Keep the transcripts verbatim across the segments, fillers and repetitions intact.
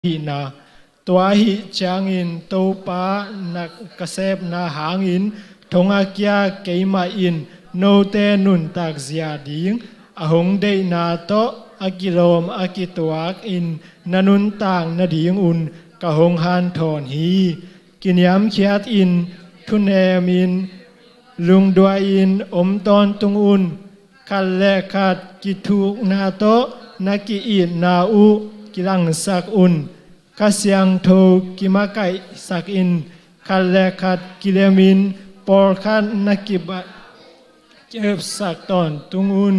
hihna. Tua ahih ciangin Topa na ka sepna hangin thong a kia keimah in note nuntak zia ding a hong deihna tawh a kilawm a kituak in na nuntak nadingun ka hong hanthawn hi. Kiniamkhiat in, thunem in, lungduai in om tawntung un. Khat le khat kithukna tawh na ki-itna uh kilangsak un. Kha Siangtho kimakaihsak in, khat le khat kilemin pawlkhat na kibat kepsak tawntung un.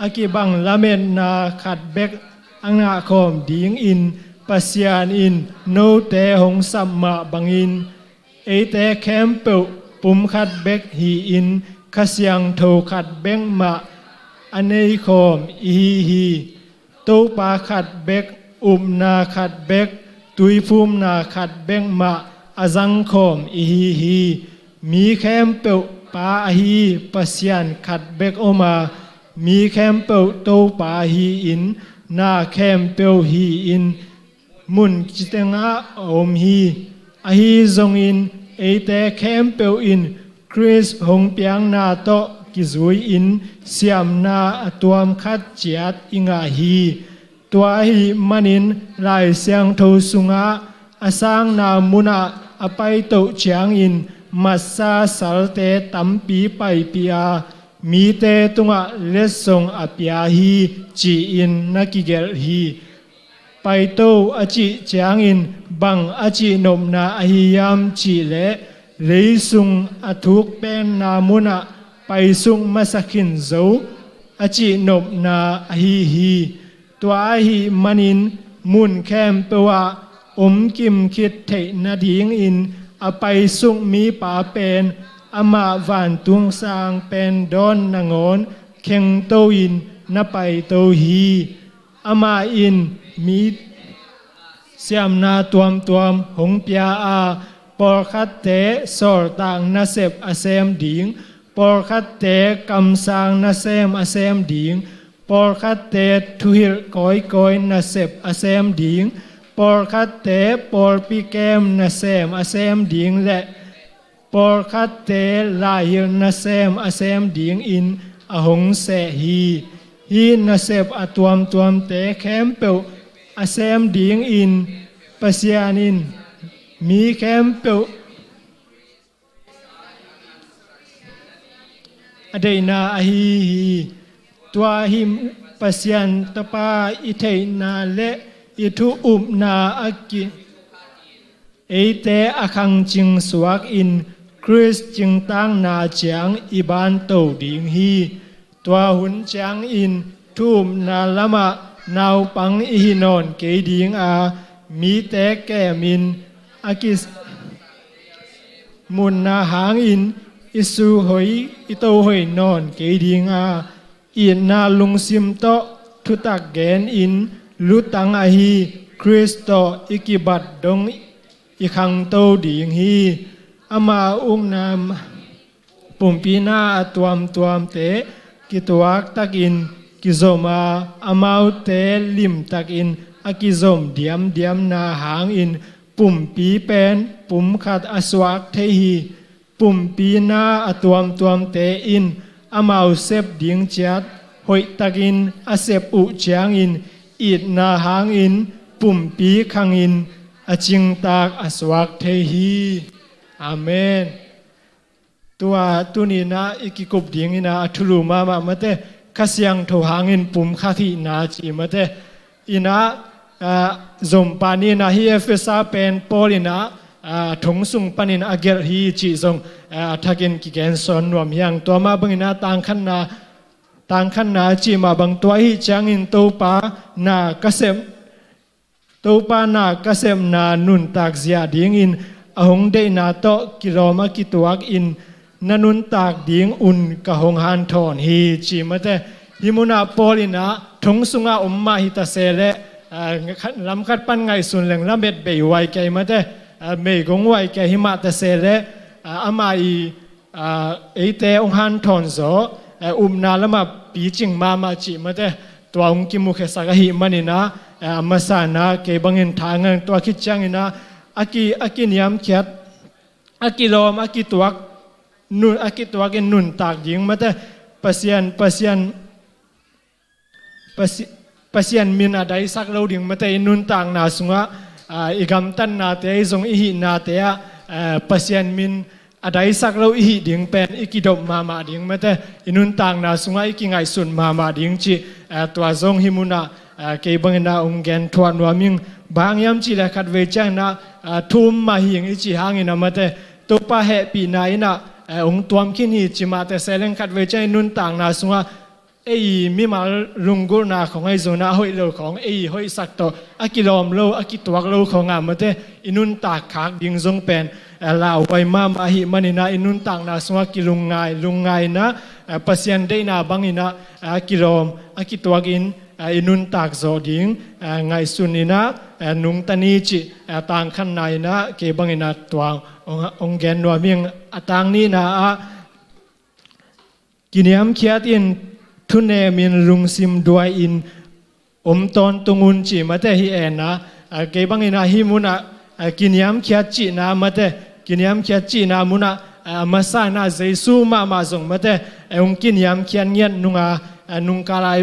A kibang lametna khat bek a ngahkhawm dingin Pasian in note hong sap mah bangin, eite khempeuh pum khat bek hi-in Kha Siangtho khat bek mah a neikhawm ihi hi. Topa khat bek, upna khat bek, tuiphumna khat bek mah a zangkhawm ihi hi. Mi khempeuh Pa ahi Pasian khat bek om a, mi khempeuh Topa hi-in, na khempeuh hi-in, mun citengah a om hi. Ahi zongin eite khempeuh in Khrist hong piangna tawh kizui-in siamna a tuam khat ciat i ngah hi. Tua ahih manin Lai Siangtho sungah a sangna munah a paitoh ciangin matsa salte tampi paipih a, mite tungah letsong a pia hi, ci-in na kigelh hi. Paito a cih ciangin bang a cihnopna ahi hiam cihleh, leisung a thukpenna munah paisuk masa khin zo a cihnopna ahi hi. Tua ahih manin mun khempeuh ah om kim khit theih nadingin a paisuk mipa pen amah vantung sang pen dawn nangawn khengto-in na paito hi. Amah in mi siamna tuamtuam hong pia a, pawlkhatte sawltak nasep a sem ding, pawlkhatte kamsang nasem a sem ding, pawlkhatte thuhilh kawikawi nasep a sem ding, pawlkhatte pawlpi kem nasem a sem ding le pawlkhatte laihilh nasem a sem dingin a hong seh hi. Hih nasep a tuamtuamte khempeuh a sem dingin Pasian in mi khempeuh a deihna ahi hi. Tua hi Pasian Tapa i theihna le i thu upna a ki eite a khangcing suakin Khrist cingtakna ciang i banto ding hi. Tua hun ciangin thu upna lamah naupang i hi nawn kei ding a, mite kemin a kisimutna hangin i suhoi i tohoi nawn kei ding a, itna lungsim tawh thutak genin lutang ahi Khrist tawh i kibat dong i khangto ding hi. Ama ukna pumpi na a tuamtuamte kituaktakin kizom a, amaute limtakin a kizom diamdiamna hangin pumpi pen pumkhat a suak thei hi. Pumpi na a tuamtuamte in amau sep ding ciat hoihtakin a sep uh ciangin itna hangin pumpi khangin a cingtak a suak thei hi. Amen. Tua tuninah i kikup dinginah a thulu mahmah mate, Kha Siangtho hangin pum khat hihna ci mate. Inah, ah, zompa ninah hi Efesa pen Paul inah, ah, thong sung panin a gelh hi cih zong, ah, a thakin kigen sawn nuam hiang. Tua mah banginah tangkhanna, tangkhanna cih mah bang tua hi ciangin Topa na ka sem Topa na ka sepna nuntak zia dingin a hong deihna tawh kilawm a kituakin na nuntak dingun ka hong hanthawn hi ci mate. Hi munah Paul inah thong sungah om mah hi ta se leh, ah, lamkhat pan ngaihsun leng lamet bei huai kei mate, ah, meigong huai kei hi mah ta se leh, ah, amah i ah, eite hong hanthawn zaw, eh, upna lamah picing mahmah cih mate, tua hong kimukhiasak ahih maninah, a masa in ah kei bangin tha ngang tua khit ciangin ah a ki a kiniamkhiat, a kilawm, a kituak, nun a kituak in nuntak ding mate, Pasian Pasian Pasi- Pasian min a daisak lo ding mate, i nuntakna sungah i gamtatnate, i zong i hihnate ah Pasian min a daisak lo i hih ding pen i kidop mahmah ding mate, i nuntakna sungah i kingaihsun mahmah ding cih tua zong hih munah kei bangin ah hong gen thuah nuam ing. Bang hiam cih leh khatvei ciangin ah thu um mah hi ing i cih hangin ah mate, Topa hehpihna in ah hong tuam khin hi cih mah teh se leng khatvei ciang i nuntakna sungah ei mimal lunggulhna khawng ahi zongin ah hoih lo khawng, ei hoihsak tawh a kilawm lo, a kituak lo khawng ah mate, i nuntak khak ding zong pen lauhuai mahmah ahih manin ah i nuntakna sungah kilungngai, lungngai in ah Pasian deihna bangin ah a kilawm, a kituak in i nuntak zawh ding ngaihsun in ah nungta ni cih tang khatna in ah kei bangin ah tua hong gen nuam ing. A tang nihna ah kiniamkhiat in, thunem in, lungsim duai in om tawntung un cih mate, hih en ah kei bangin ah hih munah kiniamkhiat cihna mate, kiniamkhiat cihna munah a masa in ah Jesu mahmah zong mate hong kiniamkhiat ngiat nung a, nungkal a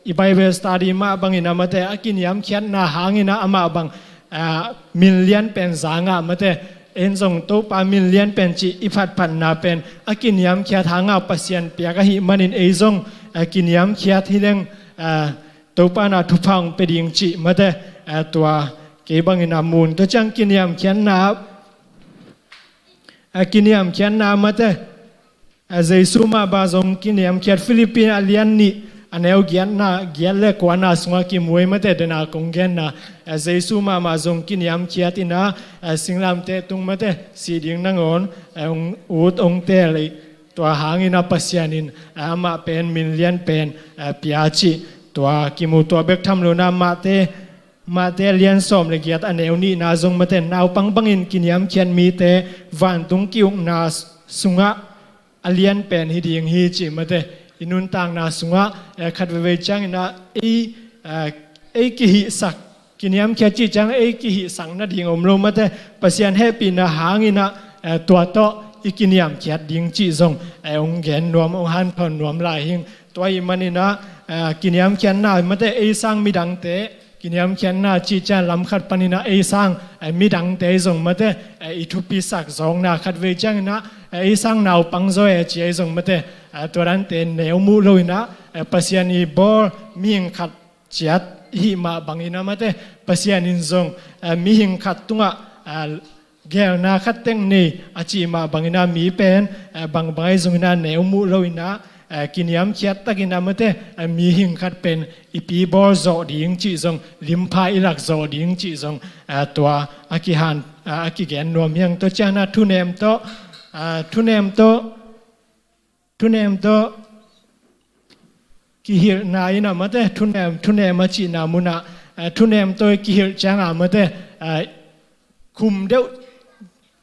i Bible study mah bangin ah mate a kiniamkhiatna hangin ah amah bang min lian pen za ngah mate, en zong Topa min lian pen cih i phatphatna pen a kiniamkhiat hangah Pasian piak ahih manin ei zong kiniamkhiat hi leng Topa in ah thupha hong pia ding cih mate, tua kei bangin ah mun. Tua ciang kiniamkhiatna a kiniamkhiatna mate, a Jesu mah bang zong kiniamkhiat, Philippi a lian nih a neu giatna, giat le kuana sungah kimu ei mate, dena kong genna a Jesu mahmah zong kiniamkhiat in ah singlamteh tung mate, sih ding nangawn hong ut hong teel ei. Tua hangin ah Pasian in amah pen min lian pen pia cih tua kimu. Tua bek tham lo in ah Mate Mate lian sawm le giat a neu nihna zong mate, naupang bangin kiniamkhiat mite vantung ki-ukna sungah a lian pen hi ding hi cih mate, i nuntakna sungah khat veivei ciangin ah ei, ei kihihsak, kiniamkhiat cih ciang ei kihihsak nading om lo mate, Pasian hehpihna hangin ah tua tawh i kiniamkhiat ding cih zong hong gen nuam, hong hanthawn nuam lai hing. Tua ahih manin ah kiniamkhiatna mate, ei sang midangte kiniamkhiatna cih ciang lam khat panin ah ei sang midangte zong mate i thupisak zawkna, khat vei ciangin ah ei sang naupang zaw e ci ei zong mate, tua dante neu muh lo in ah Pasian i bawl mihing khat ciat i hih mah bangin ah mate, Pasian in zong mihing khat tungah gelna khat teng nei a cih mah bangin ah mi pen bangbang ahi zongin ah neu muh lo in ah kiniamkhiat takin ah mate, mihing khat pen i pi bawl zawh ding cih zong, limpha i lak zawh ding cih zong tua a kihan, a kigen nuam hi hang. Tua ciangin ah thunem tawh, thunem tawh thunem tawh kihilhna in ah mate, thunem, thunem a cihna munah thunem tawh i kihilh ciangah mate, khum deuh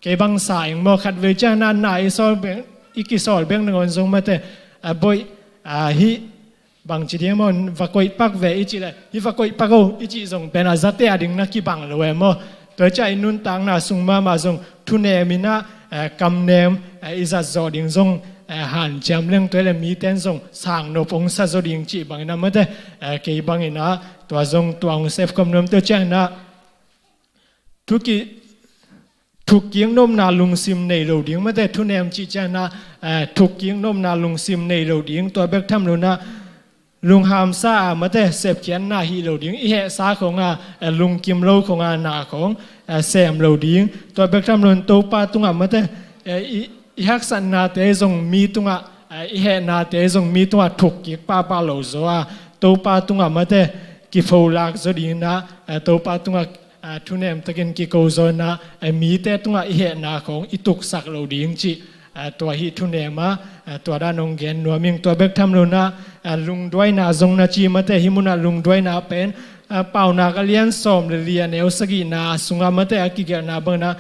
kei bang sa ing maw, khat vei ciangin ah na i sawl bek, i kisawl bek nangawn zong mate, boih, hih bangci ding maw, va koih pak ve i cih leh hih va koih pak o i cih zong pen a zate a ding na kibang lo e maw. Tua ciah i nuntakna sung mahmah zong thunem in ah kamnem i zat zawh ding zong hanciam leng, tua hi leh mite in zong sangnop hong sa zaw ding cih bangin ah mate, kei bangin ah tua zong tua hong sep khop nuam. Tua ciangin ah thuki thukkik nopna lungsim nei lo ding mate, thunem cih ciangin ah thukkik nopna lungsim nei lo ding. Tua bek tham lo in ah lunghamsa a mate, sepkhiatna hih lo ding, i hehsa khawng a lungkim lo khawng a na khawng sem lo ding. Tua bek tham lo in Topa tungah mate, i, i haksatnate zong mi tungah, i hehnate zong mi tungah thukkik pahpah lo zaw a, Topa tungah mate kipholak zaw ding in ah Topa tungah thunem takin kiko zaw in ah mite tungah i hehna khawng i tuksak lo ding cih tua hih thunem a, tua dan hong gen nuam ing. Tua bek tham lo in ah lungduaina zong na ci mate, hih munah lungduaina pen Paunak a lian sawm le li a neu sagihna sungah mate a kigelhna bangin ah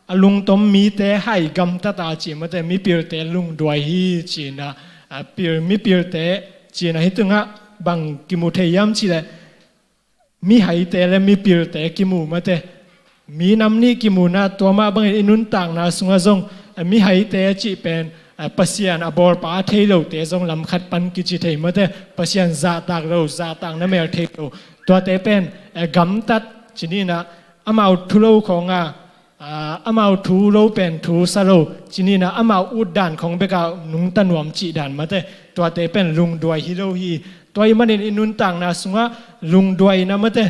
a lungtom mite hai gamtat a ci mate, mipilte lungduai hi ci in ah, pil, mipilte ci in ah hih tungah bang kimu thei hiam cih leh mihaite le mipilte kimu mate. Mi nam nih kimu na, tua mah bangin i nuntakna sungah zong, eh, mihaite a cih pen, eh, Pasian a bawlpa a thei lote zong lam khat pan kici thei mate. Pasian zahtak lo, zahtakna mel thei lo. Tuate pen, eh, gamtat ci ni na, amau thu lo khawng a, ah, amau thu lo pen thu sa lo ci ni na, amau utdan khawng bek a nungta nuam cih dan mate. Tuate pen lungduai hi lo hi. Tua ahih manin i nuntakna sungah lungduai na mate.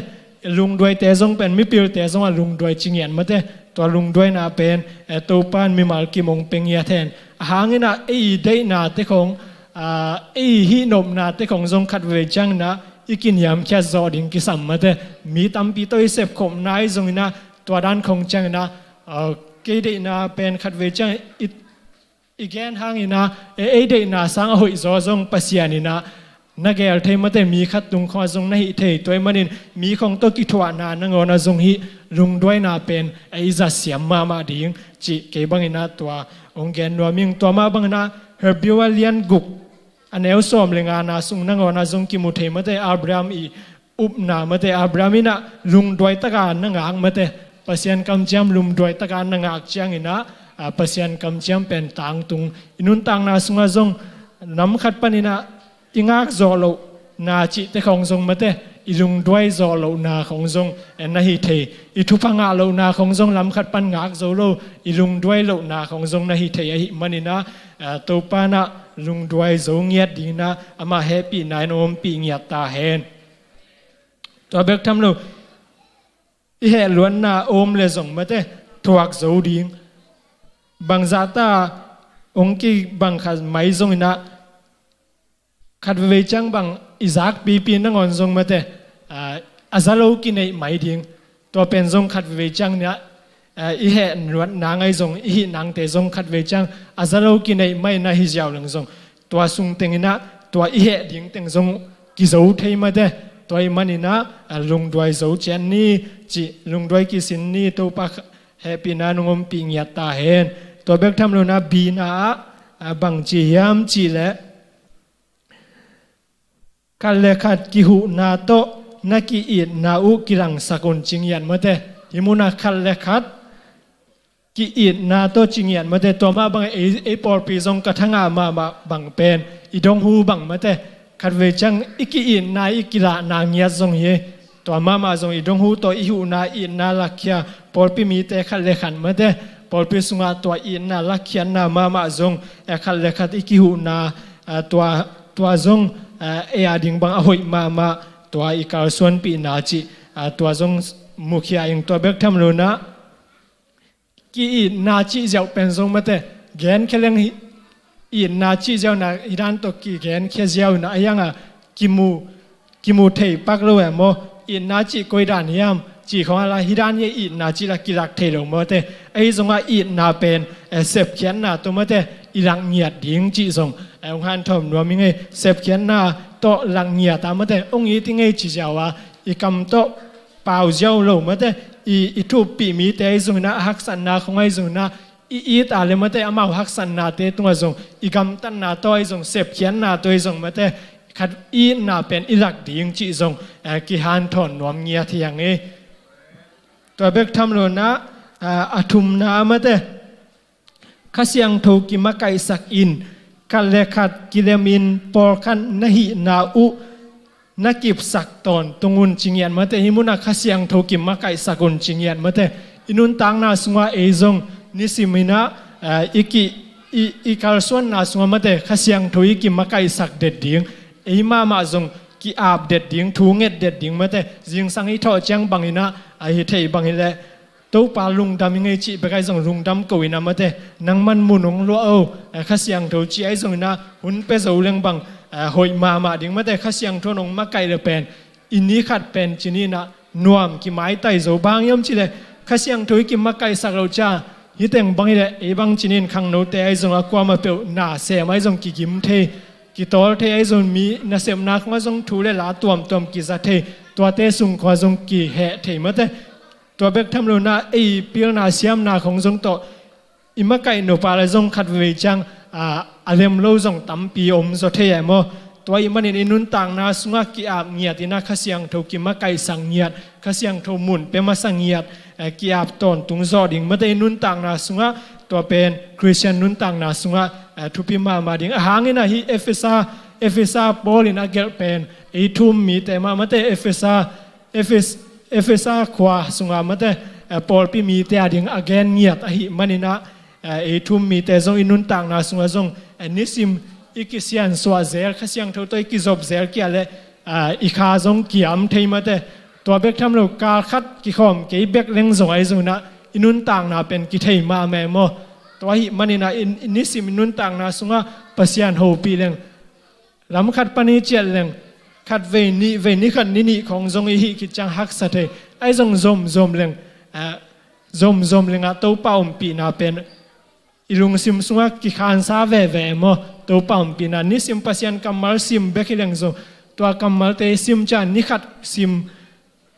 Lungduaite zong pen mipilte zong a lungduai ci ngiat mate. Tua lungduaina pen, eh, Topan mimal kim hong pia ngiat hen. A hang in a ei deihnate khawng, ah, ei hihnopnate khawng zong khat vei ciang in a i kiniamkhiat zawh ding kisam mate. Mi tampi tawh i sepkhopna ahi zong in a tua dan khawng ciang in a, ah, kei deihna pen khat vei ciang i, i gen hang in a, e, ei deihna sang a hoih zaw zong Pasian in a na gel thei mate, mi khat tung khawng zong na hih thei. Tua ahih manin mi khawng tawh kithuahna nangawn a zong hih lungduaina pen, e, i zat siam mahmah ding cih kei bang in a tua hong gen nuam ing. Tua mah bang in a Hebrew a lian guk a neu sawm le ngana sung nangawn a zong kimu thei mate, Abraham i upna mate. Abraham in a lungduai taka na ngak mate. Pasian kamciam lungduai taka na ngak ciang in a, ah, Pasian kamciam pen tangtung. I nuntakna sungah zong nam khat pan in a i ngak zawh lohna cihte khawng zong mate, i lungduai zawh lohna khawng zong, eh, na hi thei. I thupha ngah lohna khawng zong lam khat pan ngak zo lo, i lungduai lohna khawng zong na hi thei ahih manin a, eh, Topa in a lungduai zo ngiat ding in a amah hehpihna in ompih ngiat ta hen. Tua bek tham lo, i hehluatna om le zong mate, thuak zo ding. Bangzah ta hong kibang khat mai zong in a, khat vei ciang bang i zakpipi nangawn zong mate, ah, a za lo kineih mai ding. Tua pen zong khat vei ciang in a, ah, i hehluatna ngai zong, i hih nangte zong khat vei ciang a za lo kineih mai na hi ziau leng zong, tua sung teng in a tua i heh ding teng zong kizo thei mate. Tua ahih manin a, ah, lungduai zo cian ni, cih lungduai kisin ni, Topa hehpihna in hong ompih ngiat ta hen. Tua bek tham lo in a B na ah, ah, bang ci hiam cih leh, khat le khat kihuhna tawh na ki-itna uh kilangsak un ci ngiat mate. Hih mun a khat le khat ki-itna tawh ci ngiat mate. Tua mah bang ei, ei pawlpi zong ka thangah mahmah bang pen i dong hu bang mate, khat vei ciang i ki-itna i kilahna ngiat zong hi. Tua mahmah zong i dong hu tawh i huhna itna lakkhia, pawlpi mite khat le khat mate, pawlpi sungah tua itna lakkhiatna mahmah zong, eh, khat le khat i kihuhna, ah, tua, tua zong, ah, ei a ding bang a hoih mahmah, tua i kalsuanpihna cih, ah, tua zong mukhia ing. Tua bek tham lo in a, ki-itna cih ziau pen zong mate, genkhia leng hi, itna cih ziau na hi dan tawh kigenkhia ziau in a, a hiang a kimu, kimu thei pak lo e maw. Itna cih koi dan hiam cih khawng a la, hi dan hi itna cih la kilak thei lo mate. Ahi zong a itna pen, eh, sepkhiatna tawh mate, i lak ngiat ding cih zong, eh, hong hanthawm nuam ing ei. Sepkhiatna tawh lak ngiat a mate, hong it ing ei ci ziau a, i kam tawh pau ziau lo mate, i, i thuppih mite ahi zong in a, a haksatna khawng ahi zong in a, i it a le mate, amau haksatnate tungah zong, i gamtatna tawh ahi zong, sepkhiatna tawh ahi zong mate, khat itna pen i lak ding cih zong, eh, kihanthawn nuam ngiat hi hang ei. Tua bek tham lo in a, eh, a thumna mate, Kha Siangtho kimakaihsak in, khat le khat kilemin pawlkhat na hihna uh na kipsak tawntung un ci ngiat mate. Hih mun a Kha Siangtho kimakaihsak un ci ngiat mate. I nuntakna sungah ei zong nisim in a, eh, i ki, i, i kalsuanna sungah mate, Kha Siangtho i kimakaihsak det ding. Ei mahmah zong ki-ap det ding, thu nget det ding mate. Zingsang i thawh ciang bang in a, a hi thei bang hi leh, Topa lungdam ing ei cih bek ahi zong lungdam ko in a mate, nangman mun hong luah o, eh, Kha Siangtho cih ahi zong in a, hun pia zo leng bang, eh, hoih mahmah ding mate. Kha Siangtho in hong makaih le pen, i ni khat pen ci ni in a, nuam kimaitai zo. Bang hiam cih leh, Kha Siangtho i kimakaihsak loh ciang, hih teng bang hi leh, ei bang ci ni in khangnote ahi zong a kuamah peuh, na sem ahi zong kigim thei, kitawl thei ahi zong mi, nasepna khawng ah zong thu le la tuamtuam kiza thei, tuate sung khawng ah zong kiheh thei mate. Tua bek tham lo in a, ei pilna siamna khawng zong tawh, i makaih nop a le zong khat vei ciang, a, a lem lo zong tampi om zaw thei e maw. Tua ahih manin i nuntakna sungah ki-ap ngiat in ah Kha Siangtho kimakaihsak ngiat, Kha Siangtho mun pia masa ngiat, eh, ki-ap tawntung zawh ding mate i nuntakna sungah. Tua pen Khristian nuntakna sungah, eh, thupi mahmah ding. A hang in ah hih Efesa, Efesa Paul in a gelh pen ei thu-um mite mah mate Efesa, Efes-, Efesa khua sungah mate, eh, pawlpi mite a ding a gen ngiat ahih manin ah, eh, ei thu-um mite zong i nuntakna sungah zong, eh, nisim i kisiansuah zel, Kha Siangtho tawh i kizop zel kia leh, eh, i kha zong kiam thei mate. Tua bek tham lo kal khat kikhawm kei bek leng zong ahi zong in ah i nuntakna pen kithei mahmah maw. Tua ahih manin ah i, i nisim i nuntakna sungah Pasian hopih leng, lam khat pan i ciah leng, khat vei nih vei, ni khat ni nih khawng zong i hih khit ciang haksa thei. Ahi zong zomzom leng, eh, zomzom leng ah Topa ompihna pen i lungsim sungah kikhansa veve maw. Topa ompihna, nisim Pasian kammal sim bek hi leng zong, tua kammalte i sim ciang ni khat sim,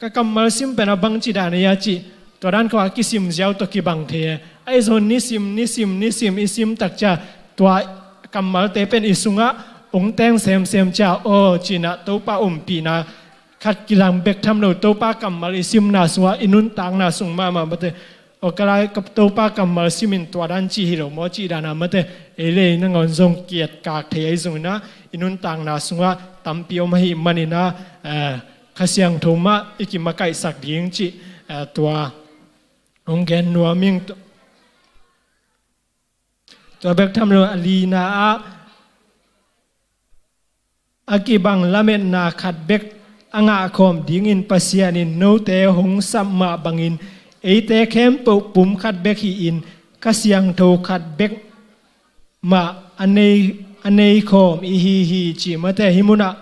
ka kammal sim pen a bangci dan a hia cih, tua dan khawng a kisim ziau tawh kibang thei e. Ahi zong nisim, nisim, nisim i sim tak ciang tua kammalte pen i sungah hong teng semsem ciang, aw, ci-in ah Topa ompihna khat kilang bek tham lo, Topa kammal i simna sungah i nuntakna sung mahmah mate. Aw, ka lai ka Topa kammal simin tua dan ci hi lo maw cih dan a mate. Ei le ei nangawn zong kietkak thei ahi zong in ah i nuntakna sungah tampi om ahih manin ah, eh, Kha Siangtho mah i kimakaihsak ding cih, eh, tua hong gen nuam ing. Tua bek tham lo a lina ah, a kibang lametna khat bek a ngahkhawm dingin Pasian in note hong sap mah bangin eite khempeuh pum khat bek hi-in Kha Siangtho khat bek mah a nei, a neikhawm i hi hi cih mate. Hih munah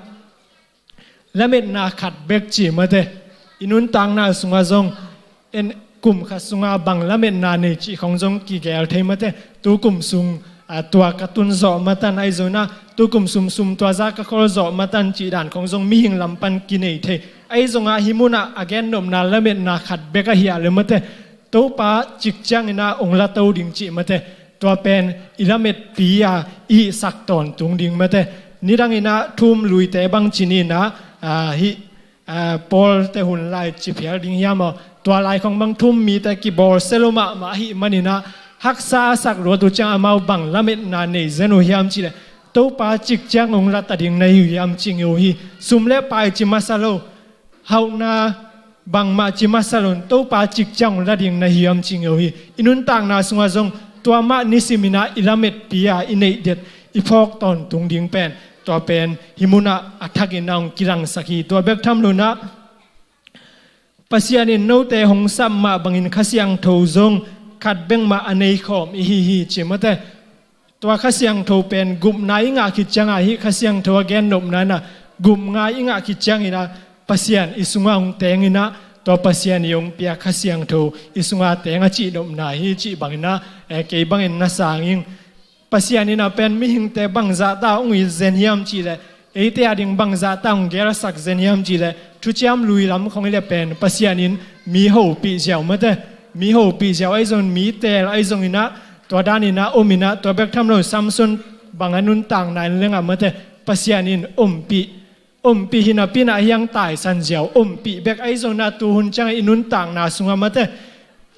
lametna khat bek cih mate. I nuntakna sungah zong en kum khat sungah bang lametna nei cih khawng zong kigel thei mate. Tu kum sung, ah, tua ka tun zawh matan ahi zong in ah, tu kum sung sum tua za ka khol zawh matan cih dan khawng zong mihing lam pan kinei thei. Ahi zongah hih munah a gennopna lametna khat bek ahi a leh mate, Topa cik ciangin ah hong lato ding cih mate. Tua pen i lametpi a i hihsak tawntung ding mate. Nidang in ah thu-um luite bang ci-in ah, ah, hih, ah, Paul te hun lai ci phial ding hiam aw. Tua lai khawng bang thu-um mite kibawlsia lo mahmah ahih manin ah haksa a sak luat uh ciang amau bang lametna nei zen uh hiam cih leh, Topa cik ciang hong la ta ding na hi uh hiam ci ngei uh hi. Sum le pai ci masa lo, hauhna bangmah ci masa lo in, Topa cik ciang hong la ding na hi uh hiam ci ngei uh hi. I nuntakna sungah zong tua mah nisim in ah i lametpi a i neih det, i phawk tawntung ding pen, tua pen hih munah a thakin ah hong kilangsak hi. Tua bek tham lo in ah, Pasian in note hong sap mah bangin Kha Siangtho zong khat bek mah a neikhawm i hi hi cih mate. Tua Kha Siangtho pen gupna i ngah khit ciangah, hih Kha Siangtho a gennopna in ah gupna i ngah khit ciangin ah Pasian i sungah hong teng in ah, tua Pasian i hong piak Kha Siangtho i sungah teng a cihnopna hi cih bangin ah, eh, kei bangin na sang ing. Pasian in ah pen mihingte bangzah ta hong it zen hiam cih leh, eite a ding bangzah ta hong gelsak zen hiam cih leh, thuciam lui lam khawng i leh pen Pasian in mi hopih ziau mate. Mi hopih ziau ahi zongin, mi teel ahi zongin ah, tua dan in ah om in ah, tua bek tham lo Samson bang a nuntakna in leng ah mate, Pasian in ompih, ompih hi napi in ah hiang taisan ziau, ompih bek ahi zongin ah, tu hun ciangah i nuntakna sungah mate,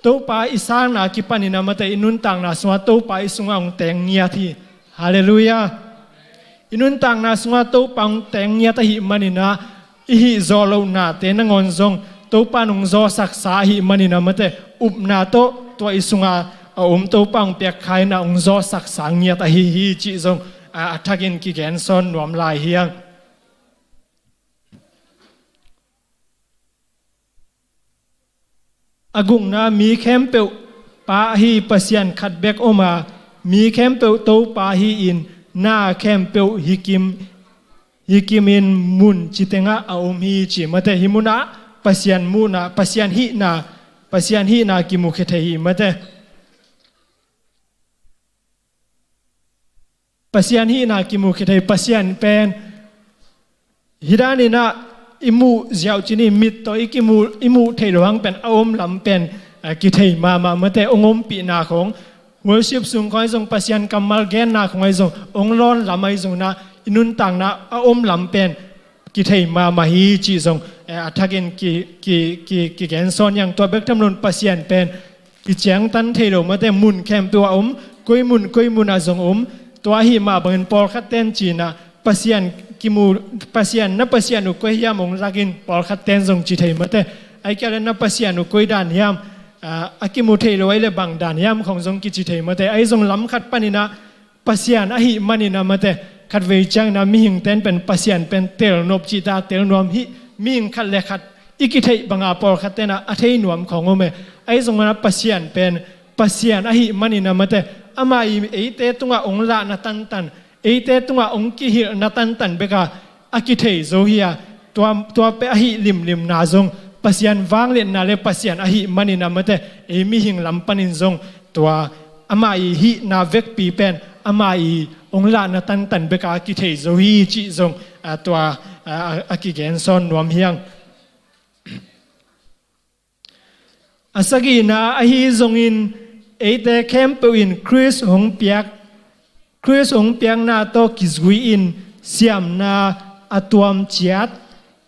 Topa i sanna kipan in ah mate, i nuntakna sungah Topa i sungah hong teng ngiat hi. Halleluiah. I nuntakna sungah Topa hong teng ngiat ahih manin ah, i hih zawh lohnate nangawn zong Topa in hong zawhsaksa ahih manin ah mate, upna tawh tua i sungah a om Topa hong piak kha in ah hong zawhsaksa ngiat ahi hi cih zong, a, a thakin kigen sawn nuam lai hi hang. A gukna, mi khempeuh Pa ahi Pasian khat bek om a, mi khempeuh Topa hi-in, na khempeuh hi kim, hi kimin mun ci tengah a om hi ci mate. Hih munah Pasian muhna, Pasian hihna, Pasian hihna kimukhia thei hi mate. Pasian hihna kimukhia thei, Pasian pen hih dan in ah i muh ziau ci-in, mit tawh i kimuh, i muh theih loh hang pen a om lam pen, eh, kithei mahmah mate. Hong ompihna khawng, worship sung khawng ahi zong, Pasian kammal genna khawng ahi zong, hong lawn lam ahi zong in ah, i nuntakna a om lam pen kithei mahmah hi cih zong, eh, a thakin ki, ki, ki, kigen sawn hi hang. Tua bek tham loin Pasian pen kiciangtan thei lo mate, mun khempeuh ah om, koi mun koi mun ah zong om. Tua ahih mah bangin pawlkhat ten ci-in ah Pasian kimu, Pasian, na Pasian uh koi hiam hong lakin pawlkhat ten zong ci thei mate. Ahih kei leh na Pasian uh koi dan hiam, ah, a kimu thei lo ahih leh bang dan hiam khong zong kici thei mate. Ahi zong lam khat panin ah Pasian ahih manin ah mate, khatvei ciangin ah mihing ten pen Pasian pen tel nop cih ta tel nuam hi. Mihing khat le khat i kitheih banga pawlkhat ten ah a thei nuam khong om e. Ahi zongin ah Pasian pen Pasian ahih manin ah mate, amah i eite tungah hong lahna tantan, eite tungah hong kihilhna tantan bek a a kithei zo hi a, tua, tua pen ahih limlimna zong Pasian vangliatna le Pasian ahih manin ah mate, ei mihing lam panin zong tua amah i hihna vekpi pen amah i hong lahna tantan bek a kithei zo hi cih zong, ah, tua, ah, a, a kigen sawn nuam hi hang. A sagihna ahi zongin eite khempeuh in Khrist hong piak, Khrist hong piakna tawh kizui-in siamna a tuam ciat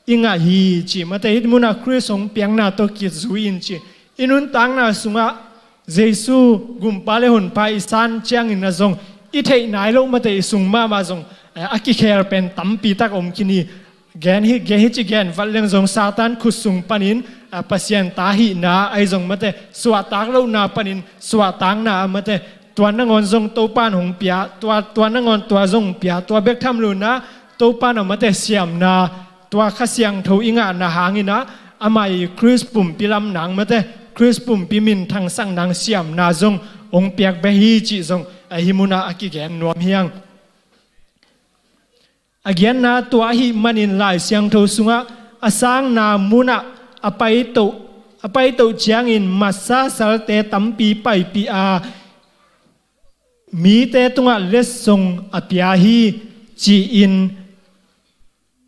i ngah hi ci mate. Hih munah Khrist hong piakna tawh kizui-in ci. I nuntakna sungah Jesu gumpa le honpa i san ciangin ah zong i theih nai loh mate, i sung mahmah zong, eh, a kikhel pen tampi tak om khin hi. Gen hi, gen hi ci gen vat leng zong Satan khut sung panin, ah, Pasian ta hihna ahi zong mate, suahtak lohna panin suahtakna ah mate, tua nangawn zong Topan hong pia, tua, tua nangawn tua zong hong pia, tua bek tham loin ah Topan ah mate siamna, tua Kha Siangtho i ngahna hangin ah amah i Khrist pumpi lam nang mate, Khrist pumpi minthangsak nang siamna zong hong piak beh hi cih zong, ah, hih munah a kigen nuam hi hang. A giatna tua ahih manin Lai Siangtho sungah a sangna munah a paito, a paito ciangin masa salte tampi paipih a, mite tungah letsong a pia hi ci-in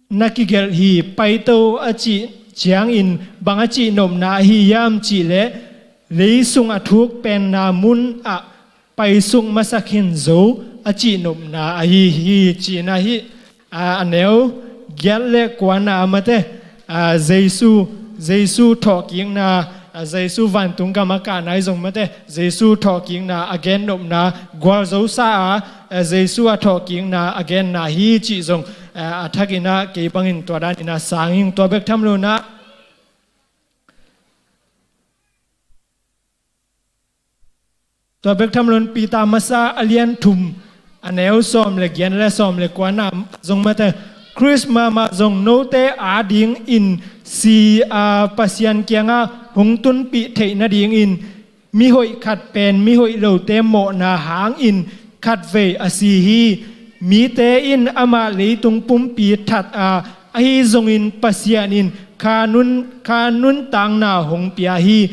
na kigelh hi. Paito a cih ciangin bang a cihnopna ahi hiam cih leh, leisung a thuk penna munah paisuk masa khin zo a cihnopna ahi hi ci-in ah hih, ah, a neu giat le kuana ah mate, ah, Jesu, Jesu thawhkikna, ah, Jesu vantung gam a kahna ahi zong mate, Jesu thawhkikna a gennopna gualzosa a, ah, Jesu a thawhkikna a genna hi cih zong, ah, a thakin ah kei bangin tua danin ah sang ing. Tua bek tham loin ah Tua bek tham loin Peter masa a lian thum, a neu sawm le giat le sawm le kuana zong mate, Khrist mahmah zong note adingin si a, Pasian kiangah hong tunpih theih nadingin mihoih khat pen mihoih lote mawhna hangin khatvei a si hi. Mite in amah leitung pumpi that a, ahi zongin Pasian in kha nun, kha nuntakna hong pia hi.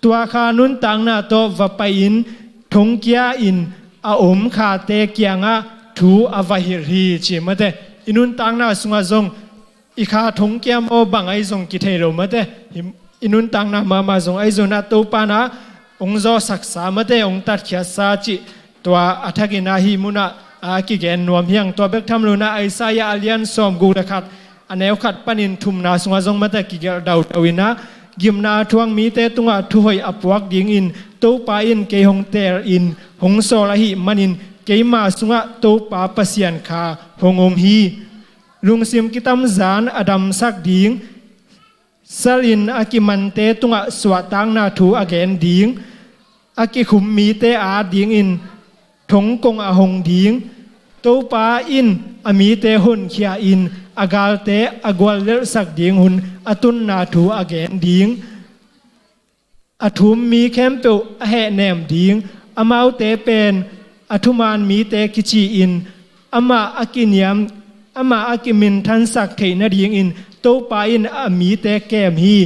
Tua kha nuntakna tawh va pai-in thongkia-in a om khate kiangah thu a va hilh hi ci mate. I nuntakna sungah zong i kha thongkia maw bang ahi zong kithei lo mate. Hi, i nuntakna mahmah zong ahi zongin ah Topa in ah hong zawhsaksa mate, hong tatkhiatsa cih tua a thakin ah hih munah a kigen nuam hi hang. Tua bek tham loin ah Isaiah a lian sawmguk le khat, a neu khat panin thumna sungah zong mate kigelh dauhdauh in ah, gimna a thuak mite tungah thuhoih a puak dingin Topa in kei hong teelin hong sawl ahih manin keima sungah Topa Pasian kha hong om hi. Lungsim kitamzan a damsak ding, salin a kimante tungah suahtakna thu a gen ding, a kikhum mite adingin thongkong a hong ding, Topa in a mite honkhia-in a galte a guallelhsak ding hun a tunna thu a gen ding, a thum mi khempeuh a hehnem ding, amaute pen a thuman mite kici-in amah a kiniam, amah a kiminthansak theih nadingin Topa in a mite kem hi,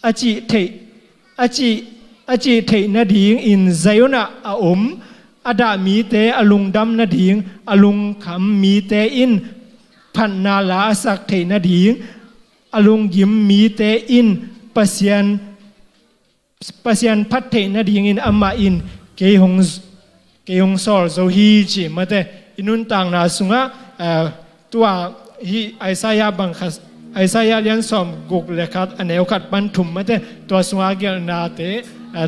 a cih theih, a cih, a cih theih nadingin Zion ah a om a dah mite a lungdam nading, a lungkham mite in phatna la a sak theih nading, a lunggim mite in Pasian, Pasian phat theih nadingin amah in kei hong, kei hong sawl zo hi ci mate. I nuntakna sungah Tua hih Isaiah bang khat, Isaiah lian sawm guk le khat a neu khat pan thum mate, tua sunga gelhnate,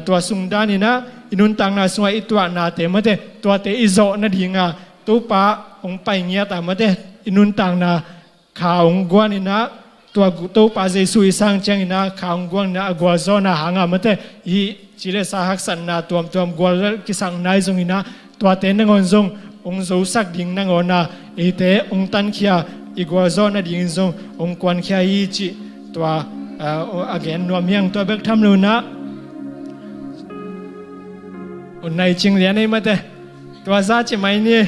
tua sung daninah i nuntakna sungah i tuahnate mate, tuate i zawh nadinga Topa hong pai ngiata mate, i nuntakna kha hong guaninah tua Topa Jesu i sang cianginah kha hong guaninah a gualzawhna hanga mate, hih ci le sa haksatna tuamtuam gual kisakna i zonginah tuate nangawn zong hong zosak ding nangawna eite hong tankhia, i gualzawh nadingin zong hong kuankhia hi cih tua a gen nuam hiang. Tua bek tham loinah un nai cing lian ei mate. Tua za ci mai ni.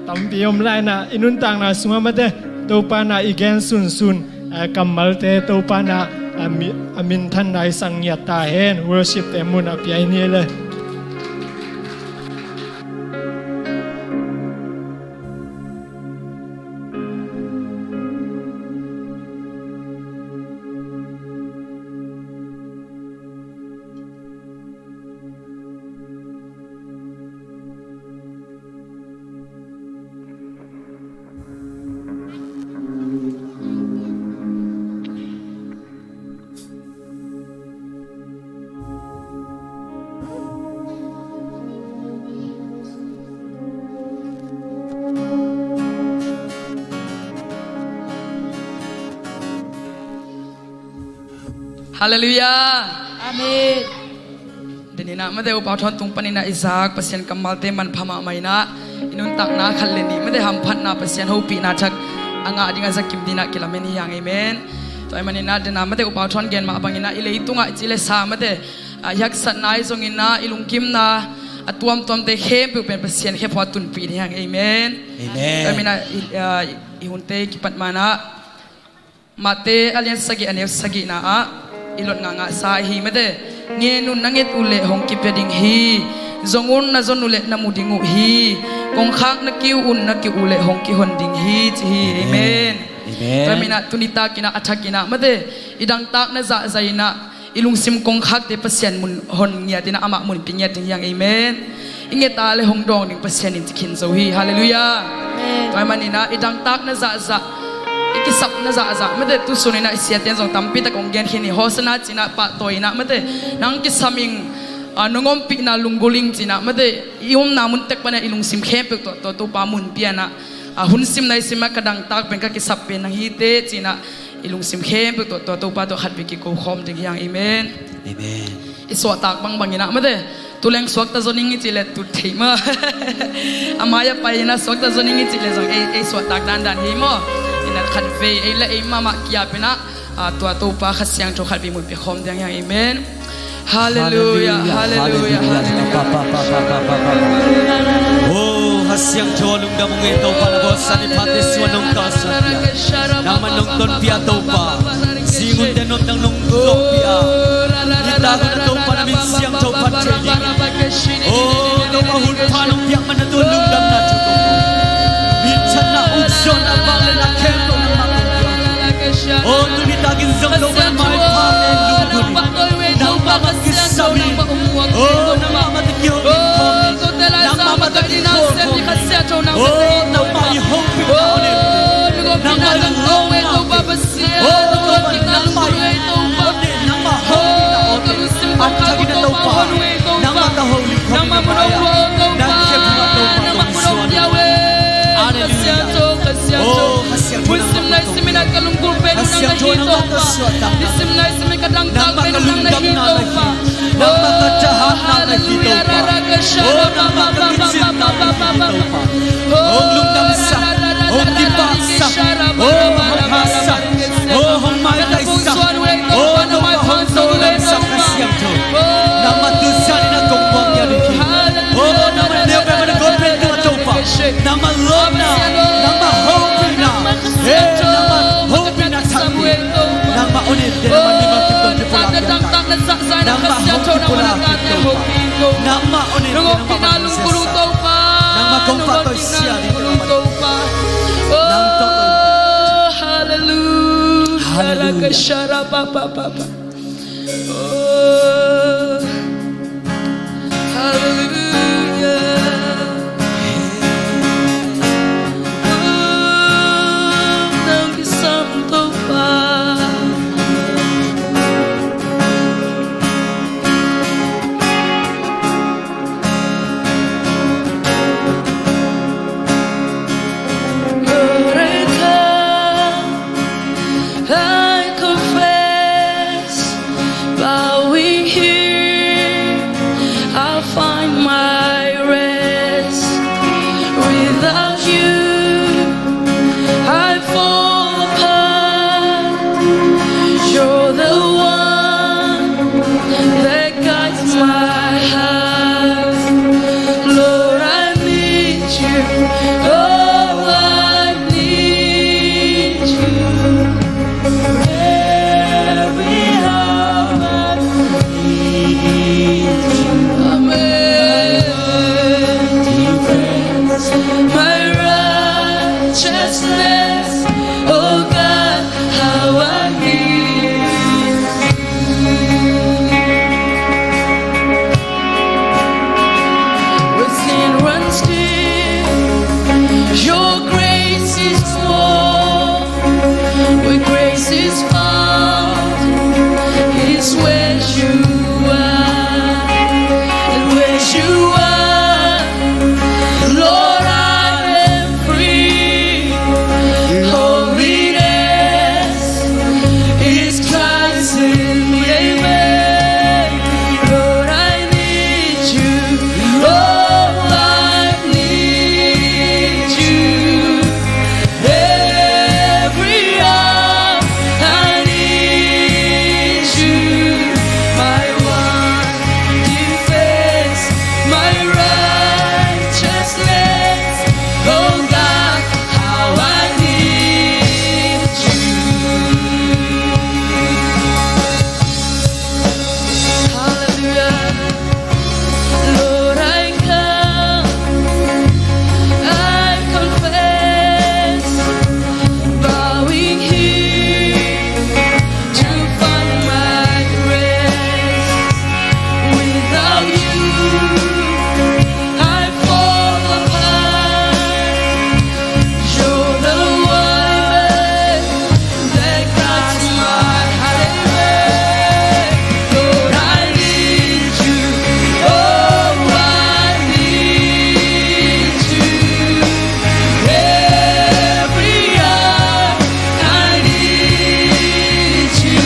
Tampi om lainah i nuntakna sungah mate Topa na i gen sunsun kammalte Topa na a minthanna i sang ngiat ta hen. Worship te mun a piai ni le. Halleluiah. Amen. Deninah mate upa thawn tung paninah i zak Pasian kammalte manpha mahmah inah i nuntakna khat le nih mate hamphatna Pasian hopihna thak a ngah ding a zakim dinah kilamen hi hang. Amen. Tua i maninah dena mate upa thawn gen mah banginah i leitungah i ci le sa mate a i haksatna i zonginah i lungkimna a tuamtuamte khempeuh pen Pasian khephua tunpih ding hi hang. Amen. Amen. Tua i maninah i hunte kipat manah Mate a lian sagih a neu sagihna ah i lot ngahngahsa ahi mate. Ngen un na nget uh leh hong kipia ding hi. Zong un na zon uh leh na mu ding uh hi. Kongkhak na kiu un na kiu uh leh hong kihon ding hi ci hi. Amen. Amen. Tua minah tunitakinah a thakinah mate i dangtakna zahzahinah i lungsim kongkhakte Pasian mun hon ngiatinah amah munpi ngiat ding hi hang. Amen. I ngeta le hong dawng ding Pasian in ci khin zo hi. Halleluiah. Amen. Tua hi maninah i dangtakna zahzah i kisapna zahzah mate tusuninah i siaten zong tampitak hong gen khin hi. Hosanna cinah pahtawi inah mate nang kisam ing, nong ompihna lunggulh ing cinah mate i omna mun tek panah i lungsim khempeuh tuahtuah Topa munpianah hun simna i simah ka dangtak pen ka kisap pen nang hite cinah i lungsim khempeuh tuahtuah Topa tuah khatvei kiko khawm ding hi hang. Amen. Amen. I suahtak bangbanginah mate tuleng suakta zo ning i cih leh tut theih maw? A mai a pai inah suakta zo ning i cih leh zong ei, ei suahtak dandan hi maw? Inah khatvei ei le ei mahmah kiapinah tua Topa Kha Siangtho khatvei mun pia khawm ding hi hang. Amen. Halleluiah. Halleluiah. Halleluiah. Halleluiah. Oh, Kha Siangtho lungdam ung ei Topa na bawlsa ni phate suan nong kalsa pia. Nangman nong tonpia Topa. Zingunte nopdang nong zawhpih a, nitak un a Topa na min siangtho phat thei ding. Oh Topa hun pha nong piak man na tuan lungdamna thu ko. Min chatna ukzawhna vangliatna khempeuh nangmah kong piak. Oh tuni takin zong Topa na maipha le lunggulh in nangmah bang kisam in. Oh nangmah bang kihong in khawm in. Nangmah bang kihong khawm in. Oh nangmah i hopihna aw in. Nangmah i lawmna aw in. Oh Topa nangmah i, oh ne nangmah hopihna aw in. A thakin a Topa nangmah ka holim khawm in a mai-ah na khempeuh a Topa kong suan. Halleluiah. Oh Kha Siangtho nangmah ka holim. Kha Siangtho nangmah ka suahtak. Nangmah ka lungdamna na hi. Nangmah ka thahatna na hi Topa. Oh nangmah ka mitsinna na hi Topa. Hong lungdamsak, hong kipahsak, oh hong hahsak, oh hong maitaisak, oh Topa hong lungdamsak Kha Siangtho. Nangmah tu zanin a kong muang ngiat uh hi. Oh nangmah neu pen mah na kong pen tung a Topa. Nangmah lawmna, nangmah hopihna, eh nangmah hopihna thak hi. Nangmah on in, nangmah nima kipulak nangmah hong kipulak hi Topa. Nangmah on in, nangmah hong kipulak. Nangmah kong pahtawi sia ding Topa. Nang tawh. Oh, hallelujah. Hallelujah. Oh, hallelujah. Bowing here, I find my rest. Without you, I fall apart. You're the one that guides my heart. Lord, I need you. Oh, I need you. Every hour I need you. Amen. Defense, my righteousness, oh God, how I need you. Where sin runs deep, your grace is more. Where grace is found is where you are. And where you are, Lord, I am free. Holiness is Christ in me. Amen. Lord, I need you. Oh, I need you. Every hour I need you. My one defense, my righteousness. Oh God, how I need you. Hallelujah. Lord, I come, I confess, bowing here to find my rest. Without you, I fall apart. You're the one that guides my heart. Lord, I need you. Oh, I need you. Every hour I need you.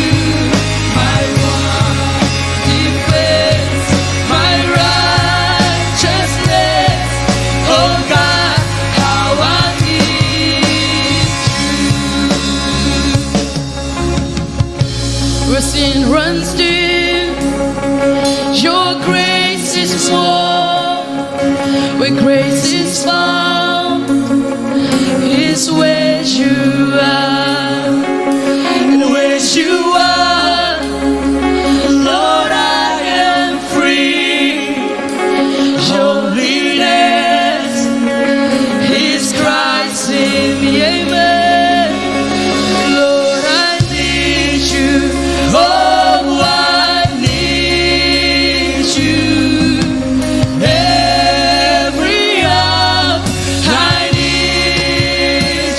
My one defense, my righteousness. Oh God, how I need you. Where sin runs deep, your grace is more. Where grace is found is where you are. And where you are, Lord, I am free. Holiness is Christ in me. Amen. Lord, I need you. Oh, I need you. Every hour I need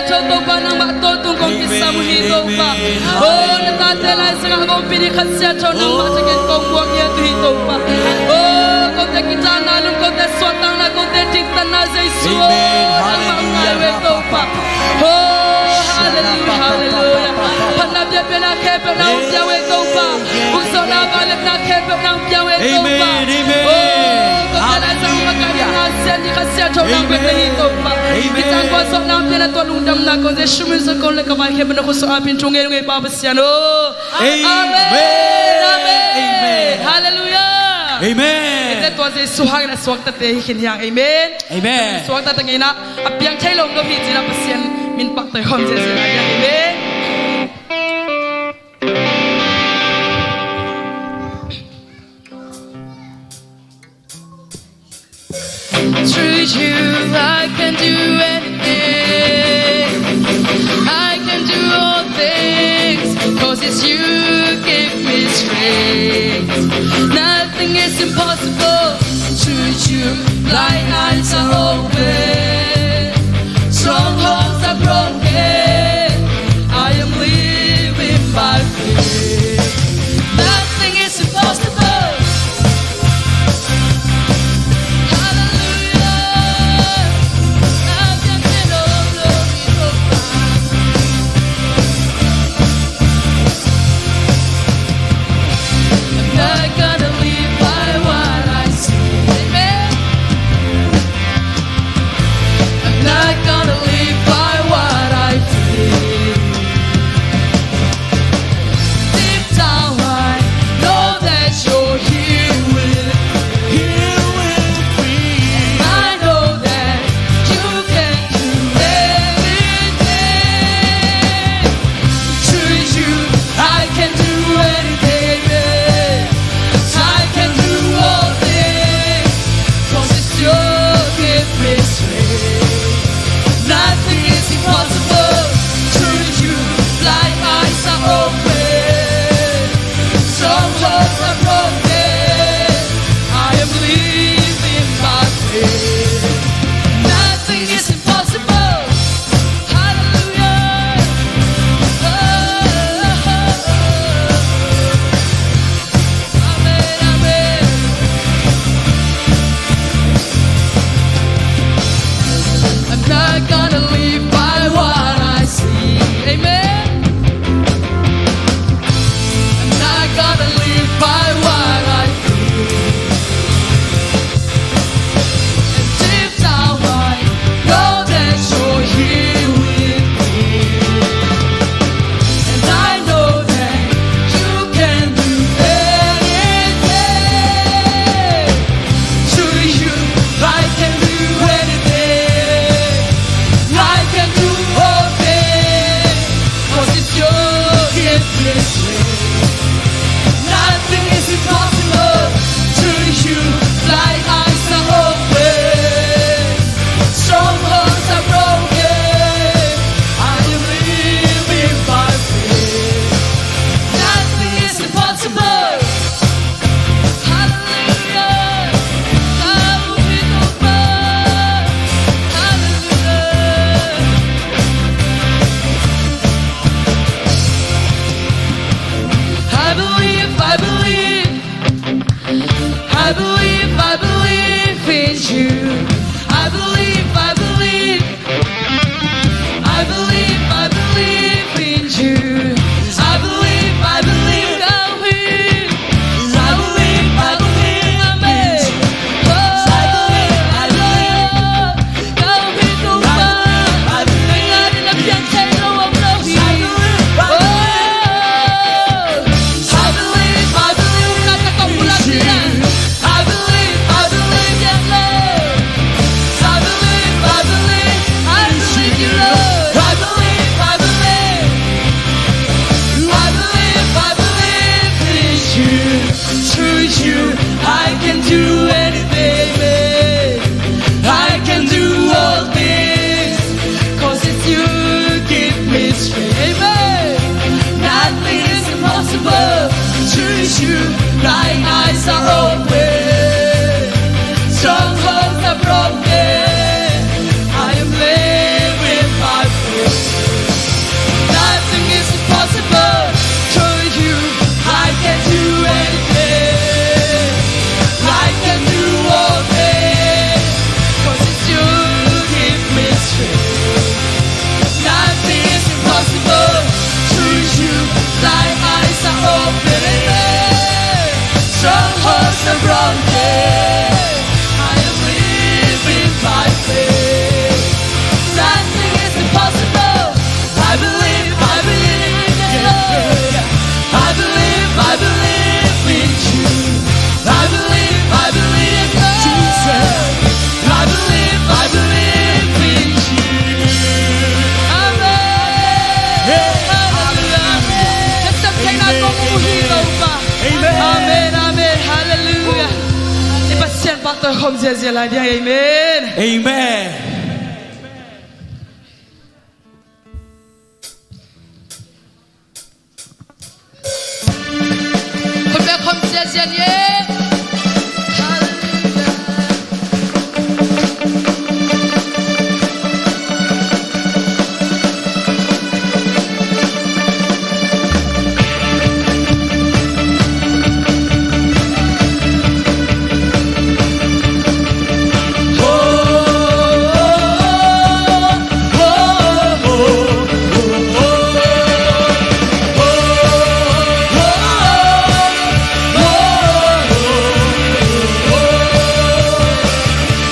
Topa, nangmah tawh tung kong kisam uh hi Topa. O, na tate lai sangah kong pini Kha Siangtho nangmah tangin kong buang ngiat uh hi Topa. O, kote kitatna lum, kote suahtakna, kote diktatna Jesu, o, nangmah ngai uh hi Topa. O, halleluia, halleluia. Phatna piapia na khempeuh nang pia uh hi Topa. Hong sawlna vangliatna khempeuh nang pia uh hi Topa. O, kote lai sangah makaihna sian ni Kha Siangtho nang pia uh hi Topa. Kitang kua suahna pia na tua lungdamna kong Jesu min suang kong le ka vai khempeuh na khutsung a pin thu ngen uh hi Pa Pasian o. Amen. Amen. Halleluia. Amen. Tua Jesu hangin a suaktate hi khin hiang. Amen. Amen. Suaktate ngeina a piang thei lo om lo hi cina Pasian min pahtawi khawm Jesu hangin. Amen. Through you, I can do anything. I can do all things, 'cause it's you give me strength. Nothing is impossible. Through you, blind eyes are open. Strongholds are broken. I am living by faith. Nothing is impossible. Hallelujah. I'm not gonna live by what I see. Amen. I'm not gonna live by what I feel. Deep down, I know that you're here with me. Here with me. And I know that you can do anything. Through you, I can do anything. I can do all things, 'cause it's your gift mystery. Nothing is impossible. Through you, blind eyes are open. Strongholds are broken. I am living by faith. Nothing is impossible. Hallelujah. Oh, oh, oh, oh. Amen, amen. I'm not gonna live by what I see. Amen. I'm not gonna live by what I feel. And deep down I know that you're here with me. And I know that you can do anything. Through you, I can do anything. I can do all things, 'cause it's your gift mystery. Nothing is impossible. Through you, blind eyes are open. Strongholds are broken. I am living by faith. Nothing is impossible. Hallelujah. Hallelujah. I believe, I believe. I believe, I believe in you. I believe, I believe. I believe, I believe in you. I believe, I believe, I believe. I believe, I believe in you. I believe, I believe. Through you, I can do anything, babe. I can do all things, 'cause it's you give me strength. Amen. Nothing is impossible. Through you, blind eyes are open. Strongholds are broken. I am living by faith. ziahziah lai dia. Amen. Amen. Khut beng khawm ziahziah ni. Hallelujah.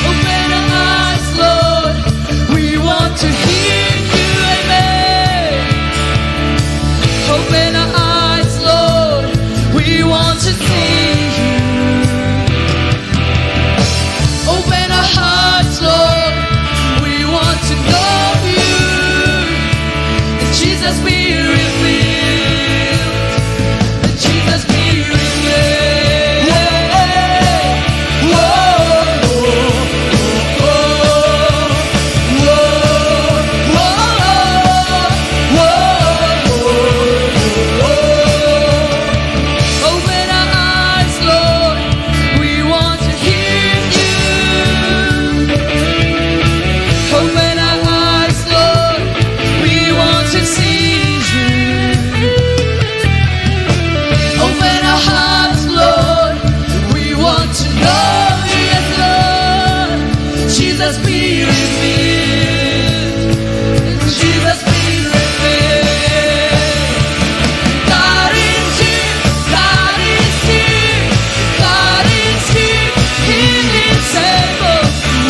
Open our eyes, Lord. We want to hear you, amen. Open our eyes, Lord. We want to see you. Open our hearts, Lord. We want to know you. And Jesus be revealed. And Jesus be revealed. Whoa, whoa, whoa, whoa. Open our eyes, Lord. We want to hear you. Open our eyes, Lord. We want to see you. Open our hearts, Lord. We want to know you, yes, Lord. Jesus be revealed. Jesus be revealed. God is here. God is here. God is here. He is able.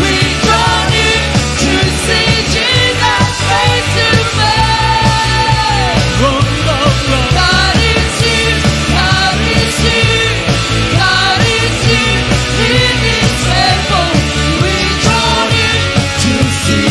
We draw near to see Jesus face to face. God is here. God is here. God is here. He is able. We draw near to see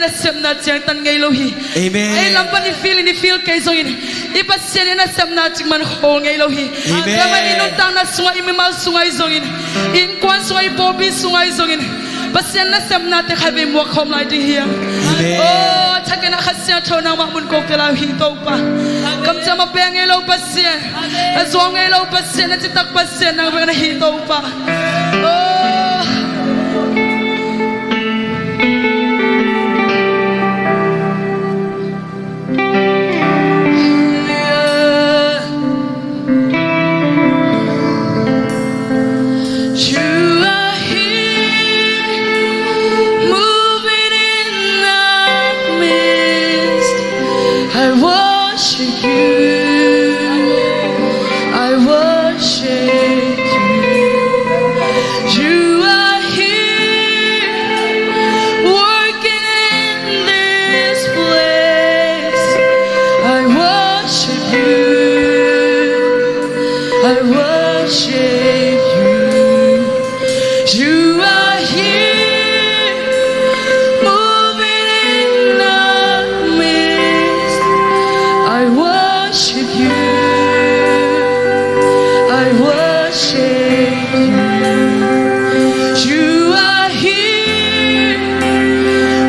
nasepna ciangtan ngei lo hi. Amen. Ei lam pan i feel in i feel kei zongin, i Pasian i nasepna cikmah khawl ngei lo hi. Amen. Tua mah i nuntakna sungah, i mimal sungah ahi zongin, i innkuan sungah, i pawlpi sungah ahi zongin, Pasian nasepnate khatvei muak khawm lai ding hi hang. Amen. Oh, thakin a Kha Siangtho nangmah mun kote lai hi Topa. Kamciam a pia ngei lo Pasian, a zuau ngei lo Pasian, a citak Pasian nang bek na hi Topa. Oh. You are here, moving in our midst. I worship you. I worship you. You are here, working in this place. I worship you. I worship you. You are here, moving in our midst. I worship you. I worship you. You are here,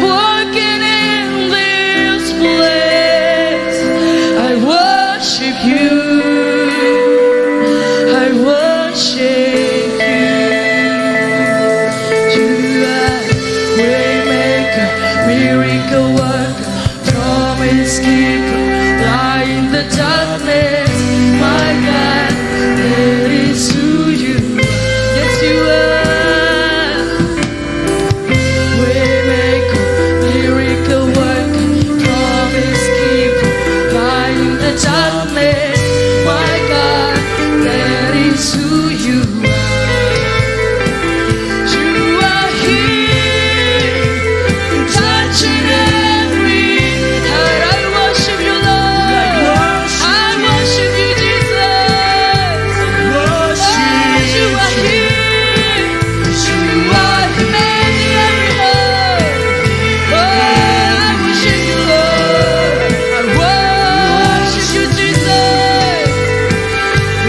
working in this place. I worship you. I worship you. You are waymaker, miracle worker, promise keeper, light in the darkness. My God, that is who you are. Yes, you are. Waymaker, miracle worker, promise keeper, light in the darkness. My God, that is who you are. You are here, touching every heart. I worship you, Lord. I worship you, Jesus. Lord, you are here. You are in every heart. Oh, I worship you, Lord. I worship you, Jesus.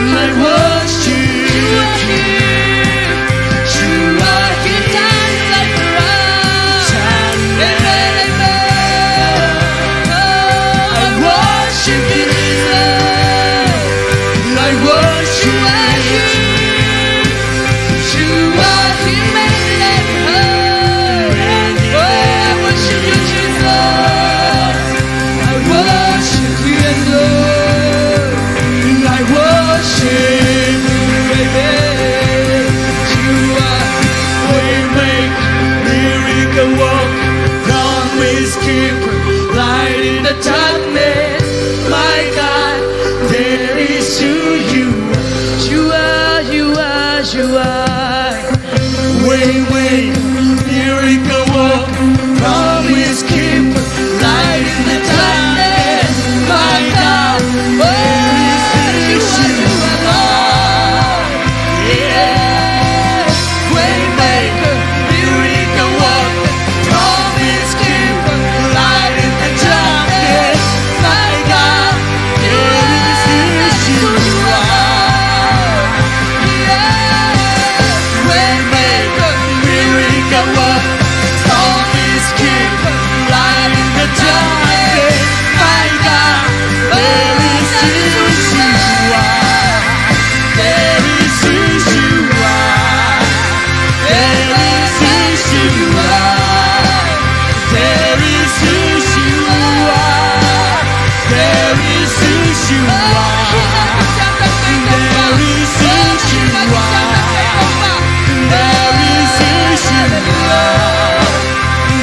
I worship you. You are here. You are here, shining like the light. Amen, amen. Oh, I worship you, Jesus. I worship you. You are here, making every heart. Oh, I worship you, Jesus. I worship you, Lord. I worship you, baby. You are waymaker, miracle worker, promise keeper, light in the darkness. My God, that is who you are. You are, you are, you are. Waymaker, miracle worker, promise keeper, light in the darkness. My God, oh, you are, you are Lord. Yeah. Waymaker, miracle worker, promise keeper, light in the darkness. My God, that is who you are. Waymaker, miracle worker, promise keeper, light in the darkness. My God, that is who you are. That is who you are. That is who you are. That is who you are. That is who you are. That is who you are. That is who you are.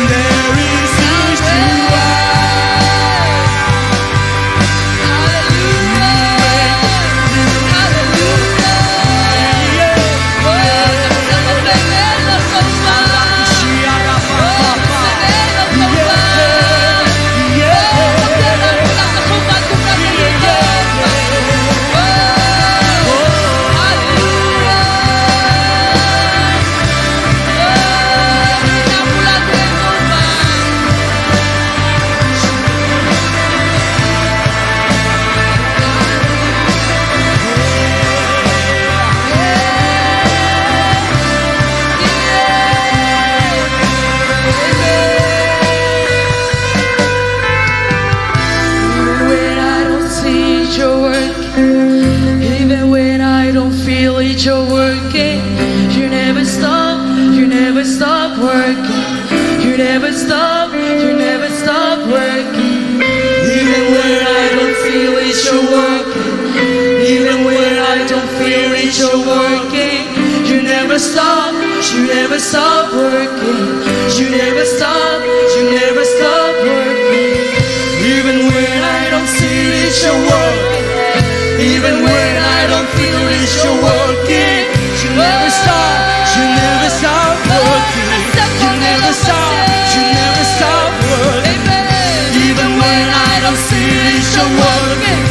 That is who you are. Hallelujah. Hallelujah. You're working. Even when I don't feel it, you're working. You never stop, you never stop working. You never stop, you never stop working. Even when I don't feel it, you're working. Even when I don't feel it, you're working. You never stop, you never stop working. You never stop, you never stop working. Even when I don't see it, you're working. Even when I don't feel it, you're working. You never stop, you never stop working. You never stop, you never stop working. Even when I don't see it, you're working.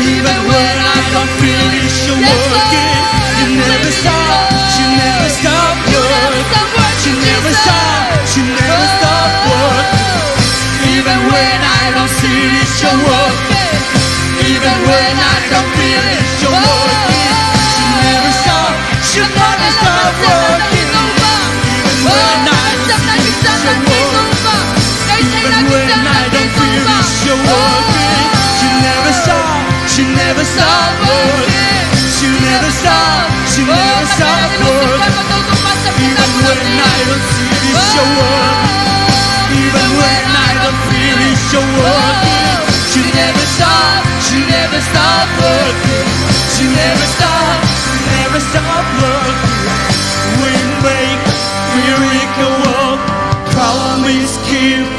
Even when I don't feel it, you're working. You never stop, you never stop working. You never stop, you never stop working. Even when I don't see it, you're working. Even when I don't feel it, you're working. You never stop, you never stop working. Even when I don't see it, you're working. Even when I don't feel it, you're working. You never stop, you never stop working. You never stop, you never stop working. Even when I don't see it, you're working. Even when I don't feel it, you're working. You never stop, you never stop working. You never stop, you never stop working. We make miracle work, promise keep,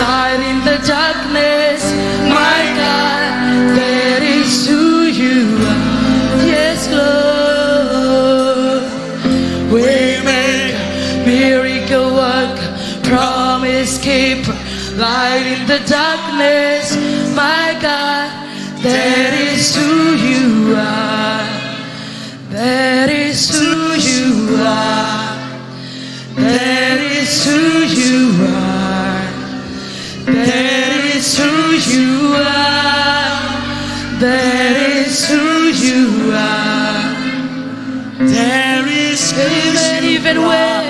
light in the darkness. My God, that is who you are. Yes, Lord. We make miracle work, promise keep, light in the darkness. My God, that is who you are. That is who you are. That is who you are. That is who you are. That is who you are. That is who you are. Even when,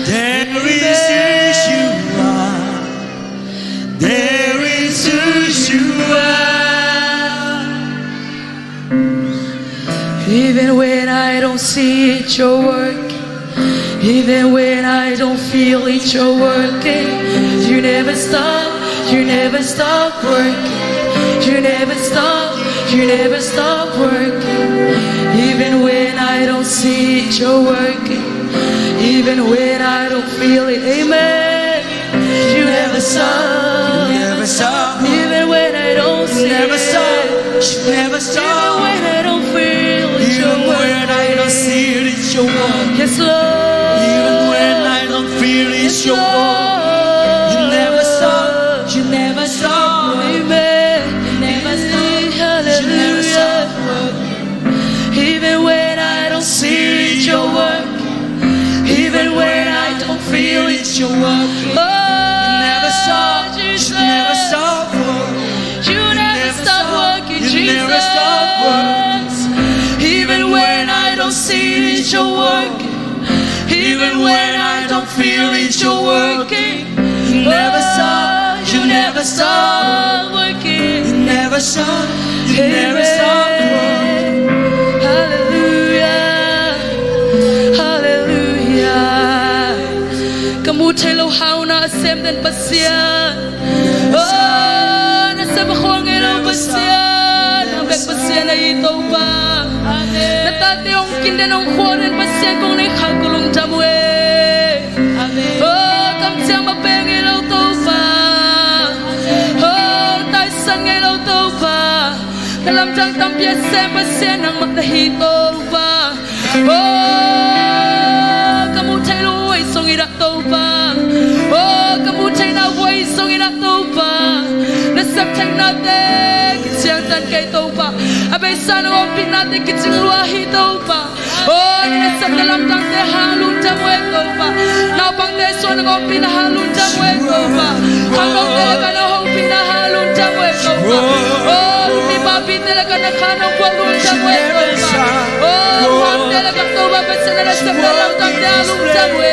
that is who you are. That is who you are. Even when I don't see it, you're working. Even when I don't feel it, you're working. You never stop, you never stop working. You never stop, you never stop working. Even when I don't see it, you're working. Even when I don't feel it, amen. You never stop. You never stop. Even when I don't see it. You never stop. You never stop. Even when I don't feel it, you're working. Even when I don't see it, it's your work. Yes, Lord. Even when I don't feel it, it's your work. You never stop. You never stop. Amen. You never stop. Hallelujah. You never stop working. Even when I don't see it, you're working. Even when I don't feel it, you're working. Oh, you never stop, Jesus. You never stop working. You never stop working, Jesus. You never stop working. Even when I don't see it, you're working. Even when I don't feel it, you're working. You never stop, you never stop working. You never stop, you never stop working. Hallelujah. Hallelujah. Ka muh theih loh hau na a sem den Pasian. Oh, na sem a khual ngei lo Pasian. Nang bek Pasian na hi Topa. Na tate hong kin den hong khual den Pasian kong nei khak ka lungdam uh e. Oh, kamciam a peng ngei lo Topa. Oh, taisan ngei lo Topa. Na lamdang tampi a sem Pasian nangmah na hi Topa. Oh, ka muh theih loh huai zong in ah Topa. Oh, ka muh theihna huai zong in ah Topa. Na sep theihnate kiciangtan kei Topa. A beisa na ompih nate kicing lua hi Topa. Oh, na nasepna lamdangte hang lungdam uh e Topa. Naupangte suan na ompihna hang lungdam uh e Topa. Khangnote le ka na hopihna hang lungdam uh e Topa. Oh, mipapite le ka na khan hong puak lungdam uh e Topa. Oh, huamte le ka Topa Pasian na nasepna lamdangte hang lungdam uh e.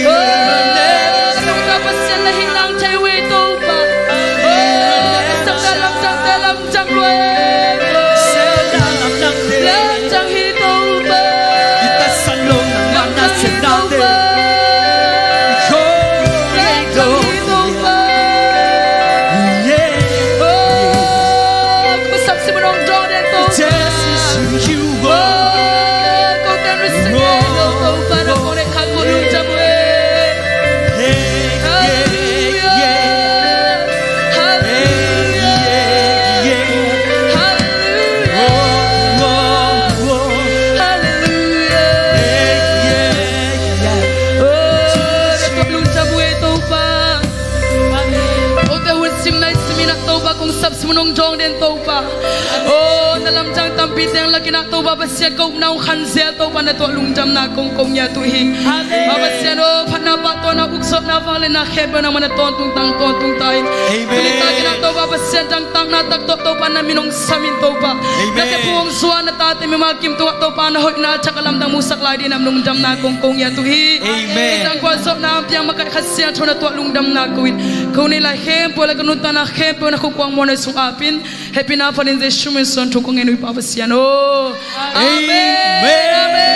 Oh, nungta Pasian na hi nang thei uh e Topa. Oh, nasepna lamdangte Hong sap simun hong dawng den Topa. O, na lamdang tampi teng lakin ah Topa Pasian, ka upna hong khanzel Topa, na tuah lungdamna kong ko ngiat uh hi. Amen. Pa Pasian aw, phatna, pahtawina, ukzawhna, vangliatna khempeuh nangmah na tawntung tang tawntung ta in. Amen. Tuni takin ah Topa Pasian, dangtakna tak tawh Topa na min hong sam in Topa. Amen. Na thupha hong zuan na tate mimal kim tungah Topa na hoihna thak a lamdang musak lai dingin ah lungdamna kong ko ngiat uh hi. Amen. Hih tangkua zawhna hong piang makai Kha Siangtho na tuah lungdamna ko in. Ko neih lai khempeuh le ka nuntakna khempeuh na khukuang muanhuai sung apin. Hehpihna phatin Jesu min suang thu kong ngen uh hi Pa Pasian aw. Amen. Amen. Amen.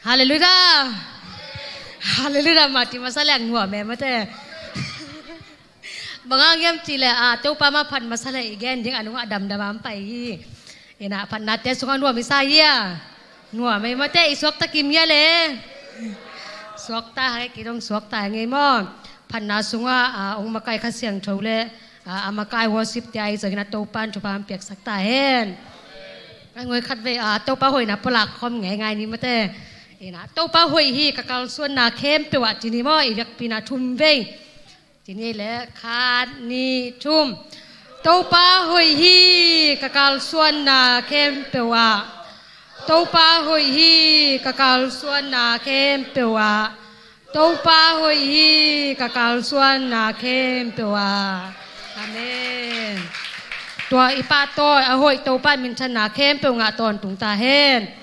Halleluiah. Halleluiah. Mah ci masa leh nuam e mate. Bang hang hiam cih leh, a, Topa mah phat masa leh i gen ding a nungah damdam a hong pai hi. Ina, phatnate sungah nuam i sa hia? Nuam e mate, i suakta kim hia le? Suakta hang e, kei dong suakta hang e maw. Phatna sungah, a, hong makai Kha Siangtho le, a, a makai worship te ahi zongin ah Topa'n thupha hong piaksak ta hen. Ai ngoi khatvei, a, Topa hoihna pulak khawm ngeingai ni mate. Ina, Topa hoih hi ka kalsuanna khempeuh ah ci ni maw, i biakpiakna thum vei. Ci ni le, khat, nih, thum. Topa hoih hi ka kalsuanna khempeuh ah. Topa hoih hi ka kalsuanna khempeuh ah. Topa hoih hi ka kalsuanna khempeuh ah. Amen. Tua i pahtawi a hoih Topa minthanna khempeuh ngah tawntung ta hen.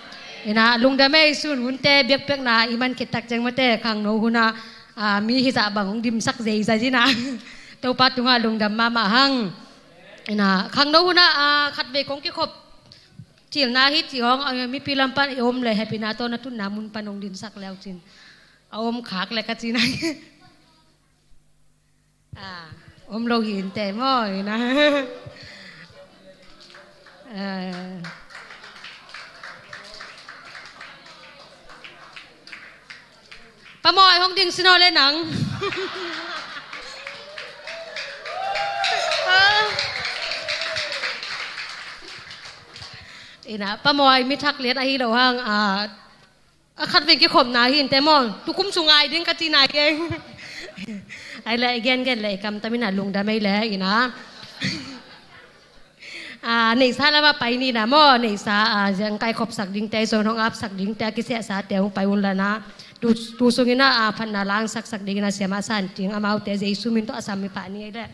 Ina, lungdam ei, sun hunte biakpiakna i man khit tak ciang mate, khangno hunah, a, mi hizah bang hong dimsak zeizai ina. Topa tungah lungdam mahmah hang. Ina, khangno hunah, a, khatvei kong kikhop cilna hi ci hong, a, mipi lam pan i om le hehpihna tawh na tunna mun pan hong dinsak le uh cin. A om khak le ka ci nai. A, om lo hi inteh maw, ina. A. Pa Mawi hong ding sin aw le nang. Ina, Pa Mawi mi thak lian ahi lo hang, a, a khatvei kikhopna hi inteh maw. Tukum sung ngai ding ka ci nai keng. Ai le, i gengen le, i kamtam ina lungdam ei le, ina. A, neihsa lamah pai ni na maw, neihsa, a, zong kaikhopsak dingte, zong hong apsak dingte, a kisiahsate hong pai un la na. Tu, tu sungin a, a, phatna langsaksak dingin a Siamah San Ting amaute Jesu min tawh a sam mi pah ni ei le.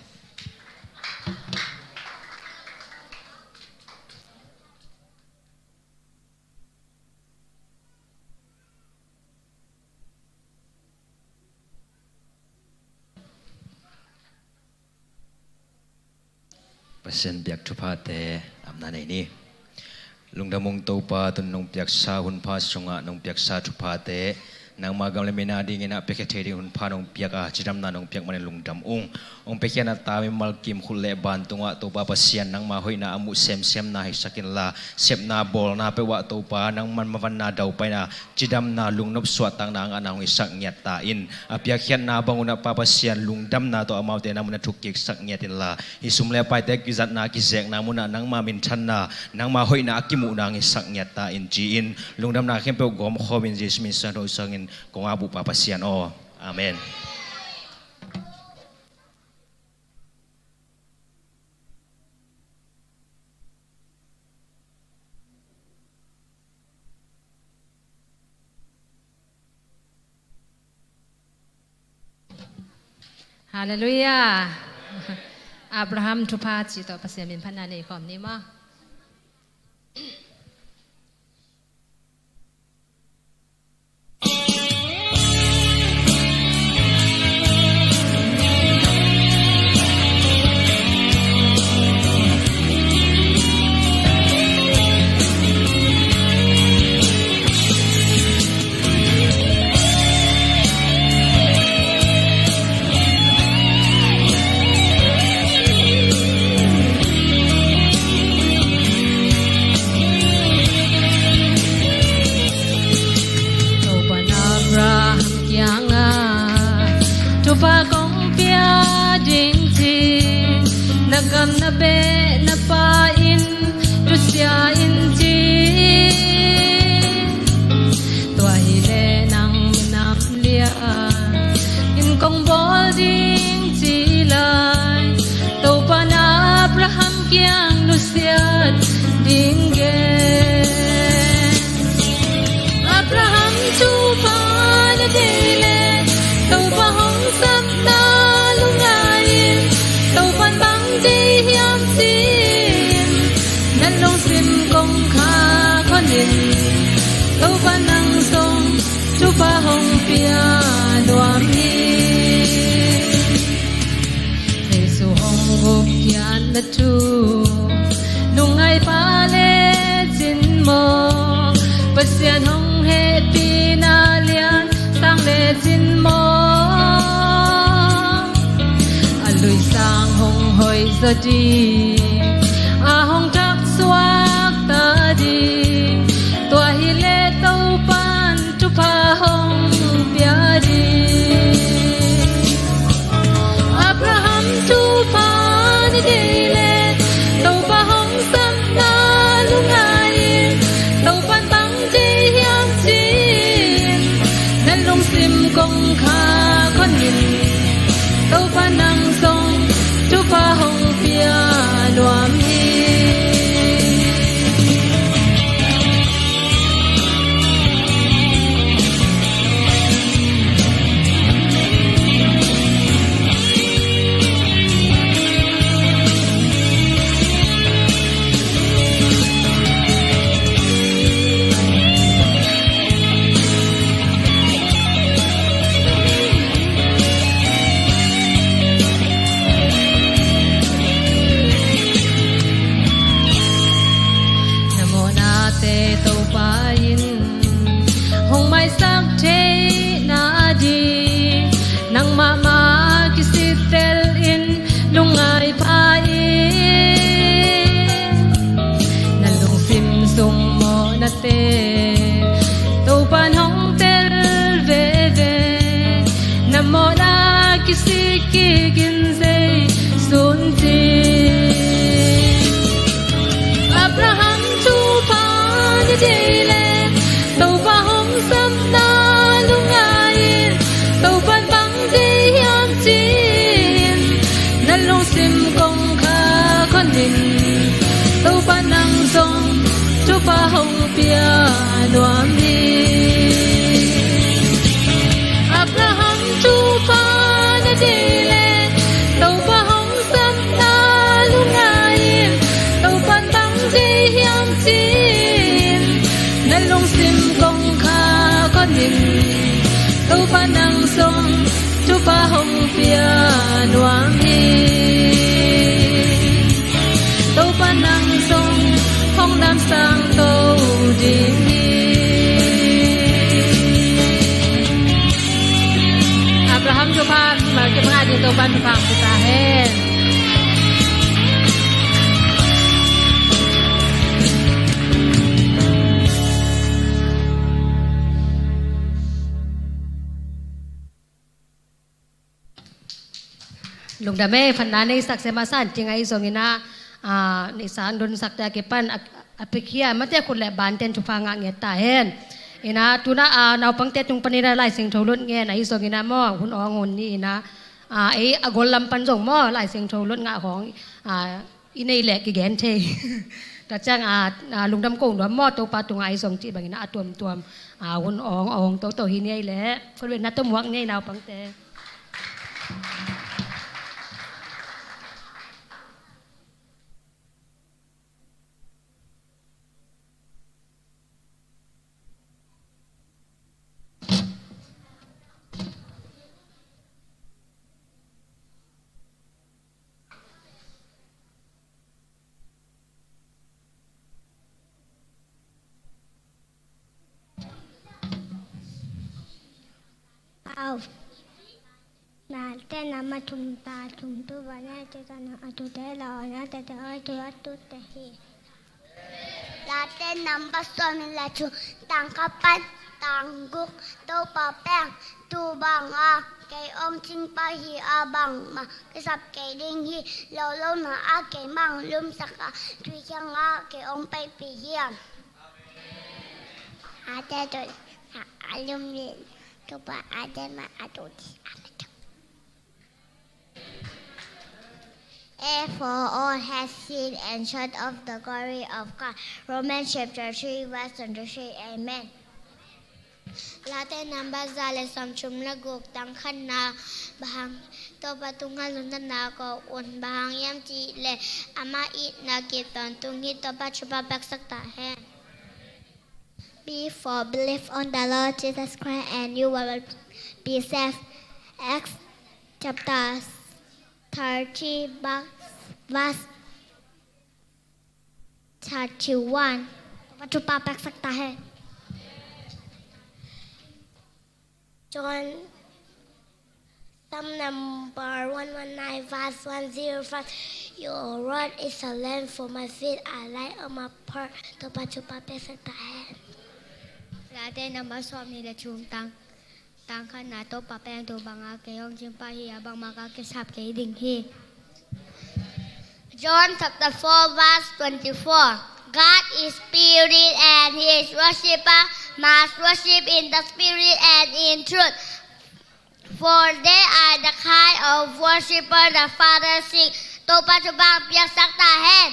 Pasian biak thuphate amna nei ni. Lungdam ung Topa, tun nong piaksa hunpha sungah nong piaksa thuphate, nangma gam le min a dingin a piakhia thei ding hunpha nong piak a, cidamna nong piak manin lungdam ung. Hong piakhia na ta mimal kim khut le ban tungah Topa Pasian nangma hoihna a muh semsemna hisak inla, sepna bawlna peuhah Topa nangman mavanna daupaina, cidamna, lungnop suahtakna a ngahna hong hisak ngiat ta in. A piakkhiatna bang unah Pa Pasian lungdamna tawh amaute nangman a thukkiksak ngiat inla, hih sum le paite kizatna kizekna munah nangma minthanna, nangma hoihna a kimuhna hong hisak ngiat ta in ci-in, lungdamna khempeuh gawmkhawmin Jesu min suang tawh sangin kong ap uh Pa Pasian aw. Amen. Halleluiah. Abraham thupha cih tawh Pasian min phatna nei khawm ni maw. Pa kong pia ding ci, na gam na beh na pa in nusia in ci. Tua hi leh nang minam lian in kong bawl ding ci lai, Topa na Abraham kiang nusiat ding gen. Abraham tupa na deih leh, Topa hong sapna lungngai in, Topa'n bang deih hiam ci-in na lungsim kong khak hon in, Topa nang zong tupa hong pia nuam hi. Jesu hong gupkhiatna thu lungngai pah lecin maw, Pasian hong hehpihna lian sang lecin maw, a lui sang hong hoih zaw ding, a hong thaksuak ta ding, tua hi leh Topa'n thupha hong pia ding. Abraham tupa na deih leh, Topa hong sapna lungngai in, Topa'n bang deih hiam ci-in na lungsim kong khak hon in, Topa nang zong thupha hong pia nuam hi. Na mawhnate Topa in hong maisak theihna ding, nang mahmah kisittel in lungngai pah in. Na lungsim sung mawhnate Topa'n hong tel veve, na mawhna kisik kik in zei sun cin. Abraham tupa na deih leh, Topa hong sapna lungngai in, Topa'n bang deih hiam ci-in na lungsim kong khak hon in, Topa nang zong thupha hong pia nuam hi. Abraham tupa na deih leh, Topa hong sapna lungngai in, Topa'n bang deih hiam ci-in na lungsim kong khak hon in, Topa nang zong thupha hong pia nuam hi. Topa nang zong hong damsang to ding hi. Abraham tupa, malki panga ding Topa'n thupha hong pia ta hen. Lungdam ei, phatna neisak sem a san ting ahi zongin ah, ah, neihsa hong donsak te a kipan a, a piakhia mate khut le banten thupha ngah ngiat ta hen. Ina tuna, ah, naupangte tung panin ah Lai Siangtho lut ngen ahi zongin ah maw, hun awng hun ni ina, ah, ei a gol lam pan zong maw Lai Siangtho lut ngah hong, ah, i neih leh kigen thei. Tua ciang, ah, ah, lungdam ko nuam maw, Topa tungah ahi zong cih bangin ah a tuamtuam, ah, hun awng awng toto hi ni ei leh. Khutbetna tawh muak ni ei naupangte. Pau. Late namba thum ta thum tu ba ne te ta na a tu te la o na te te oi tu a tu te hi. Late namba sawm le thum tang khat pan Tang guk. Topa pen tuu banga kei hong cingpah hi a, bangmah kisap kei ding hi. Lo lo na a kei mang lumsak a, tui kianga kei hong paipih hi. Ate tun a lum lin Topa ate ma a tu ti a ma tu. Therefore all have sinned and short of the glory of God. Romans chapter three verse twenty-three. Amen. Late number za le sawmthum le guk, tang khatna. Bang hang? Topa tungah lungdamna ko un. Bang hang hiam cih leh amah itna kip tawntung hi. Topa thupha piaksak ta hen. Before believe on the Lord Jesus Christ and you will be saved. Acts chapter thirty, verse thirty-one. Topa thupha piaksak ta hen. John, Psalm number one one nine, verse one zero five. Your word is a lamp for my feet, a light on my path. Topa thupha piaksak ta hen. Late number sawmnih le thum, tang, tang khatna. Topa pen tuu banga kei hong cingpah hi a, bangmah ka kisap kei ding hi. John chapter four verse twenty-four. God is spirit and his worshipper must worship in the spirit and in truth. For they are the kind of worshipper the Father seek. Topa thupha piaksak ta hen.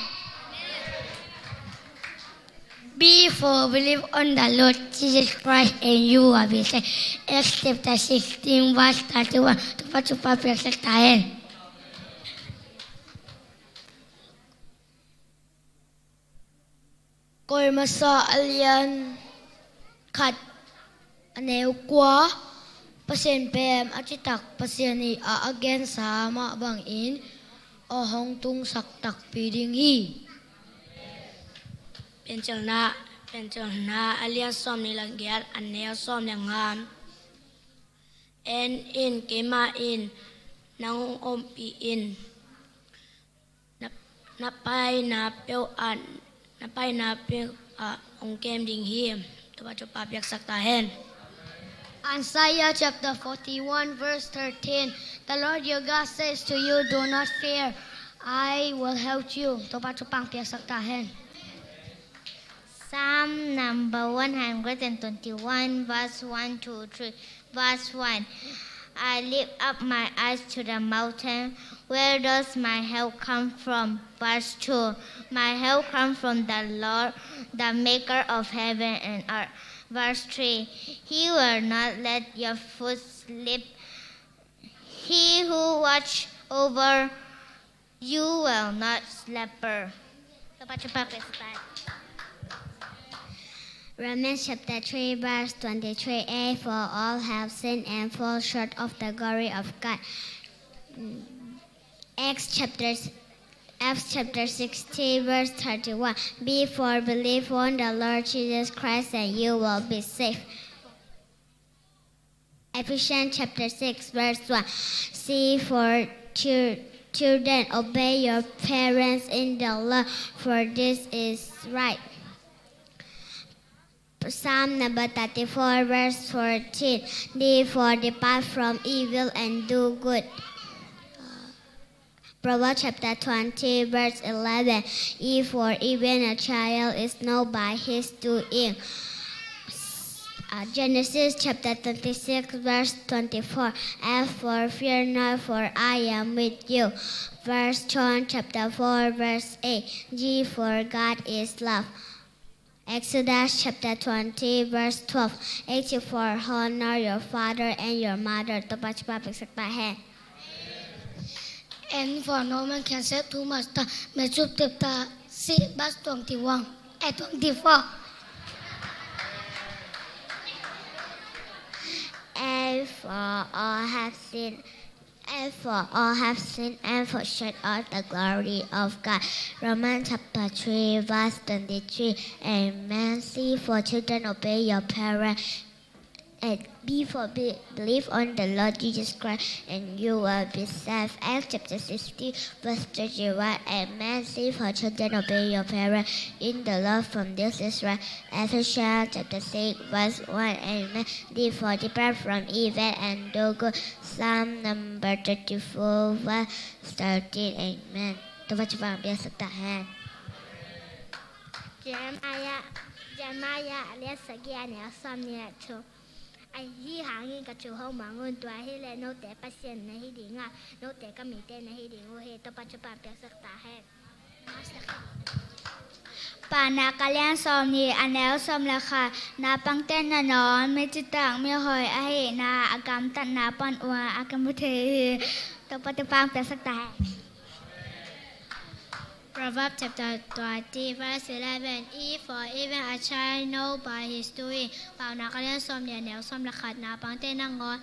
Before believe on the Lord Jesus Christ and you will be saved. Acts chapter sixteen verse thirty-one. Topa thupha piaksak ta hen. Korinth masa a lian khat a neu kua. Pasian pen a citak Pasian hi a, a gensa mah bangin a hong tungsak takpi ding hi. Piancilna, Piancilna a lian sawmnih le giat a neu sawm le nga. En in, keimah in nang hong ompih in, na, na paina peuh ah, na paina peuh ah hong kem ding hi. Topa thupha piaksak ta hen. Isaiah chapter forty-one verse thirteen. The Lord your God says to you, do not fear, I will help you. Topa thupha piaksak ta hen. Psalm number one hundred and twenty-one, verse one to three. Verse one. I lift up my eyes to the mountain. Where does my help come from? Verse two. My help comes from the Lord, the maker of heaven and earth. Verse three. He will not let your foot slip. He who watch over you will not slumber. Romans chapter three verse twenty-three. For all have sinned and fall short of the glory of God. Acts chapter, Acts chapter sixteen verse thirty-one. Before believe on the Lord Jesus Christ and you will be saved. Ephesians chapter six verse one. See, for chil-, children, obey your parents in the Lord, for this is right. Psalm number thirty-four verse fourteen. Therefore depart from evil and do good. Proverbs chapter twenty, verse eleven. If for even a child is known by his doing. Uh, Genesis chapter twenty-six, verse twenty-four. Therefore fear not, for I am with you. First John chapter four, verse eight. G, for God is love. Exodus chapter twenty, verse twelve. Eighty-four, honor your father and your mother. Topa thupha piaksak ta hen. And for no man can save two masters. Matthew chapter six, verse twenty-one. Eh, twenty-four. And for all have sinned And for all have sinned and fall short of the glory of God. Romans chapter three, verse twenty-three. Amen. See, for children, obey your parents And be for be- believe on the Lord Jesus Christ, and you will be saved. Acts chapter sixteen, verse thirty-one. Amen. Therefore, children, obey your parents in the Lord, from this is right. Ephesians chapter six, verse one. Amen. Therefore, depart from evil and do good. Psalm number thirty-four, verse thirteen. Amen. Topa Topa biasa tahan. Jeremiah, Jeremiah, alian sagih, aneu sawmnih le thum. Ahi hangin ka thu hong mang un, tua hileh note Pasian na hi ding a, note ka mite na hi ding uh hi. Topa Topa biasa tahan. Paunak alian sawmnih, aneu sawm le khat. Naupangte nangawn mi citak mi hoih ahihna a gamtatna panun a kimu thei hi. Topa Topa biasa tahan. Proverbs chapter twenty, verse eleven. If for even a child know by his doing. Paunak alian sawmnih, aneu sawm le khat. Naupangte nangawn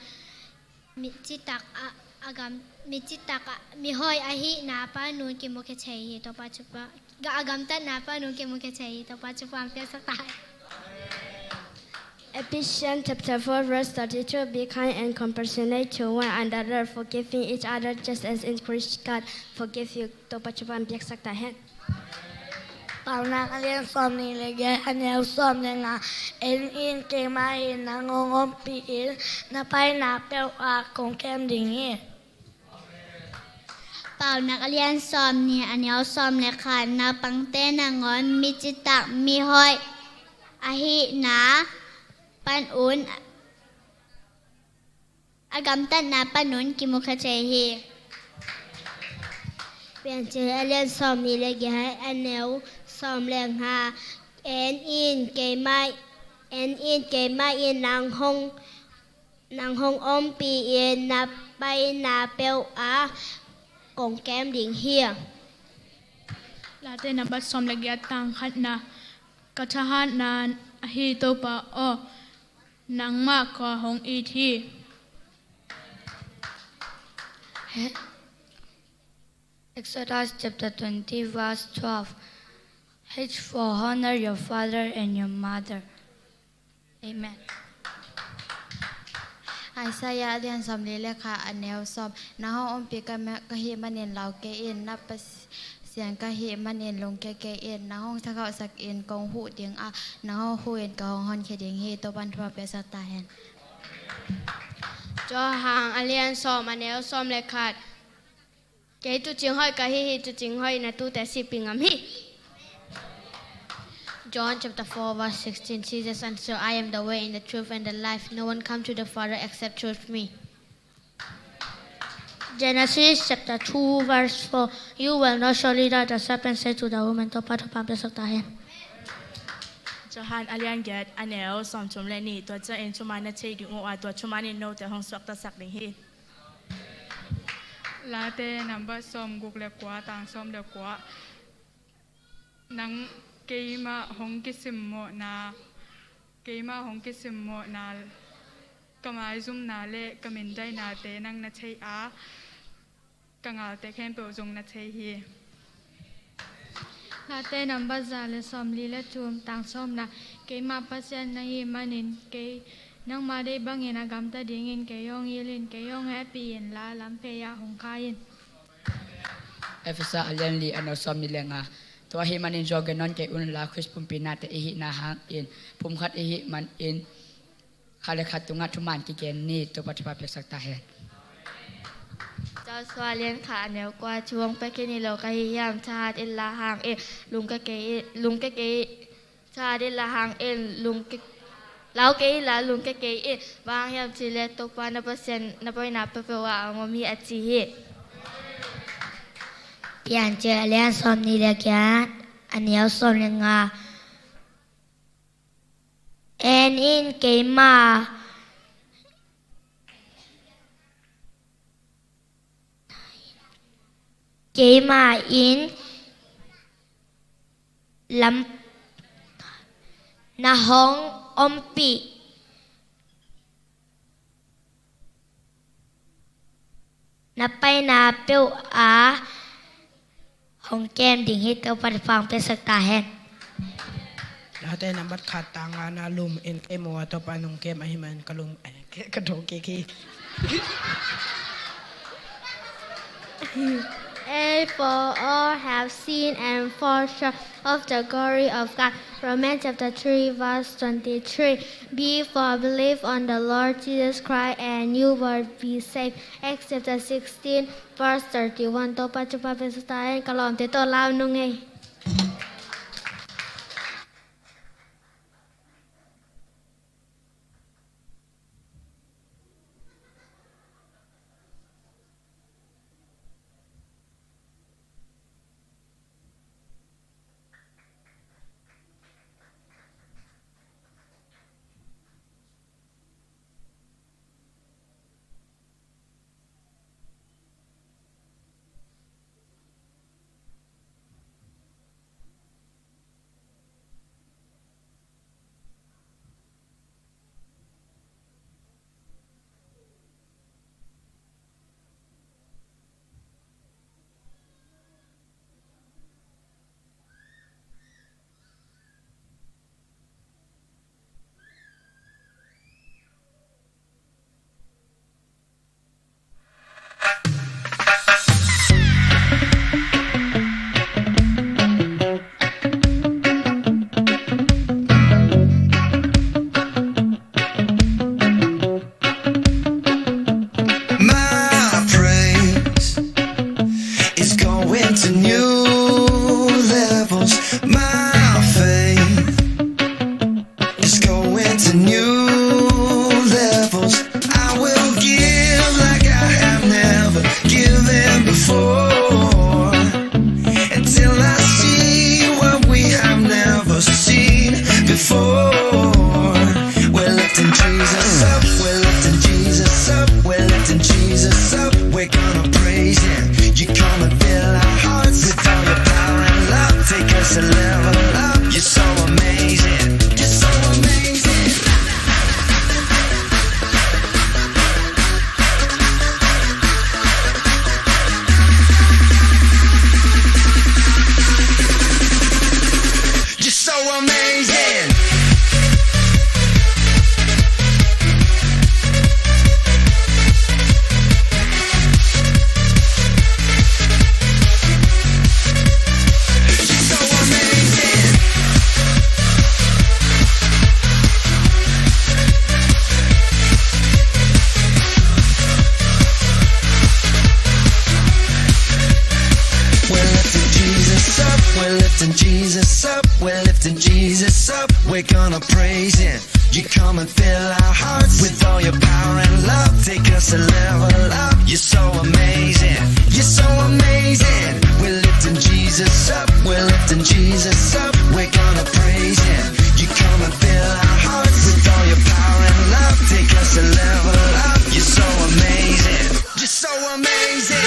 mi citak a, a gam, mi citak a, mi hoih ahihna panun kimu khia thei hi. Topa Topa, a gamtatna panun kimu khia thei hi. Topa Topa biasa tahan. Ephesians chapter four, verse thirty-two. Be kind and compassionate to one another, forgiving each other just as in Christ God forgive you. Topa Topa biasa tahan. Paunak alian sawmnih le giat, aneu sawm le nga. En in, keimah in nang hong ompih in, na paina peuh ah kong kem ding hi. Paunak alian sawmnih, aneu sawm le khat. Naupangte nangawn mi citak mi hoih ahihna panun a gamtatna panun kimu khia thei hi. Piancil alian sawmnih le giat, aneu sawm le nga. En in, keimah, en in, keimah in nang hong, nang hong ompih in, na paina peuh ah kong kem ding hi. Late nambat sawm le giat, tang khatna. Ka thahatna ahi Topa aw, nangmah ka hong it hi. Exodus chapter twenty, verse twelve. H for honor your father and your mother. Amen. Isaiah alian sawmli le khat, aneu sawm. Nang hong ompih ka ma-, ka hih manin lau kei in, na Pasian ka hih manin lungkia kei in. Nang hong thangahsak in kong huh ding a, nang hong huh in ka hong honkhia ding hi. Topa'n thupha piaksak ta hen. Johan alian sawm, aneu sawm le khat. Kei tuucing hoih ka hi hi, tuucing hoih in a tuute sihpih ngam hi. John chapter four, verse sixteen. Jesus answered, "I am the way and the truth and the life. No one comes to the Father except through me." Genesis chapter two, verse four. You will not surely die, the serpent said to the woman. Topa thupha piaksak ta hen. Johan alian giat, aneu sawmthum le nih. Tua ciangin thuman na thei ding uh a, tua thuman in note hong suaktasak ding hi. Late nambat sawmguk le kua, tang sawm le kua. Nang keimah hong kisimmawhna, keimah hong kisimmawhna, ka maizumna le ka mindaihnate nang na thei a, ka galte khempeuh zong na thei hi. Late nambat za le sawmli le thum, tang sawmna. Keimah Pasian na hih manin kei nangmah deih bangin a gamta dingin kei hong hilh in, kei hong hehpih inla lamphei ah hong khai in. Efesa alian li, aneu sawmnih le nga. Tua ahih manin zuau gen nawn kei unla, Khrist pumpi nate i hihna hangin pumkhat i hih manin khat le khat tungah thuman kigen ni. Topa thupha piaksak ta hen. Joshua alian khat, aneu kua. Thu hong pia khin hi lo ka hi hiam? Thahat inla hang in, lungkia kei in, lungkia kei in. Thahat inla hang in, lungkia, lau kei inla lungkia kei in. Bang hang hiam cih leh Topa na Pasian na paina peuhpeuh ah hong om hi a ci hi. Piancil alian sawmnih le giat, aneu sawm le nga. En in, keimah, keimah in lam na hong ompih, na paina peuh ah hong kem ding hi. Topa thupha piaksak ta hen. Hate nambat khat tang ngana lum in kei maw a Topa nung kem ahi man ka lum, eh, ke ka dawk kik hi. Eight, for all have sinned and fall short of the glory of God. Romans chapter three, verse twenty-three. Believe on the Lord Jesus Christ and you will be saved. Acts chapter sixteen, verse thirty-one. Topa thupha pia ta hen, ka lawmte tawh lau nung ei. My praise is going to new levels. My faith is going to new levels. I will give like I have never given before, until I see what we have never seen before. We're lifting Jesus up, we're lifting Jesus up, we're lifting Jesus up. We're gonna praise him. You come and fill our hearts with all your power and love. Take us a level up. You're so amazing. You're so amazing. You're so amazing. You're so amazing. We're lifting Jesus up, we're lifting Jesus up, we're lifting Jesus up. We're gonna praise him. You come and fill our hearts with all your power and love. Take us a level up. You're so amazing. You're so amazing. We're lifting Jesus up. We're lifting Jesus up. We're gonna praise him. You come and fill our hearts with all your power and love. Take us a level up. You're so amazing. You're so amazing.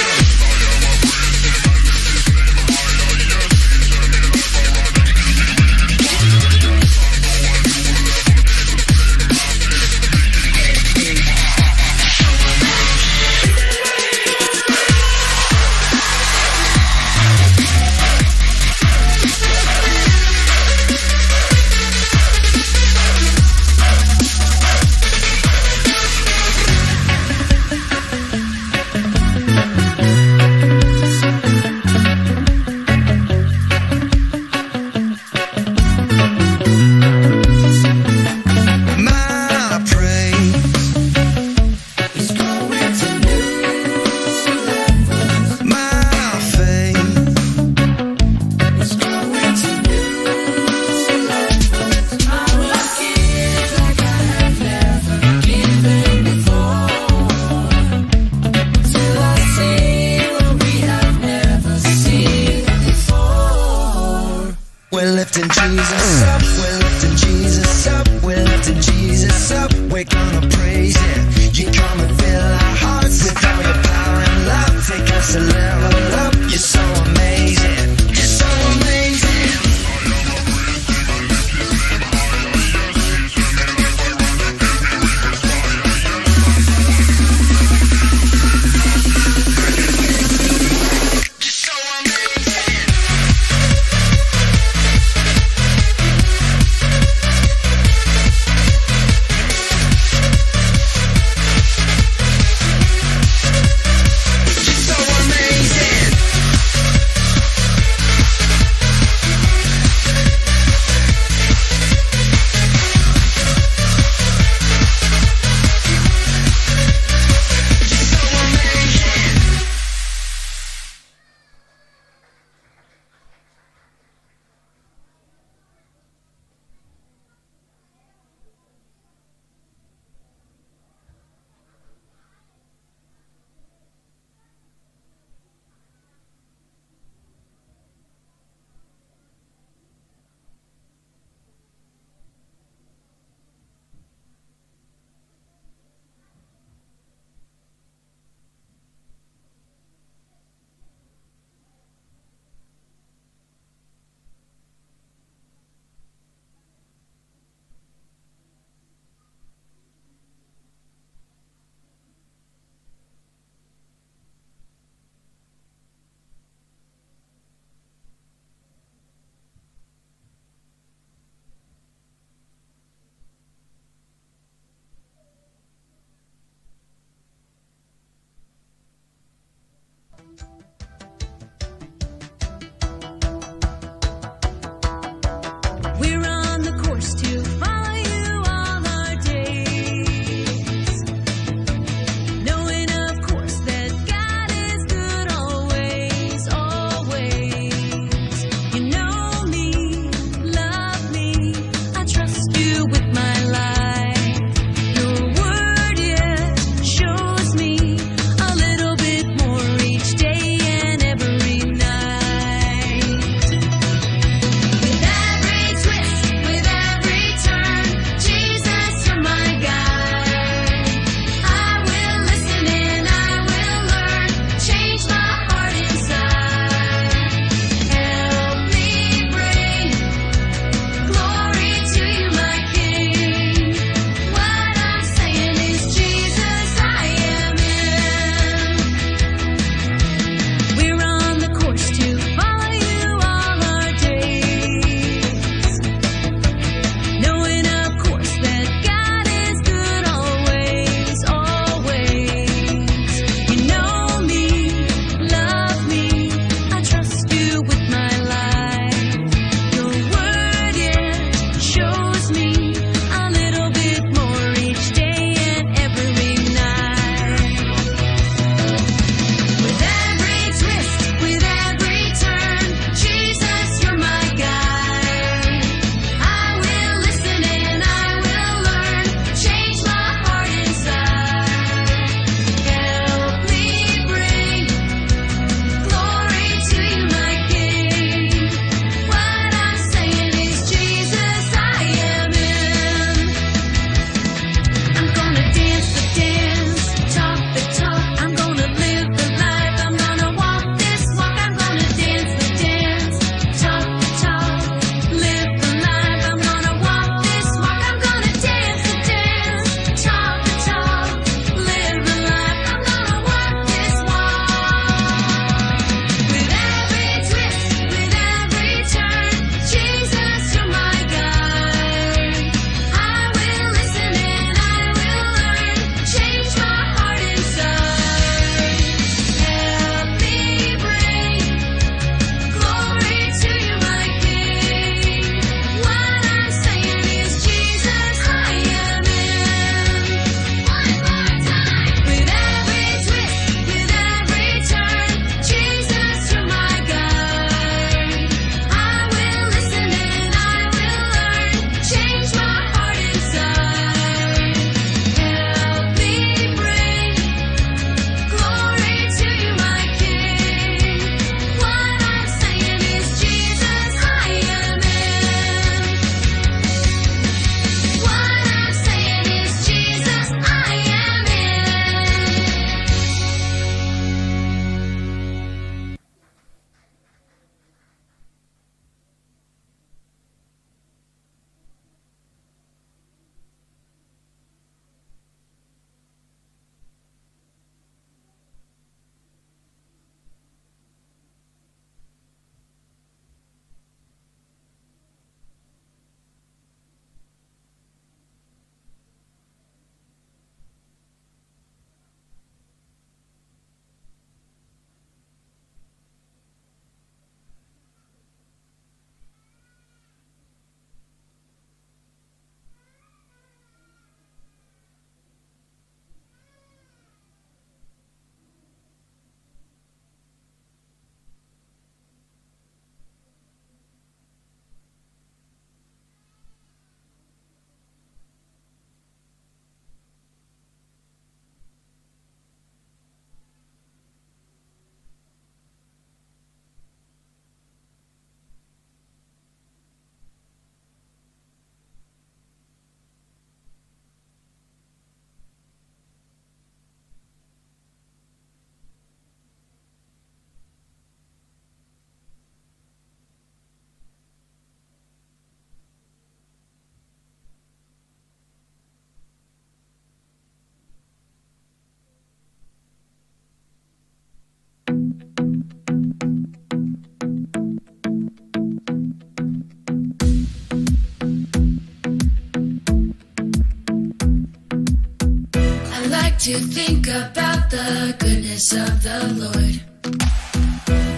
I like to think about the goodness of the Lord.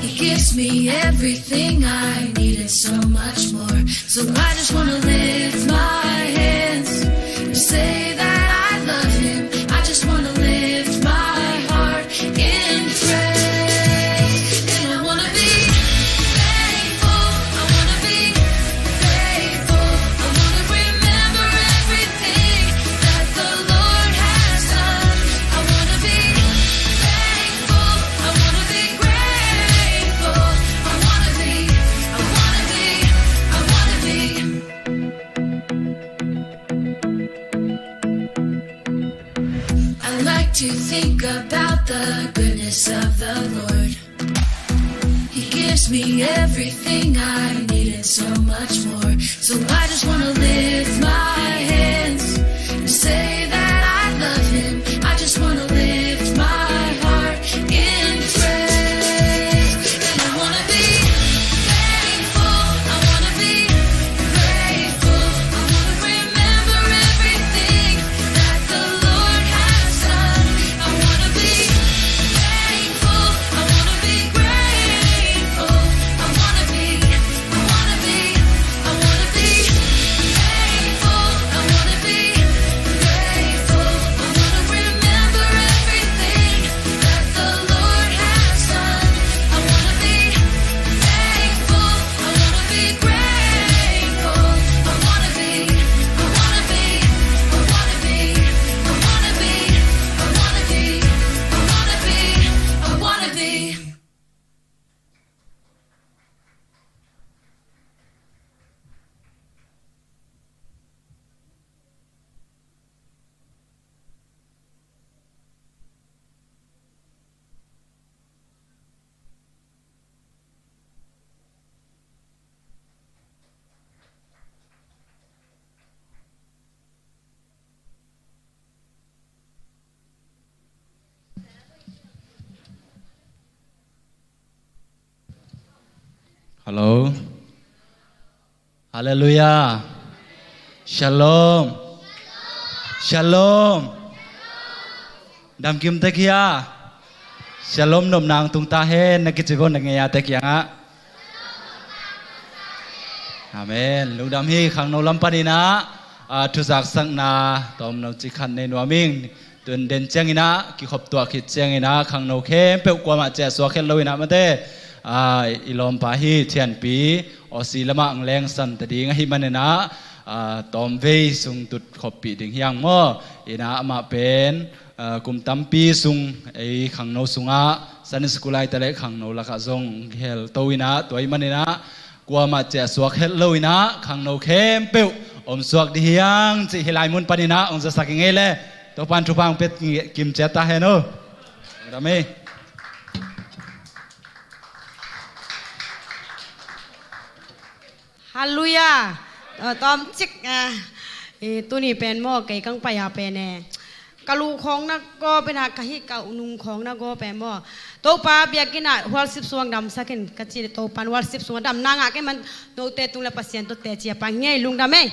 He gives me everything I need and so much more. So I just want to lift my hands and say that I love him. I just want to lift my heart in praise. And I want to be thankful. I want to be grateful. I want to remember everything that the Lord has done. I want to be thankful. I want to be grateful. I want to be, I want to be, I want to be. I like to think about the goodness of the Lord. He gives me everything I need and so much more. So I just want to lift my hands and say that I love him. I just want to lift my heart in praise. And I want to be thankful. I want to be grateful. I want to remember everything that the Lord has done. I want to be thankful. I want to be grateful. I want to be, I want to be, I want to be thankful. I want to be grateful. I want to remember everything that the Lord has done. I want to be thankful. I want to be grateful. I want to be, I want to be, I want to be, I want to be, I want to be, I want to be, I want to be. Hello. Halleluiah. Shalom. Shalom. Damkim tek hi a. Shalom nopna hong tung ta hen, na kici vo na ngei a tek hi hang a. Amen. Lungdam hi. Khangno lam panin ah, ah, thuzaksakna tawmno ci khat nei nuam ing. Tun den ciangin ah, kikhop tuah khit ciangin ah, khangno khempeuh kuamah ciah suak het lo in ah mate. Ah, i lawmpa hi, Thianpi, Aussie lamah ang lengsan ta ding ahih manin ah, ah, tawmvei sung tut khoppih ding hi hang maw. In ah amah pen, ah, kum tampi sung ei khangno sungah Sunday school ai ta leh khangno lakah zong hel to in ah, tua ahih manin ah kuamah ciah suak het lo in ah khangno khempeuh om suak ding hi hang cih hih lai mun panin ah hong zasak ing ei le. Topa'n thupha hong pia kim ciat ta hen aw. Lungdam ei. Halleluiah. Tawmcik, ah, eh, tuni pen maw, kei kang pai a pen e, ka lu khawng na gawp in ah, ka hih ka nung khawng na gawp e maw. Topa biakinn ah worship sung damsak in ka ci, Topa'n worship sung damna ngah kei man, note tung le Pasian tawh teci a pang hi ing ei. Lungdam ei.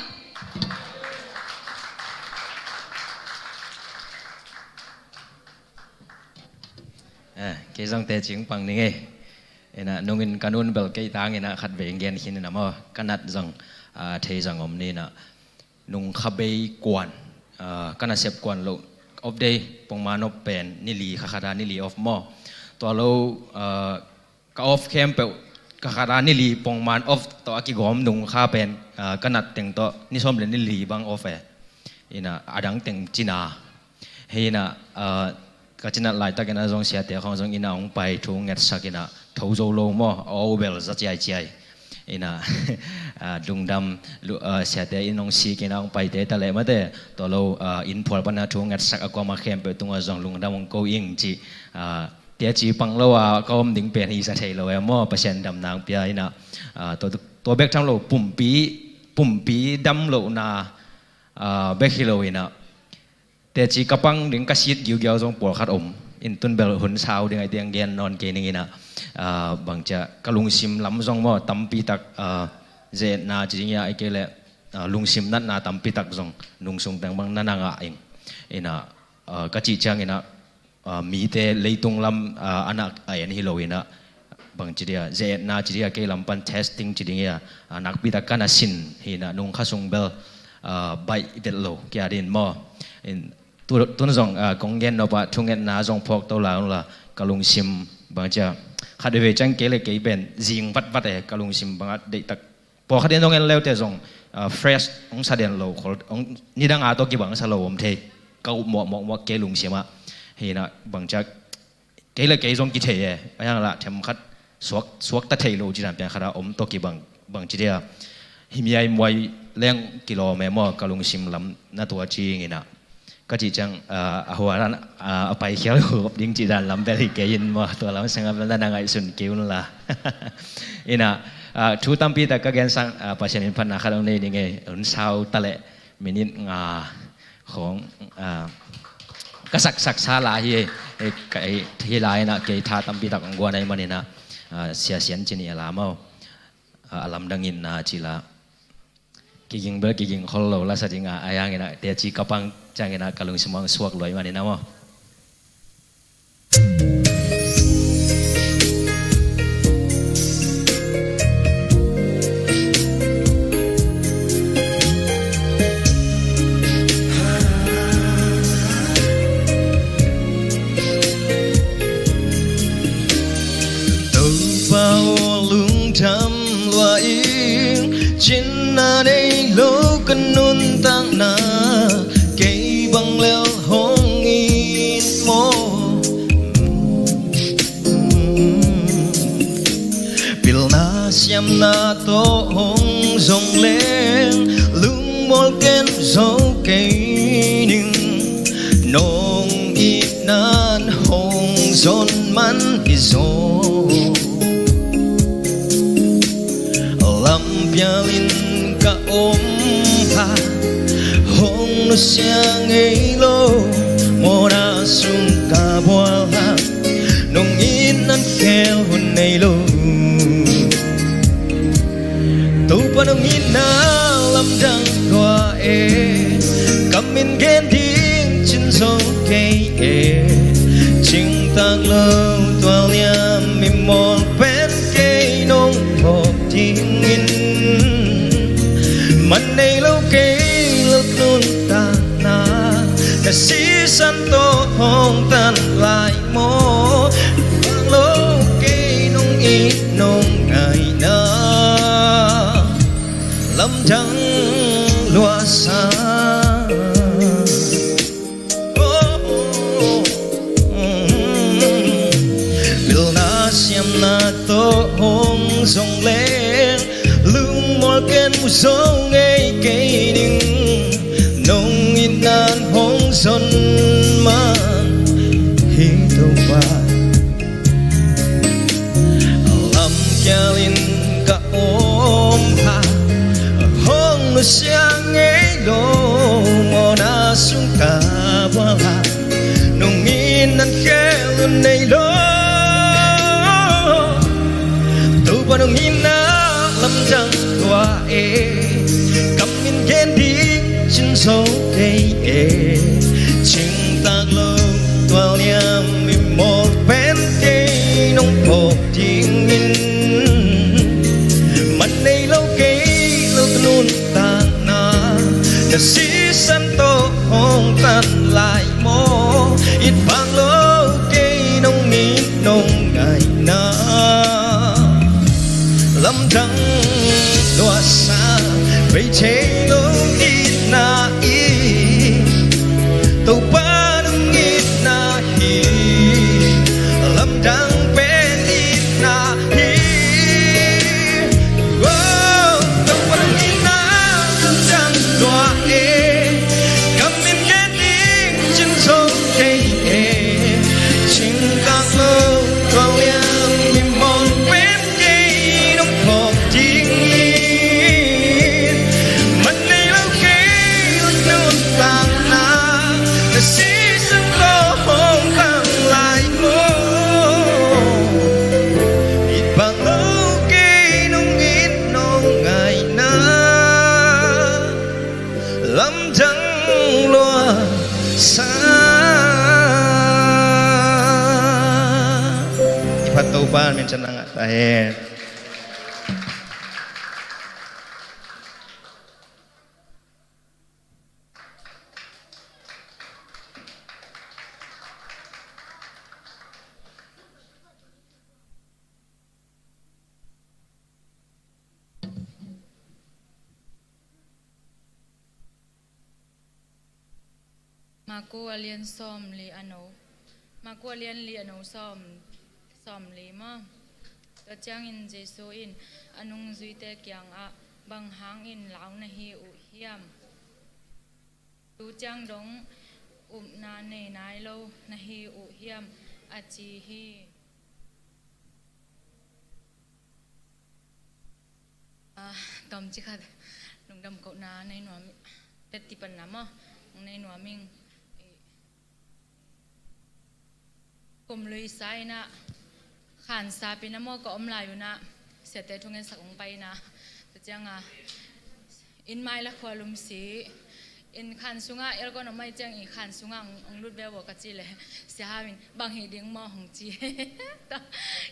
Eh, kei zong teci hong pang ning ei. In ah nungin ka nu'n bel kei tangin ah khatvei hong gen khin in ah maw, ka nat zong, ah, thei zong om ni in ah, nung kha bei kuan, ah, ka nasep kuan loh off day, pongman off pen ni li, kha khat a ni li off maw. Tua lo, ah, ka off khempeuh, kha khat a ni li pongman off tawh a kigawm nung kha pen, ah, ka nat teng tawh ni sawm le ni li bang off e. In ah adang teng cina. Hi in ah, ah, ka cinat laitakin ah zong siate khawng zong in ah hong pai thu ngetsak in ah tho zo lo maw, a aw bel za ciaiciai. In ah, ah, lungdam, lu-, ah, siate in hong sik in ah hong paite ta leh mate, tua lo, ah, inn phual pan ah thu ngetsak a kuamah khempeuh tungah zong lungdam hong ko ing ci. Ah, teci pang lo a ka om ding pen hi sa thei lo e maw, Pasian damna hong pia in ah, ah, tua, tua bek tham lo pumpi, pumpi dam lohna, ah, bek hi lo in ah, teci ka pang ding ka sit giugiau zong pawlkhat om. In tun bel hun sau ding ai tiang gen nawn kei ning in ah, ah, bangcia ka lungsim lam zong maw tampi tak, ah, zetna ci ding ia ai kei leh, ah, lungsim natna tampi tak zong nung sung teng bang na na ngah ing. In ah, ah, ka cih ciangin ah, ah, mite leitung lam, ah, a nak a en hi lo in ah, bang ci dia, ze-etna ci dia, kei lam pan testing ci ding hi a, ah, nakpi tak ka na sin hi in ah, nung kha sung bel, ah, baih vet lo, kia din maw. In, tu, tun zong, ah, kong gen nop ah, thungetna zong phawk to la un la, ka lungsim, bang ci a, khat veve ciang kei le kei pen, zing vatvat e, ka lungsim bang a deihtak. Pawlkhat in zong en leute zong, ah, fresh, hong sa den lo, khol, hong, nidang a tawh kibang sa lo om thei. Ka up mawkmawk mawk kei lungsim ah. Hi in ah bang ci a, kei le kei zong kithei e. A hiang lah themkhat suak, suakta thei lo ci dan piang khat a om tawh kibang, bang ci dia. Hi mi ai muai leng kilawm e maw, ka lungsim lam na tua cing in ah. Ka cih ciang, ah, a hua dan, ah, a paikhial huap ding cih dan lam bel hi kei in maw, tua lam sangah bel na na ngaihsun kei un la. In ah, ah, thu tampi tak ka gen sang, ah, Pasian in phatna khat hong nei ding e, hun sau ta leh minute nga khawng, ah, ka saksak sa la hi e, eh, ka, eh, hi la in ah kei tha tampi tak hong guan ahih manin ah, ah, Sia Sian Cin i a la maw, ah, a lamdang itna ci la. Kiging bel kiging khol lo la sa ding a, a hiang in ah, teci ka pang ciang in ah ka lungsim hong suak lua ahih manin ah maw. Topa aw, lungdam lua ing, cinna nei lo ka nuntakna, kei bang lel hong it maw. Pilna siamna tawh hong zong leng, lungmual ken zo kei ning, nong itna in hong zon man hi zaw. Lampial in ka om a, hong nusia ngei lo, mawhna sung ka bual a, nong itna in khel hun nei lo. Topa nong itna lamdang lua e, kam in gen ding cin zo kei e, cingtak lo tualliam mimawk pen kei nong phawk dingin, man nei lo kei lo nuntakna, na sisan tawh hong tan lai maw, vang lo kei nong it nong ngaihna, lamdang luasa. Pilna siamna tawh hong zong leng, lungmual ken mu zo ngei kei ning, nong itna in hong zon man hi Topa. Lamkial in ka om a, hong nusia ngei lo, mawhna sung ka bual a, nong itna in khel hun nei lo. Topa nong itna lamdang lua e, kam in gen ding cin zo kei e, cingtak lo tualliam mimawk pen kei nong phawk dingin, man nei lo kei lo nuntakna, na sisan tawh hong tan lai maw, it vang lo kei nong it nong ngaihna, lamdang luasa. Bei thei lo itna i, Topa nong itna hi, lamdang pen itna hi. Oh, Topa nong itna lamdang lua e. Topa minthanna ngah ta hen. Marku a lian sawm li a no. Marku a lian li a no sawm, sawm li maw. Tua ciangin Jesu in a nungzuite kiangah, "Bang hangin lau na hi uh hiam? Tu ciang dong upna nei nai lo na hi uh hiam?" a ci hi. Ah, tawmcik khat lungdam kohna nei nuam, teti panna maw, nei nuam ing. Kum lui sa inah khansap inah maw ka om lai unah siate thungetsak hong pai inah. Tua ciangah inn mai la khua lum si. Inn khan sungah aircon om mai ciang i khan sungah hong, hong lut ve vo ka ci leh, Sia Hau in, "Bang hi ding maw?" hong ci.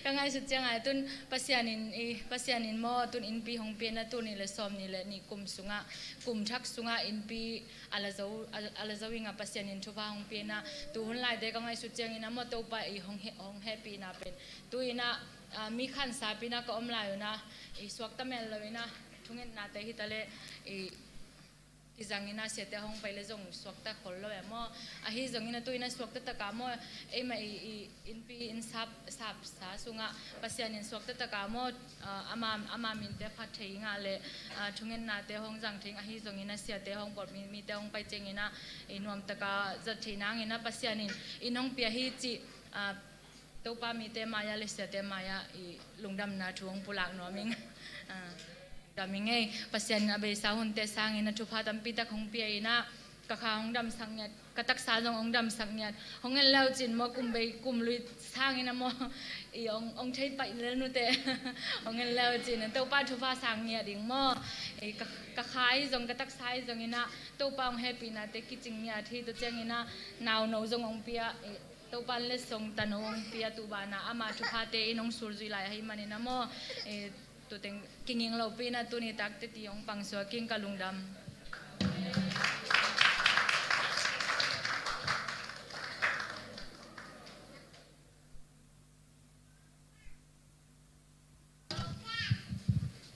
Ka ngaihsut ciangah tun Pasian in, i Pasian in maw tun innpi hong piakna tul nih le sawm nih le nih kum sungah, kum thak sungah innpi a la zo, a, a la zo inga Pasian in thupha hong piakna. Tu hun laite ka ngaihsut ciangin a maw Topa i hong he, hong hehpihna pen. Tu inah, ah, mi khansap inah ka om lai unah i suakta mel lo inah thungetnate hi ta leh i kizang inah siate hong pai le zong suakta khol lo e maw. Ahi zong inah tu inah suakta taka maw, eima i, i innpi inn sap, sapsa sungah Pasian in suakta taka maw, ah, ama, ama minte phat thei ngah le, ah, thungetnate hong zang thei ngah, ahi zong inah siate hong pawlmi, mite hong pai ciang inah i nuam taka zat thei nang inah Pasian in inn hong pia hi cih, ah, Topa mite mai-ah le siate mai-ah i lungdamna thu hong pulak nuam ing. Ah, dam ing ei, Pasian in a beisa hunte sangin a thupha tampi tak hong pia inah, ka kha hong damsak ngiat, ka taksa zong hong damsak ngiat. Hong en leu cin maw kum bei kum lui sangin a maw i hong, hong thei paih lel nute. Hong en leu cin Topa thupha sang ngiat ding maw. I ka, ka kha i zong ka taksa i zong inah Topa hong hehpihnate kicing ngiat hi. Tua ciang inah nauno zong hong pia, i Topa in letsong tano hong pia, tu banah ama thuphate in hong sulzui lai ahih manin a maw, eh, tuteng kinging lopi inah tuni tak teti hong pangsuak ing, ka lungdam.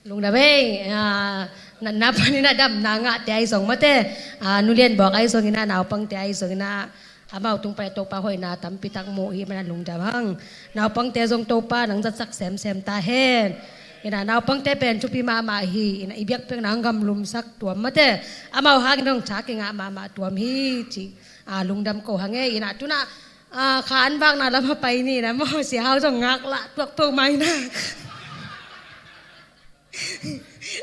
Lungdam ei, ah, natna panin a damna ngahte ahi zong mate, ah, nulian bawk ahi zong inah naupangte ahi zong inah amau tung pan Topa hoihna tampi tak mu hi mana lungdam hang. Naupangte zong Topa nang zatsak semsem ta hen. Inah naupangte pen thupi mahmah hi, inah i biakpiakna hong gamlumsak tuam mate, amau hangin hong tha kingah mahmah tuam hi cih, ah, lungdam ko hang ei. Inah tunah, ah, kha an vakna lam a pai ni na maw, Sia Hau zong ngaklah tuak peuhmah inah.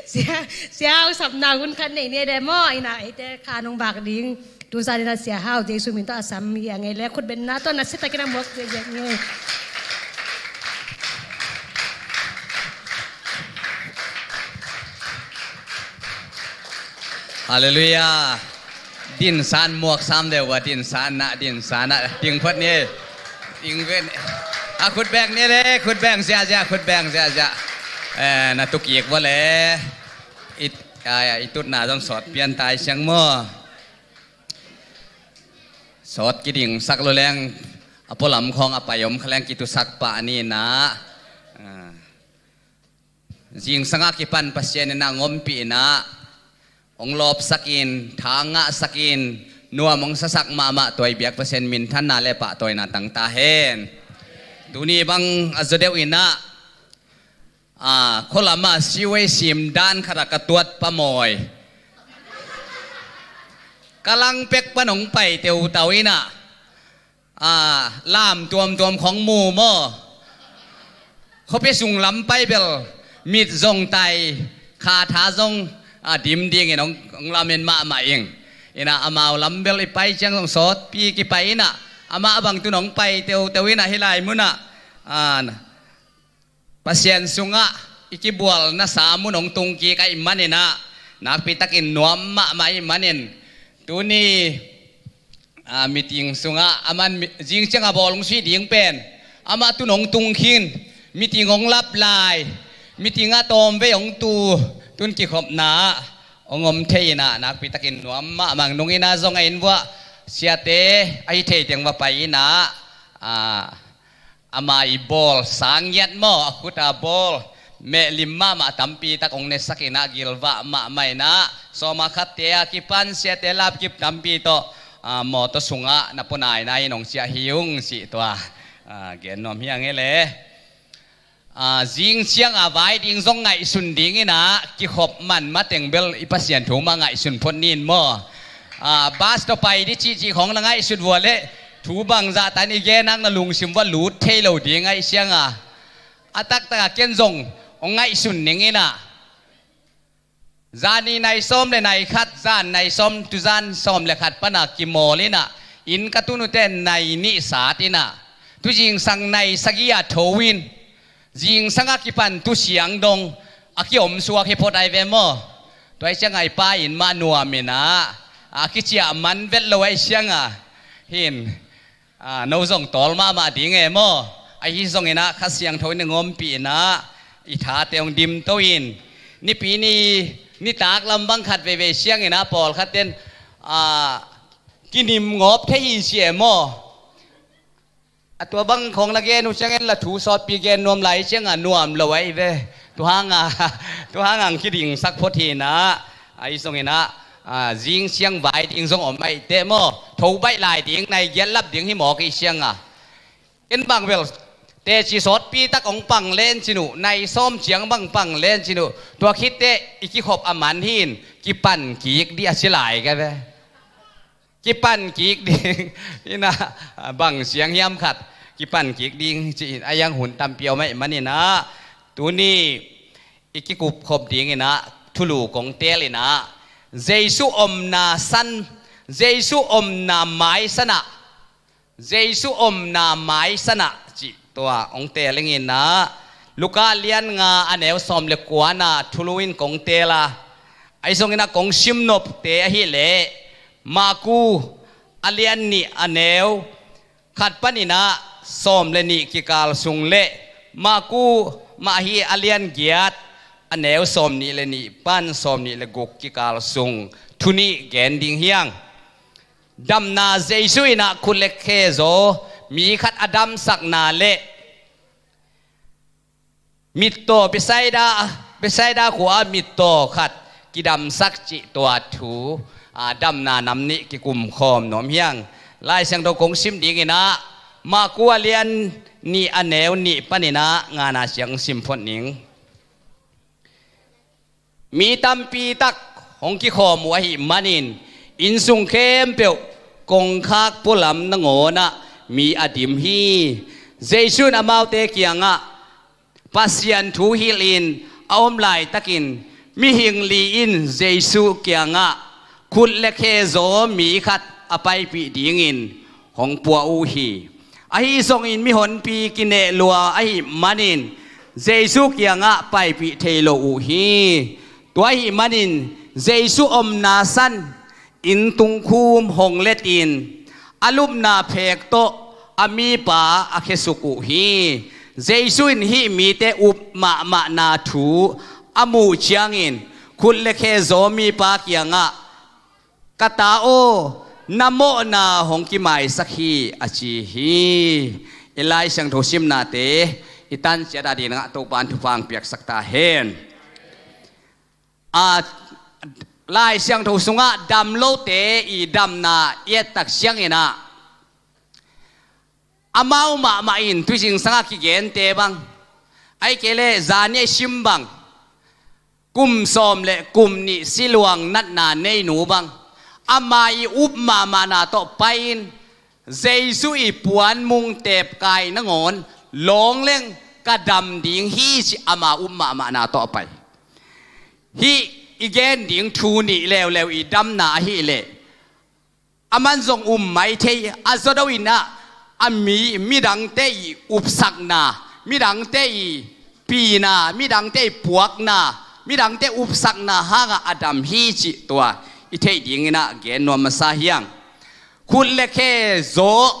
Sia, Sia Hau sapna hun khat nei ni de maw, inah eite kha nong vak ding. Tun sa dina Sia Hau Jesu min tawh a sam hi a ngei le khutbenna tawh na setakin a muak ziahziah ngei. Halleluiah. Dinsan muak sam deuh a dinsan ah, dinsan ah ding phot ni. Ding ven. A khut beng ni le, khut beng ziahziah, khut beng ziahziah. Eh, na tukik vua le. It, a, i tutna zong sawt pian tai siang maw. Sawt kidingsak lo leng a pualam khawng a pai om kha leng kitusak pah ni na. Ah. Zingsangah kipan Pasian in a hong ompih inah hong lawpsakin, tha ngahsakin, nuam hong sasak mahmah tua i biak Pasian minthanna le pahtawina tang ta hen. Tuni bang a zaw deuh inah, ah, khualamah siwei sim dan khatah ka tuat pamawi. Ka lang pek pan hong pai teutau inah, ah, lam tuamtuam khong mu maw? Khuapi sung lam pai bel mit zong tai, kha tha zong, ah, dim dingin hong, hong lamen mahmah ing. Inah amau lam bel i pai ciang zong sawtpi kipai inah, amah bang tun hong pai teuteu inah hih lai munah, ah, Pasian sungah i kibualna sa mun hong tung kik ahih manin ah, nakpi takin nuam mahmah ahih manin, tuni, ah, meeting sungah aman mi, zing ciang a bawl hong suih ding pen, amah tun hong tung khin, Meeting hong lap lai, meeting ah tawmvei hong tu, tun kikhopna ah hong om thei in ah, nakpi takin nuam mahmah ing. Nung in ah zong a inn vuah siate ahi thei teng va pai in ah, a, ama i bawl, sang ngiat maw, a khut a bawl, mehlim mahmah tampi tak hong nesak in ah, gilvah mahmah in ah, sawma khatte a kipan siate lapkip tampi tawh, a, mawtaw sungah na pua nainai in hong ciah hi ung cih tua, a, gen nuam hi ing e le. A, zing ciang a vai ding zong ngaihsun ding in ah, kikhop man mateng bel i Pasian thu mah ngaihsun phot ni in maw. A, bus tawh pai di cihcih khawng na ngaihsut vua leh, thu bangzah tan i gen hang na lungsim vuah lut thei lo ding ahih ciang a, a taktak a ken zong hong ngaihsun ning in ah, zani nai sawm le nai khat, zan nai sawm, tuzan sawm le khat pan a kimawl in ah, inn ka tun uh teh nai nih sat in ah, tuzingsang nai sagih a tho in, zingsang a kipan tusiang dong a kiom suak hi phot ahi ve maw. Tua ahih ciang a i pa inn mah nuam in ah, a kiciah man vet lo ahih ciang a, hin, a, no zong tawl mahmah ding e maw. Ahi zong in ah Kha Siangtho in hong ompih in ah, i thate hong dimto in, nipi ni nitak lam bang khat veivei ciang in ah pawlkhat ten, a, kinim ngawp thei hi ci e maw. A, tua bang khawng na gen uh ciangin la thu sawtpi gen nuam lai ciang a nuam lo ahi ve. Tua hang a, tua hang a kidingsak phot hi in ah, ahi zong in ah, a, zing ciang vai ding zong om ahih teh maw, tho baih lai ding, nai giat lap ding hi mawk ahih ciang a. Ken bang bel teci sawtpi tak hong pang len cin uh, nai sawm ciang bang pang len cin uh, tua khit teh i kikhop a man hi in, kipan kik di a ci lai ka ve. Kipan kik ding in ah, bang ciang hiam khat kipan kik ding ci in, a, hiang hun tampi om ahih man in ah, tuni i kikupkhop ding in ah thulu kong teel in ah, Jesu omna san, Jesu omna maisan ah, Jesu omna maisan ah cih tua hong teel ing in ah, Luka lian nga a neu sawm le kua na thulu in kong teel a, ahi zong in ah kong sim nopte ahih leh, Maku a lian nih a neu khat pan in ah sawm le nih kikal sung le, Maku mah hi a lian giat a neu sawm nih le nih pan sawm nih le guk kikal sung thu nih gen ding hi ing. Damna Jesu in ah khut le khe zaw mi khat a damsakna le mittaw Bethsaida, Bethsaida khua ah mittaw khat kidamsak cih tua thu, a, damna nam nih kikumkhawm nuam hi ing. Lai Siangtho kong sim ding in ah, Maku a lian nih a neu nih pan in ah ngana ciang sim phot ning. Mi tampi tak hong kikhawm uh ahih manin, innsung khempeuh kongkhak pualam nangawn ah mi a dim hi. Jesu in amaute kiangah Pasian thu hilh in a om laitakin, mihing li in Jesu kiangah khut le khe zaw mi khat a paipih dingin hong pua uh hi. Ahi zongin mihonpi kineh lua ahih manin Jesu kiangah paipih thei lo uh hi. Tua ahih manin Jesu omna san inn tungkhum hong let in, a lupna phek tawh a mipa a khesuk uh hi. Jesu in hih mite up mahmahna thu a muh ciangin khut le khe zaw mipa kiangah, "Ka ta aw, na mawhna hong kimaisak hi," a ci hi. I Lai Siangtho simnate i tan ciat a dingah Topa'n thupha hong piaksak ta hen. A, Lai Siangtho sungah damlote i damna i et tak ciangin ah, amau mahmah in tuizing sangah kigente bang, ahih kei leh zani a i sim bang, kum sawm le kum nih siluang natna neinu bang, ama i up mahmahna tawh pai-in Jesu i puanmung tepkai nangawn lawngleng ka dam ding hi ci ama up mahmahna tawh a pai. Hih i gen ding thu nih leuleu i damna ahih leh, aman zong um maithei, a zawdo in ah, a mi, midangte i upsakna, midangte i pina, midangte i puakna, midangte upsakna hangah a dam hi cih tua i theih dingin ah gen nuam masa hi ing. Khut le khe zaw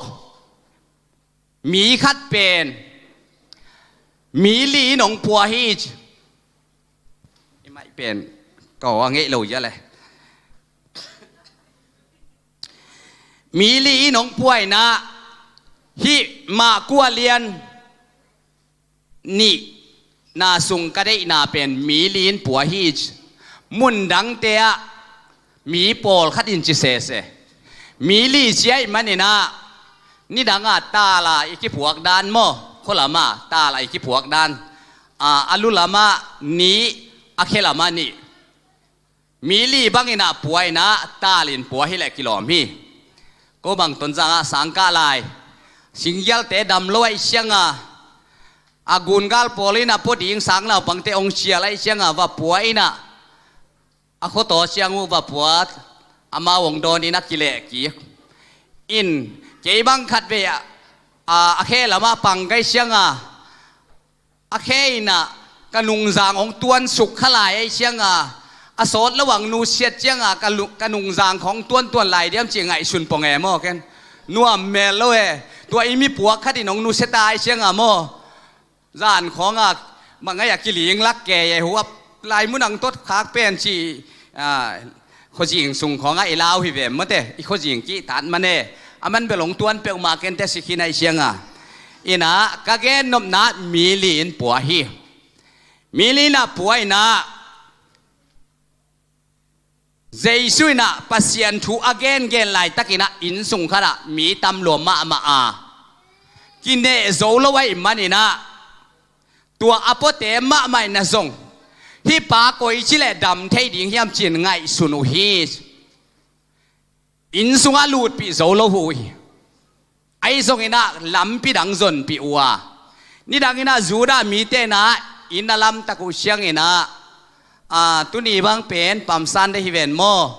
mi khat pen Mi li in hong pua hi ci. I maih pen ka aw a ngeih lo ia le. Mi li in hong pua in ah, hih Mark kua lian nihna sung ka deihna pen mi li in pua hi ci. Mundangte ah mi pawlkhat in ci sese. Mi li ci ahih manin ah, nidang a tal a i kiphuak dan maw, khualam a tal a i kiphuak dan, a, a lu lam ah nih, a khe lam ah nih. Mi li bang in ah pua in ah, tal in pua hi leh kilawm hi. Ko bang Tonzang ah sang kah lai, singgialte dam lo ahih ciang a, a gungal pawl in ah pua ding sang naupangte hong cial ahih ciang a, va pua in ah, a khuataw ciang uh va pua, amau hong dawn in a kileh kik in, kei bang khatvei a, a, a khe lam ah pang ka hih ciang a, a khe in ah ka nungzang hong tuan suk kha lai ahih ciang a, a sawt lo ang nusiat ciang a, ka lu-, ka nungzang khawng tuantuan lai diam ci ngaihsun pong e maw ken. Nuam mel lo e. Tua i mi puak khat in hong nusia ta ahih ciang a maw, zan khawng a, mah ngai a kiling lak kei e, huap lai mun ang tot khak pen ci, a, khuazing sung khawng a i lau hi ve mawte, i khuazing kihtat man e. A man bel hong tuan peuhmah ken te si khin ahih ciang a. In ah ka gen nopna mi li in pua hi. Mi li in ah pua in ah, Jesu in ah Pasian thu a gengen laitak in ah inn sung khat ah mi tam lua mahmah a, kineh zo lo ahih manin ah, tua a puate mahmah in ah zong, hih pa koici leh dam thei ding hiam ci-in ngaihsun uh hi. Inn sungah lutpih zo lo uh hi. Ahi zongin ah lampi dang zonpih uh a, nidang in ah Judah mite in ah inn a lamtak uh ciangin ah, a, tuni bang pen Palm Sunday hi ven maw.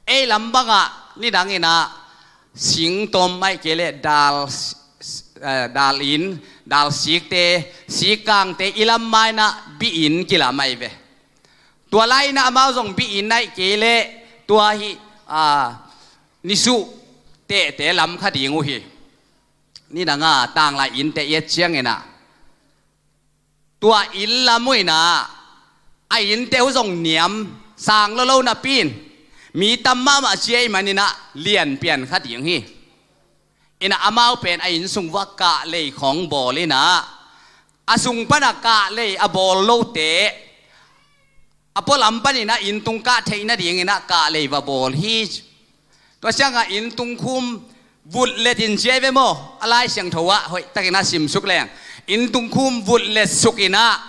Ei lam bangah nidang in ah singtom ahih kei leh dal, eh, dal inn, dal sikte, sikkangte i lam ma in ah bih inn kilam ahi ve. Tua lai in ah amau zong bih inn ahih kei leh tua hih, a, nisuh tehte lam kha ding uh hi. Nidang a tanglai innte i et ciangin ah, tua inn lam uh in ah, a innte uh zong niam sang lo lo napi in, mi tam mahmah ci ahih manin ah lianpian kha ding hi. In ah amau pen a inn sung uah kahlei khawng bawl in ah, a sung pan a kahlei a bawl lote, a pualam panin ah inn tung kah theih nadingin ah kahlei va bawl hi. Tua ciangah inn tung khum vutlet in ci ahi ve maw, a Lai Siangtho ah hoihtakin ah simsuk leng, inn tung khum vutlet suk in ah,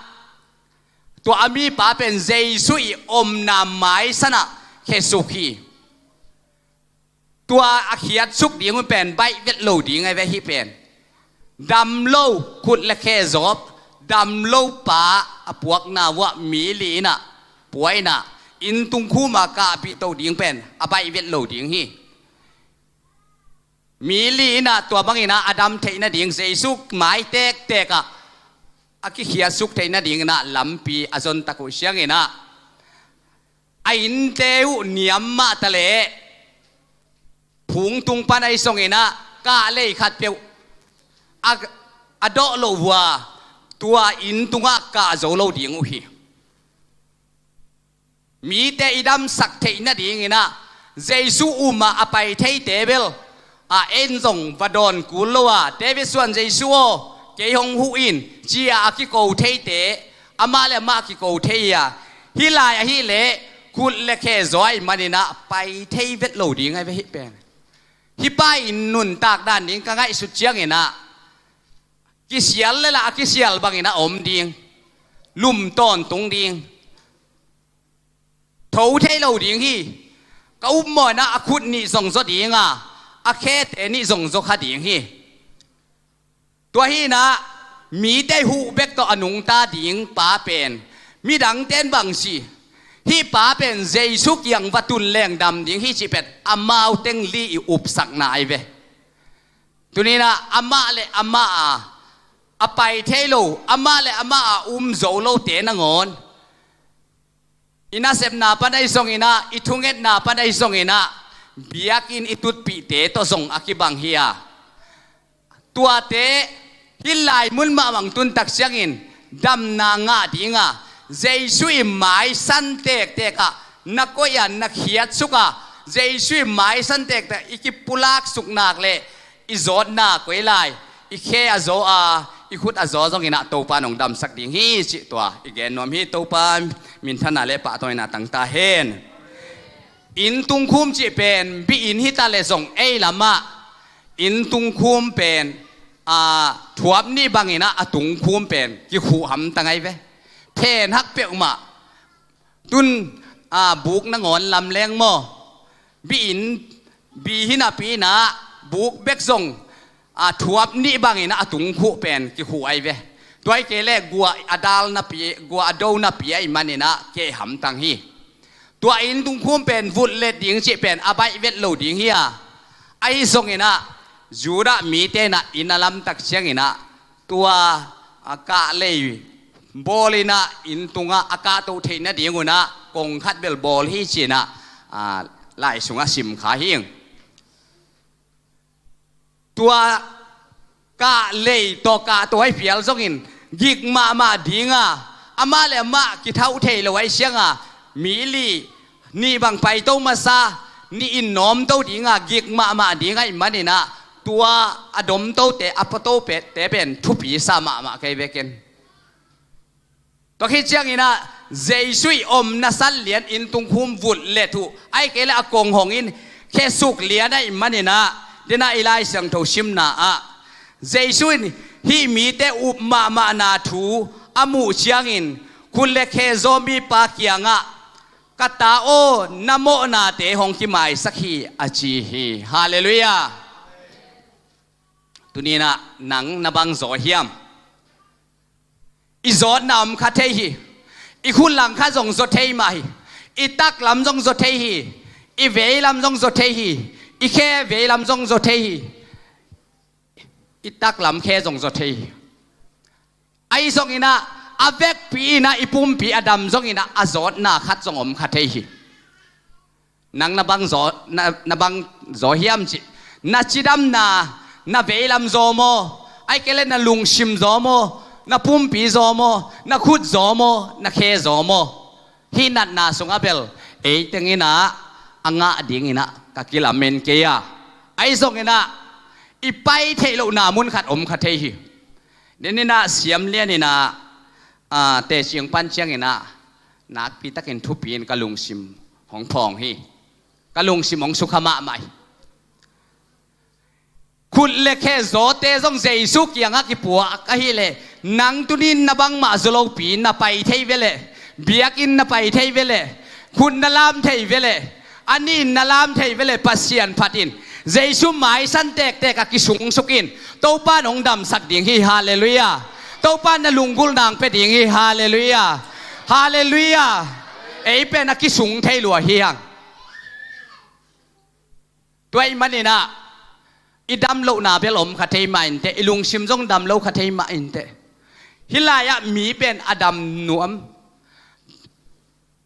tua a mipa pen Jesu i omna maisan ah khesuk hi. Tua a khiatsuk ding uh pen baih vet lo ding ahi ve hih pen. Dam lo, khut le khe zawp, dam lo pa a puakna uah mi li in ah pua in ah, inn tung khum a kahpih to ding pen a baih vet lo ding hi. Mi li in ah tua bangin ah a dam theih nading Jesu mai tektek ah a kikhiatsuk theih nadingin ah lampi a zontak uh ciangin ah, a innte uh niam mah ta leh, phung tung pan ahi zongin ah kahlei khat peuh a, a dawh loh uh a, tua inn tungah kah zo lo ding uh hi. Mite i damsak theih nadingin ah Jesu um ah a pai theite bel, a, en zong va dawn kul lo a, David suan Jesu aw, kei hong huh in ci-a a kiko theite, amah le amah a kiko thei a, hih lai ahih leh khut le khe zaw ahih manin ah pai thei vet lo ding ahi ve hih pen. Hih pa in nuntak dan ding ka ngaihsut ciangin ah, kisial le lah a kisial bangin a om ding, lum tawntung ding. Tho thei lo ding hi. Ka upmawh in ah a khut nih zong zaw ding a, a khete nih zong zaw kha ding hi. Tua hi in ah mite huh bek tawh a nungta ding pa pen, midangte in bang ci, hih pa pen Jesu kiang va tun leng dam ding hi cih pen amau teng li i upsakna ahi ve. Tuni in ah amah le amah a, a pai thei lo, amah le amah a um zo lote nangawn, i nasepna pan ahi zongin ah, i thungetna pan ahi zongin ah, biakinn i tutpihte tawh zong a kibang hi a, tuate Hih lai mun mahmah tun tak ciangin damna ngah dinga, Jesu i maisan tektek ah na koih a, na khiatsuk a, Jesu i maisan tektek i kipulak suk nak leh i zawtna koi lai, i khe a zaw a, i khut a zaw zongin ah Topa in hong damsak ding hi cih tua i gen nuam hi. Topa minthanna le pahtawina tang ta hen. Inn tungkhum cih pen bi-inn hi ta leh zong ei lamah inn tungkhum pen, a, thuap nih bangin ah a tungkhum pen kikhuh hamtang ahi ve. Phen hak peuhmah. Tun, a, buk nangawn lam leng maw, bi-inn, bi hi napi-in ah buk bek zong, a, thuap nih bangin ah a tungkhuh pen kikhuh ahi ve. Tua hi kei leh gua a dal napi, gua a do napi ahih manin ah keh hamtang hi. Tua inn tungkhum pen vut let ding cih pen a baih vet lo ding hi a, ahi zongin ah Judah mite in ah inn a lamtak ciangin ah tua, a, kahlei bawlin ah inn tungah a kahtoh theih nadingun ah kong khat bel bawl hi ci-in ah, a, lai sungah sim kha hi. Tua kahlei tawh kahtoh ahi phial zongin gik mahmah dinga, amah le amah kithauh thei lo ahi cianga, mi li nih bang paito masa, nih in nawmto dinga, gik mahmah ding ahih manin ah tua a domtote, a patote pen thupi sa mahmah kei ve ken. Tua khit ciangin ah Jesu i omna san lian inn tungkhum vut let uh, ahi kei leh a kong hong in khe suk lian ahih manin ah, dena i Lai Siangtho simna ah Jesu in hih mite up mahmahna thu a muh ciangin khut le khe zaw mipa kiangah, "Ka ta aw, na mawhnate hong kimaisak hi," a ci hi. Halleluiah. Tuni-in ah nang na bang zaw hiam? I zawtna om kha thei hi. I khut langkhat zong zaw thei mah hi. I taklam zong zaw thei hi. I veilam zong zaw thei hi. I khe veilam zong zaw thei hi. I taklam khe zong zaw thei hi. Ahi zongin ah a vekpi-in ah i pumpi a dam zongin ah a zawtna khat zong om kha thei hi. Nang na bang zaw, na, na bang zaw hiam cih? Na cidamna, na veilam zaw maw? Ahi kei leh na lungsim zaw maw? Na pumpi zaw maw? Na khut zaw maw? Na khe zaw maw? Hih natna sungah bel ei tengin ah a ngah dingin ah ka kilamen kei a. Ahi zongin ah i pai theih lohna mun khat om kha thei hi. Denin ah siam lianin ah, a, teci hong pan ciangin ah nakpi takin thupi-in ka lungsim hong phawng hi. Ka lungsim hong sukha mahmah hi. Khut le khe zawte zong Jesu kiangah kipuak ahih leh, nang tuni-in na bangmah zaw lopi-in na pai thei ve leh, biakinn na pai thei ve leh, khut na lam thei ve leh, a nih in na lam thei ve leh, Pasian phat in. Jesu maisan tektek ah kisungsuk in. Topa in hong damsak ding hi. Halleluiah. Topa in na lunggulh nang pia ding hi. Halleluiah. Halleluiah. Ei pen a kisung thei lua hi hang. Tua ahih manin ah i dam lohna bel om kha thei mah inteh, i lungsim zong dam lo kha thei mah inteh. Hih lai-ah mi pen a dam nuam,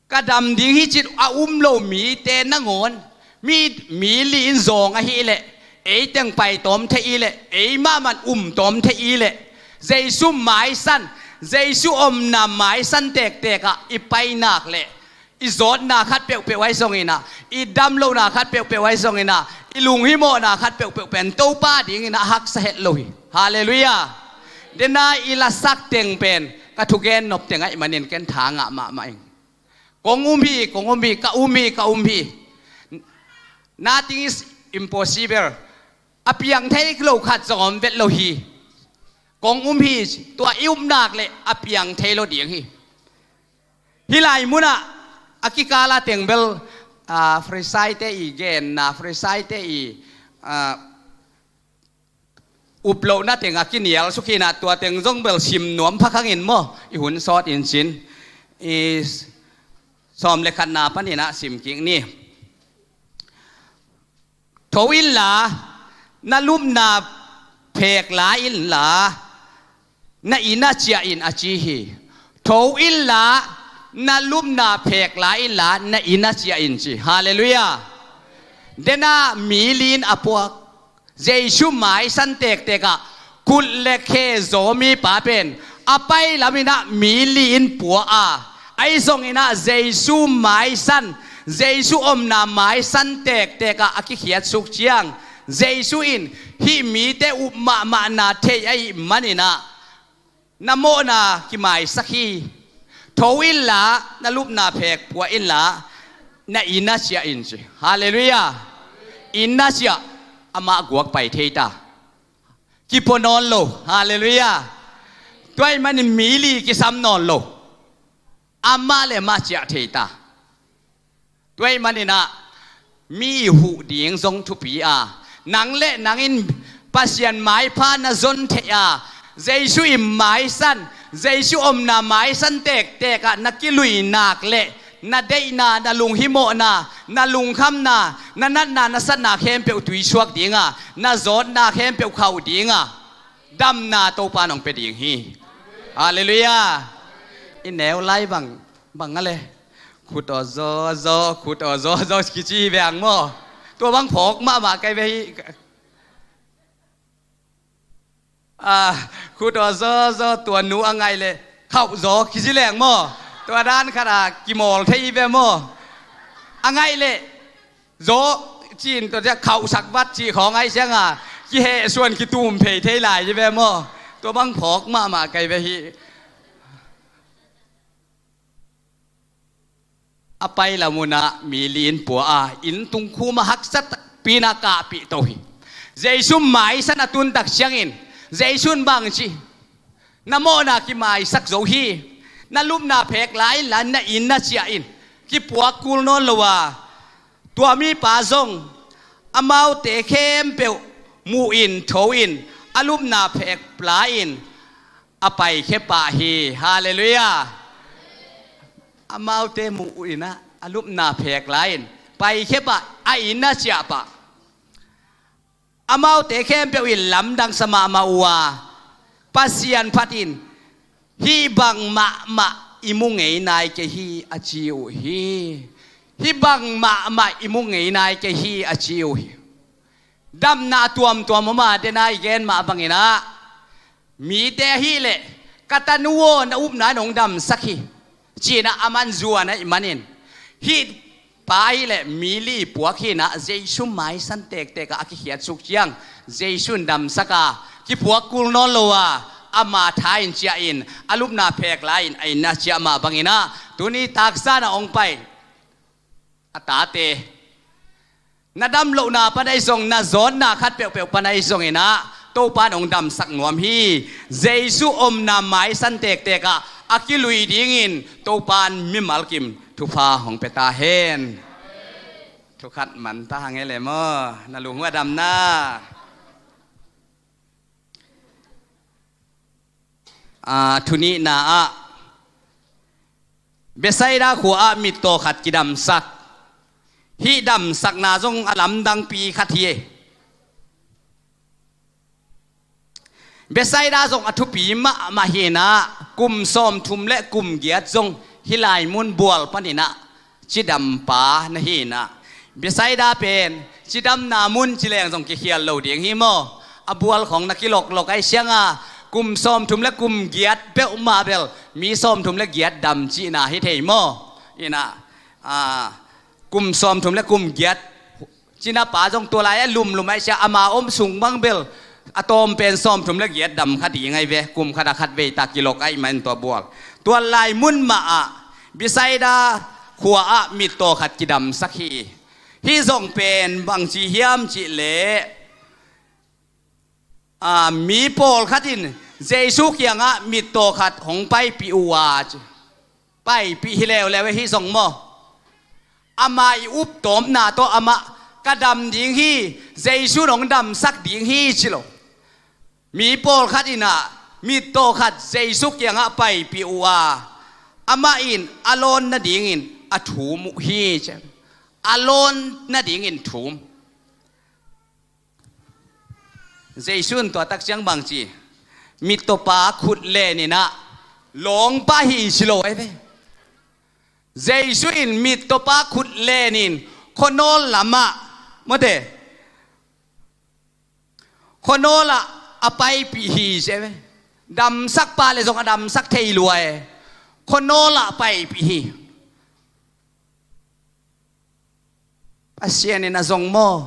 ka dam ding hi cih a um lo mite nangawn, mi, mi li-in zawng ahih leh, ei teng pai tawm thei i leh, ei mahmah um tawm thei i leh, Jesu maisan, Jesu omna maisan tektek ah i pai nak leh, i zawtna khat peuhpeuh ahi zongin ah, i dam lohna khat peuhpeuh ahi zongin ah, i lunghimawhna khat peuhpeuh pen Topa dingin ah a haksa het lo hi. Halleluiah. Dena i lasak teng pen ka thugen nop teng ahih manin ken tha ngah mahmah ing. Kong um hi, kong um hi, ka um hi, ka um hi. Nothing is impossible. A piang thei lo khat zong om vet lo hi. Kong um hi, tua i um nak leh a piang thei lo ding hi. Hih lai munah a kikala teng bel, a, Farisaite i genna, Farisaite i, a, uplohna teng a kinial suk hi-in ah, tua teng zong bel sim nuam pha khang in maw, i hun sawt in cin. I sawm le khatna panin ah sim kik ni. Tho inla, na lupna phek la inla, na inn ah ciah in, a ci hi. Tho inla, na lupna phek la inla, na inn ah ciah in, ci. Halleluiah. Dena mi li-in a puak, Jesu maisan tektek ah khut le khe zaw mipa pen a pai lam in ah mi li in pua a, ahi zongin ah Jesu maisan, Jesu omna maisan tektek ah a kikhiat suk ciang, Jesu in hih mite up mahmahna thei ahih manin ah, na mawhna kimaisak hi. Tho inla, na lupna phek pua inla, na inn ah ciah in ci. Halleluiah. Inn ah ciah, amah guak pai thei ta. Kipua nawn lo. Halleluiah. Tua ahih manin mi li kisam nawn lo. Amah le amah ciah thei ta. Tua ahih manin ah mi huh ding zong thupi a, nang le nang in Pasian maipha na zon theih a, Jesu in maisan, Jesu omna maisan tektek ah na kilui nak leh na deihna, na lunghimawhna, na lungkhamna, na natna, na satna khempeuh tuisuak ding a, na zawtna khempeuh khauh ding a, damna Topa in hong pia ding hi. Halleluiah. I neu lai bang, bang a le, khut aw zaw zaw, khut aw zaw zaw kici hi ve ang maw. Tua bang phawk mahmah kai ve hi. Ah, khut aw zaw zaw, tua nu a ngaih leh khauh zaw kici leng maw. Tua dan khat a kimawl thei hi ve maw. A ngaih leh zaw ci-in tua ciah khauhsak vat cih khawng ahih ciang a, kihehsuan kitum phei thei lai hi ve maw. Tua bang phawk mahmah kai ve hi. A pai lam un ah mi li in pua a, inn tung khum ah haksa takpi in ah kahpih to hi. Jesu maisan a tun tak ciangin Jesu in bang ci, na mawhna kimaisak zo hi. Na lupna phek la inla, na inn ah ciah in. Kipuak kul nawn lo a, tua mipa zong amaute khempeuh muh in, tho in, a lupna phek la in a paikhia pah hi. Halleluiah. Amaute muh in ah a lupna phek la in paikhia pah, a inn ah ciah pah. Amaute khempeuh in lamdang sa mahmah uh a, Pasian phat in, hih bang mahmah i mu ngei nai kei hi, a ci uh hi. Hih bang mahmah i mu ngei nai kei hi, a ci uh hi. Damna a tuamtuam om a, den a i gen mah bangin ah, mite ahih leh, ka tanu aw, na upna in hong damsak hi, ci-in ah aman zuan ahih manin, hih pa ahih leh mi li puak hi in ah, Jesu maisan tektek ah a kikhiat suk ciang Jesu in damsak a, kipuak kul nawn lo a, ama tha in ciah in, a lupna phek la in a inn ah ciah mah bangin ah, tuni taksa in ah hong pai a tate, na dam lohna pan ahi zong, na zawtna khat peuhpeuh pan ahi zongin ah, Topa in hong damsak nuam hi. Jesu omna maisan tektek ah a kilui dingin Topa in mimal kim thupha hong pia ta hen. Thu khat man ta hang e le maw, na lung uh a dam na. Ah, thu nihna ah, Bethsaida khua ah mittaw khat kidamsak. Hih damsakna zong a lamdangpi khat hi. Bethsaida zong a thupi mahmah hi in ah, kum sawmthum le kum giat zong hih lai mun bual panin ah cidampa na hi in ah, Bethsaida pen cidamna mun ci leng zong kikhial lo ding hi maw. A bual khawng na kiloklok ahih ciang a, kum sawmthum le kum giat peuhmah bel mi sawmthum le giat dam cihna hi thei maw. In ah, ah, kum sawmthum le kum giat cinapa zong tua lai a lumlum ahih ciang, ama om sung bang bel a tawm pen sawmthum le giat dam kha ding ahi ve, kum khat ah khat vei tak kilok ahih manin tua bual. Tua lai mun mah ah Bethsaida khua ah mittaw khat kidamsak hi. Hih zong pen bangci hiam cih leh, ah, mi pawlkhat in Jesu kiangah mittaw khat hong paipih uh a, paipih hi leuleu e hih zong maw. Ama i uptawmna tawh amah, ka dam ding hi, Jesu in hong damsak ding hi ci lo. Mi pawlkhat in ah mittaw khat Jesu kiangah paipih uh a, amah in a lawn nadingin a thum uh hi ci. A lawn nadingin thum. Jesu in tua tak ciang bangci, mittawpa khut len in ah lawng pah hi ci lo ahi ve. Jesu in mittawpa khut len in khuanawl lamah, mawte, khuanawl ah a paipih hi ci e ve. Damsak pah le zong a damsak thei lua e. Khuanawl ah paipih hi. Pasian in a zong maw,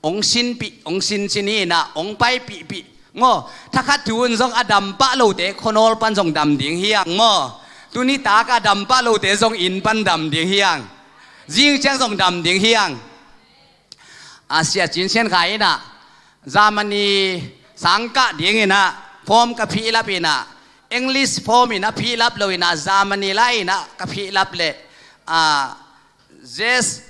hong sinpih, hong sincin hi in ah, hong paipihpih maw. Thakhat thu in zong a dam pah lote khuanawl pan zong dam ding hi hang maw. Tuni tak a dam pah lote zong inn pan dam ding hi hang. Zing ciang zong dam ding hi hang. A sia Cin Sian Khai in ah Germany sang kah ding in ah form ka fill up in ah, English form in ah fill up lo in ah, Germany lai in ah ka fill up leh, a, yes,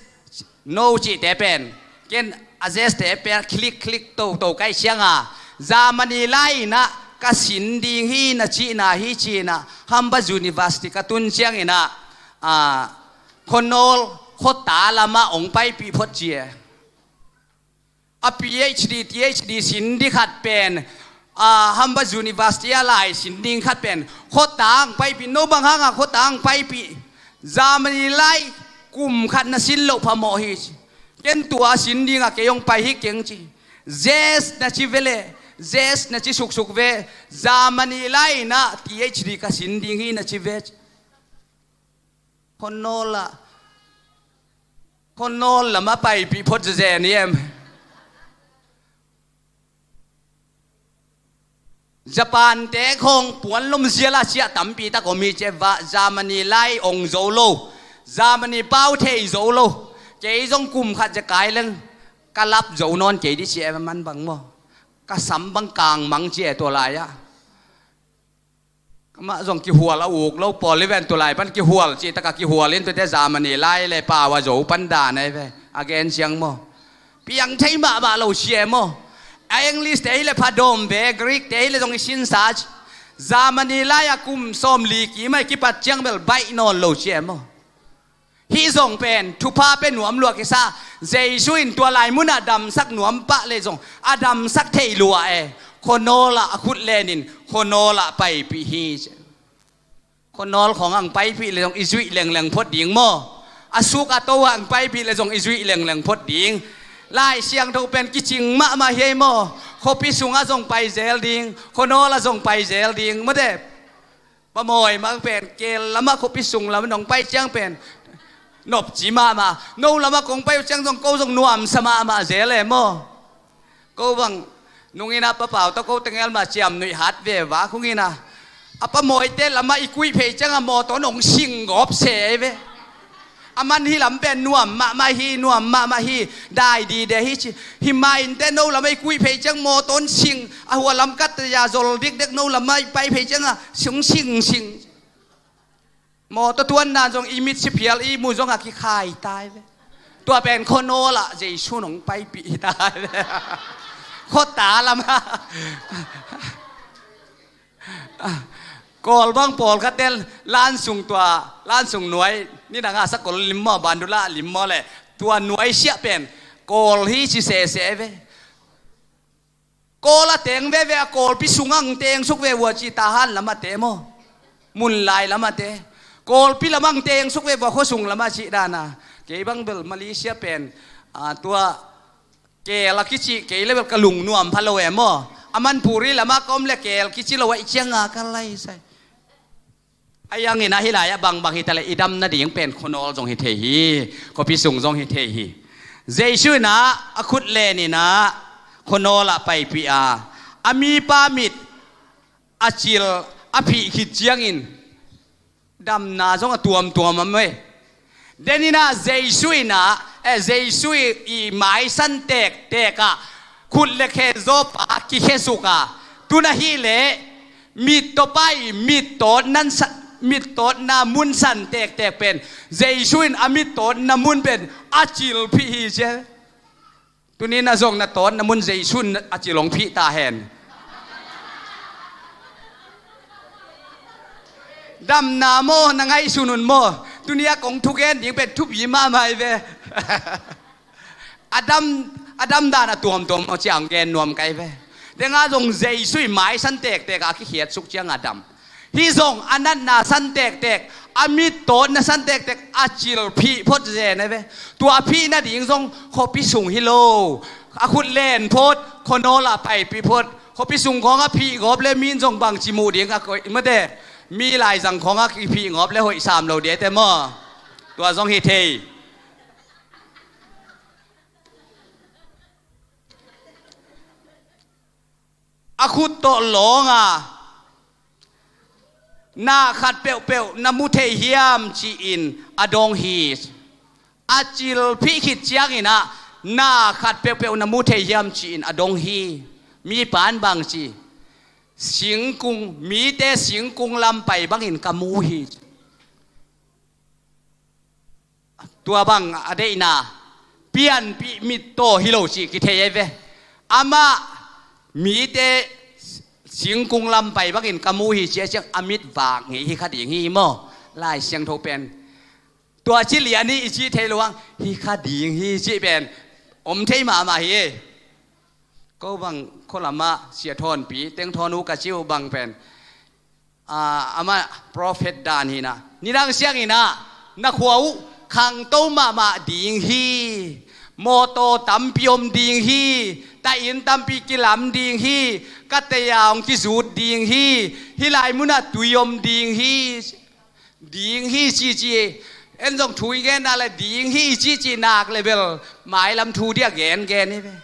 no cihte pen, ken a yes te pen click click toto kai ciang a, Germany lai in ah ka sin ding hi na cihna hi ci in ah, Hamburg University ka tun ciang in ah, a, khuanawl khuata lam ah hong paipih phot ci e. A PhD, ThD sin ding khat pen, a, Hamburg University a lai sin ding khat pen khuata hong paipih, no bang hang a khuata hong paipih? Germany lai kum khat na sin loh phamawh hi ci. Ken tua sin ding a kei hong pai hi keng ci. Yes na ci ve le, yes na ci suksuk ve. Germany lai in ah ThD ka sin ding hi na ci ve ci. Khuanawl ah, khuanawl lam ah paipih phot zezen hi em. Japan te khawng puan lom zial a ciah tampi tak om hi ci e. Germany lai ong zo lo, Germany pau thei zo lo. Kei zong kum khat zia kai leng ka lap zo nawn kei ding ci e, man bang maw. Ka sam bang kang mang ci e tua lai ah. Amah zong kihual a uk lo pawl hi ven, tua lai pan kihual cih tak a kihual in, tuate Germany lai le pau a zo pan dan ahi ve. A gen ciang maw, piang thei mahmah lo ci e maw. A English te hi le pha dawm ve, Greek te hi le zong i sinsa ci. Germany lai a kum sawmli kim a i kipat ciang bel baih nawn lo ci e maw. Hih zong pen thupha pia nuam lua kisa. Jesu in tua lai munah damsak nuam pah le zong a damsak thei lua e. Khuanawl ah a khut len in khuanawl ah paipih hi ci. Khuanawl khawng ang paipih le zong i zuih lengleng phot ding maw. A suk a to ang paipih le zong i zuih lengleng phot ding. Lai Siangtho pen kicing mahmah hi ei maw. Khuapi sungah zong pai zel ding, khuanawl ah zong pai zel ding maw te. Pamawi mah pen keel lamah khuapi sung lamah nong pai ciang pen nopci mahmah. No lamah kong pai uh ciang zong ko zong nuamsa mahmah zel e maw. Ko bang nung in ah papau tawh ko tengel mah ciamnuih hat ve va kung in ah, a pamawite lamah i kuih phei ciang a mawtaw nong sing gawp se ei ve. A man hi lam pen nuam mahmah hi, nuam mahmah hi, dai dide hi ci. Hi mah in te no lamah i kuih phei ciang mawtaw sing, a hua lam kat ya zol dikdek, no lamah i pai phei ciang a sung sing sing. Mawtaw tuanna zong i mit si phial i mu zong a kikhai tai ve. Tua pen khuanawl ah Jesu nong paipih hi tai ve. Khuata lamah. Kawl bang pawlkhatte lansung tua, lansung nuai, ni dang a sakol lim maw, bandula lim maw le, tua nuai siah pen Kawl hi ci sese ve. Kawl a teng veve a Kawlpi sung ang teng suk ve vua ci, Tahan lamah te maw, Munlai lamah te. Kawlpi lamah ang teng suk ve vua, khuasung lamah cih dana. Kei bang bel Malaysia pen, a, tua keel a kici kei le bel ka lungnuam pha lo e maw. A Manipuri lamah ka om le keel kici lo a i cianga ka laisai. A iang in ah hih lai-ah bangbang hi ta le i dam nading pen khuanawl zong hi thei hi. Khuapi sung zong hi thei hi. Jesu in ah a khut len in ah khuanawl ah paipih a, a mipa mit a cil a phih khit ciangin damna zong a tuamtuam a mei. Den in ah Jesu in ah, eh, Jesu i maisan tektek ah khut le khe zawpa kikhesuk a, tun ahih leh mittawpa i mittawtna sa-, mittawtna mun san tektek pen, Jesu in a mittawtna mun pen a cil phih hi cia. Tuni na zong na tawtna mun Jesu in a cil hong phih ta hen. Damna maw, na ngaihsun un maw? Tuni a kong thugen ding pen thupi mahmah hi ve. A dam, a dam dan a tuamtuam maw, ciang gen nuam kai ve. Denga zong Jesu i maisan tektek a kikhiatsuk ciang a dam. Hih zong a natna san tektek, a mittawtna san tektek a cil phih phot zen e ve. Tua phih nading zong khuapi sung hi lo. A khut len phot, khuanawl ah paipih phot, Khuapi sung khawngah phih gawp le mi in zong bangci muh ding a koih mate. Mi laizang khawngah kiphih gawp le hoih sam lo diate maw? Tua zong hi thei. A khut tawh lawnga na khat peuhpeuh na mu thei hiam ci-in a dong hi. A cilphih khit cianginah na khat peuhpeuh na mu thei hiam ci-in a dong hi. Mi pan bangci, singkung, mite singkung lam pai bangin ka mu hi. Tua bang a deihna pianpih mittaw hi lo cih kithei ei ve. Amah mite singkung lam pai bangin ka mu hi ciah ciang a mit vak ngei hi kha ding hi maw? Lai Siangtho pen tua ci lian hi i cih thei lo ang, hi kha ding hi cih pen om thei mahmah hi. Ko bang khualamah Sia Thawnpi, Teng Thawn uh ka ci uh bang pen, a, amah prophet dan hinah, nidang sianginah na khua uh khangto mahmah ding hi. Mawtaw tampi om ding hi. Tahin tampi kilam ding hi. Ka tei-a hong kizut ding hi. Hih lai munah tui om ding hi. Ding hi cici. En zong thu i genna le ding hi cici nak le bel mailam thu dia gengen hi ve.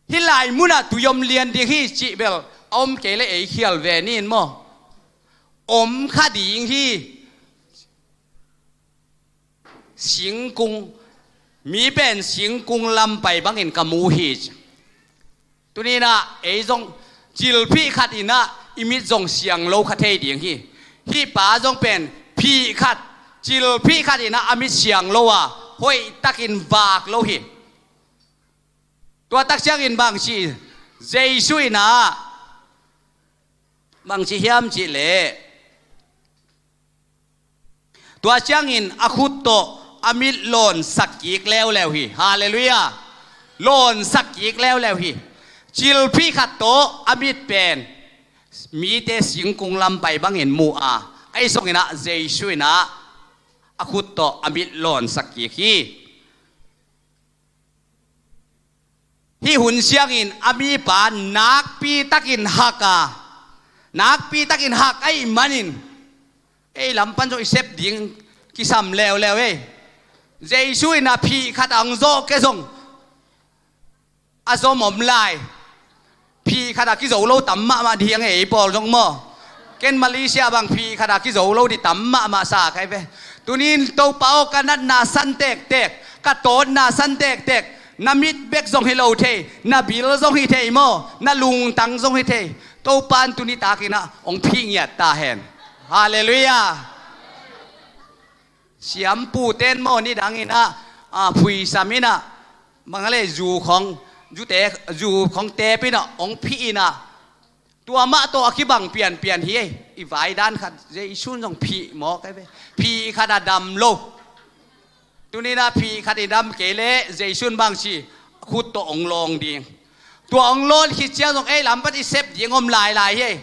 Hih lai munah tui om lian ding hi cih bel a om kei le ei khial ve nin maw? Om kha ding hi. Singkung, mi pen singkung lam pai bangin ka mu hi. Tuninah ei zong cilphih khatinah i mit zong siang lo kha thei ding hi. Hih pa zong pen phih khat, cilphih khatinah a mit siang lo a hoihtakin vak lo hi. Tua tak ciangin bangci, Jesu inah bangci hiam cih leh, tua ciangin a khut tawh a mit lawnsak kik leuleu hi. Halleluiah. Lawnsak kik leuleu hi. Cilphih khat tawh a mit pen mite singkung lam pai bangin mu a, ahi zonginah Jesu inah a khut tawh a mit lawnsak kik hi. Hih hun siangin a mipa nakpi takin hak a, nakpi takin hak ahih manin ei lam pan zong i sep ding kisam leuleu ei. Jesu inah phih khat a hong zawh kei zong a zom om lai. Phih khat a kizo lo tam mahmah ding ei pawl zong maw? Ken Malaysia bang phih khat a kizo lo ding tam mahmah sa kha hi ve. Tunin Topa aw, ka natna san tektek, ka tawtna san tektek, na mit bek zong hi lo thei, na bil zong hi thei maw, na lungtang zong hi thei. Topa in tuni takinah hong phih ngiat ta hen. Halleluiah. Siampu ten maw nidanginah, a, phuisam inah, bang a le zu khawng, zute, zu khawng tep inah hong phih inah, tua mah tawh a kibang pianpian hi ei. I vaidan khat Jesu in zong phih mawk ei ve. Phih khat a dam lo. Tuninah phih khat i dam kei leh Jesu in bangci, khut tawh hong lawng ding. Tua hong lawn khit ciang zong ei lam pan i sep ding om lailai hi ei.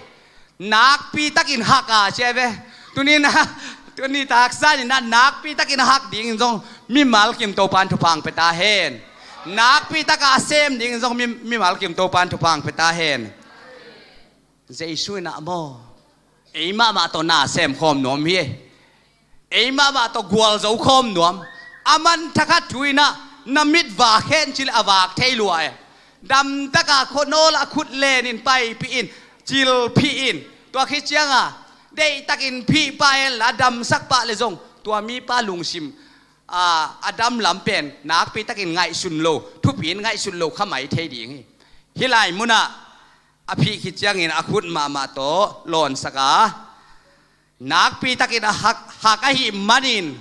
Nakpi takin hak a cia ve. Tuninah, tuni taksa inah nakpi takin a hak dingin zong mimal kim Topa in thupha hong pia ta hen. Nakpi taka a sem dingin zong mi, mimal kim Topa in thupha hong pia ta hen. Jesu inah maw, ei mahmah tawh na sem khawm nuam hi ei. Ei mahmah tawh gualzo khawm nuam. A man thakhat thu inah na mit vak hen ci leh a vak thei lua e. Damtaka khuanawl a khut lenin paipih in, cilphih in. Tua khit cianga deihtakin phih pah henla damsak pah le zong tua mipa lungsim, a, a dam lam pen nakpi takin ngaihsun lo, thupi in ngaihsun lo kha mai thei ding hi. Hih lai munah a phih khit ciangin a khut mahmah tawh lawnsak a, nakpi takin a hak, hak ahih manin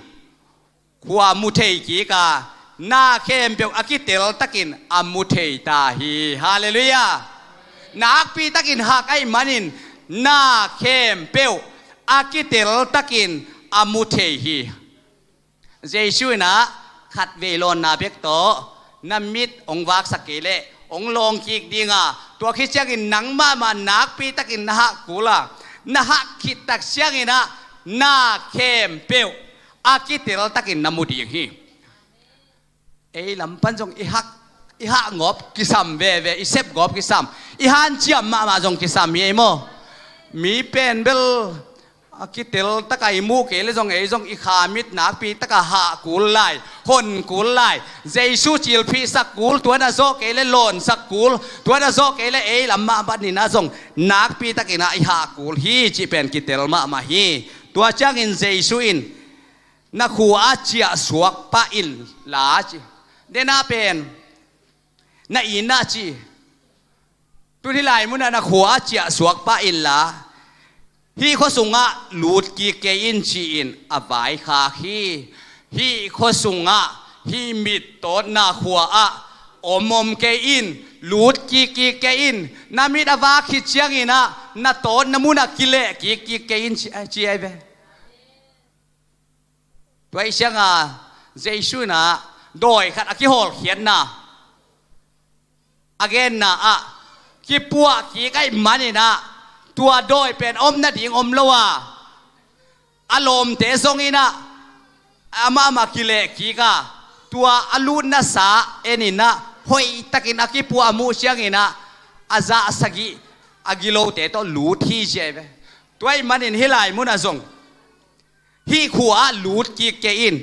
khua mu thei kik a, na khempeuh a kitel takin a mu thei ta hi. Halleluiah. Nakpi takin hak ahih manin na khempeuh a kitel takin a mu thei hi. Jesu inah khatvei lawnna bek tawh na mit hong vaksak kei leh hong lawng kik dinga, tua khit ciangin nang mahmah nakpi takin na hak kul a, na hak khit tak cianginah na khempeuh a kitel takin na mu ding hi. Ei lam pan zong i hak, i hah ngawp kisam veve, i sep ngawp kisam, i hanciam mahmah zong kisam hi ei maw? Mi pen bel a kitel taka i muh kei le zong ei zong i kha mit nakpi taka hah kul lai, hon kul lai. Jesu cilphihsak kul, tua na zawh kei le lawnsak kul, tua na zawh kei le ei lam mah baninah zong nakpi takinah i hah kul hi cih pen kitel mahmah hi. Tua ciangin Jesu in na khua ah ciahsuak pah inla ci. Denah pen na innah ci. Tun hih lai munah na khua ah ciahsuak pah inla, hih khua sungah lut kik kei in ci-in a vaikhak hi. Hih khua sungah, hih mittawtna khua ah om om kei in, lut kik kik kei in. Na mit a vak khit cianginah na tawtna munah kileh kik kik kei in ci, ci ai ve. Tua ih cianga Jesu inah dawi khat a kihawlkhiatna a genna ah kipuah kik ahih maninah tua dawi pen om nading om lo a, a lawmte zonginah amah amah kileh kik a, tua a lutnasa eninah hoihtakin a kipuah a muh cianginah a zah sagih a gilote tawh lut hi ci ai ve. Tua ahih manin hih lai munah zong hih khua ah lut kik kei in.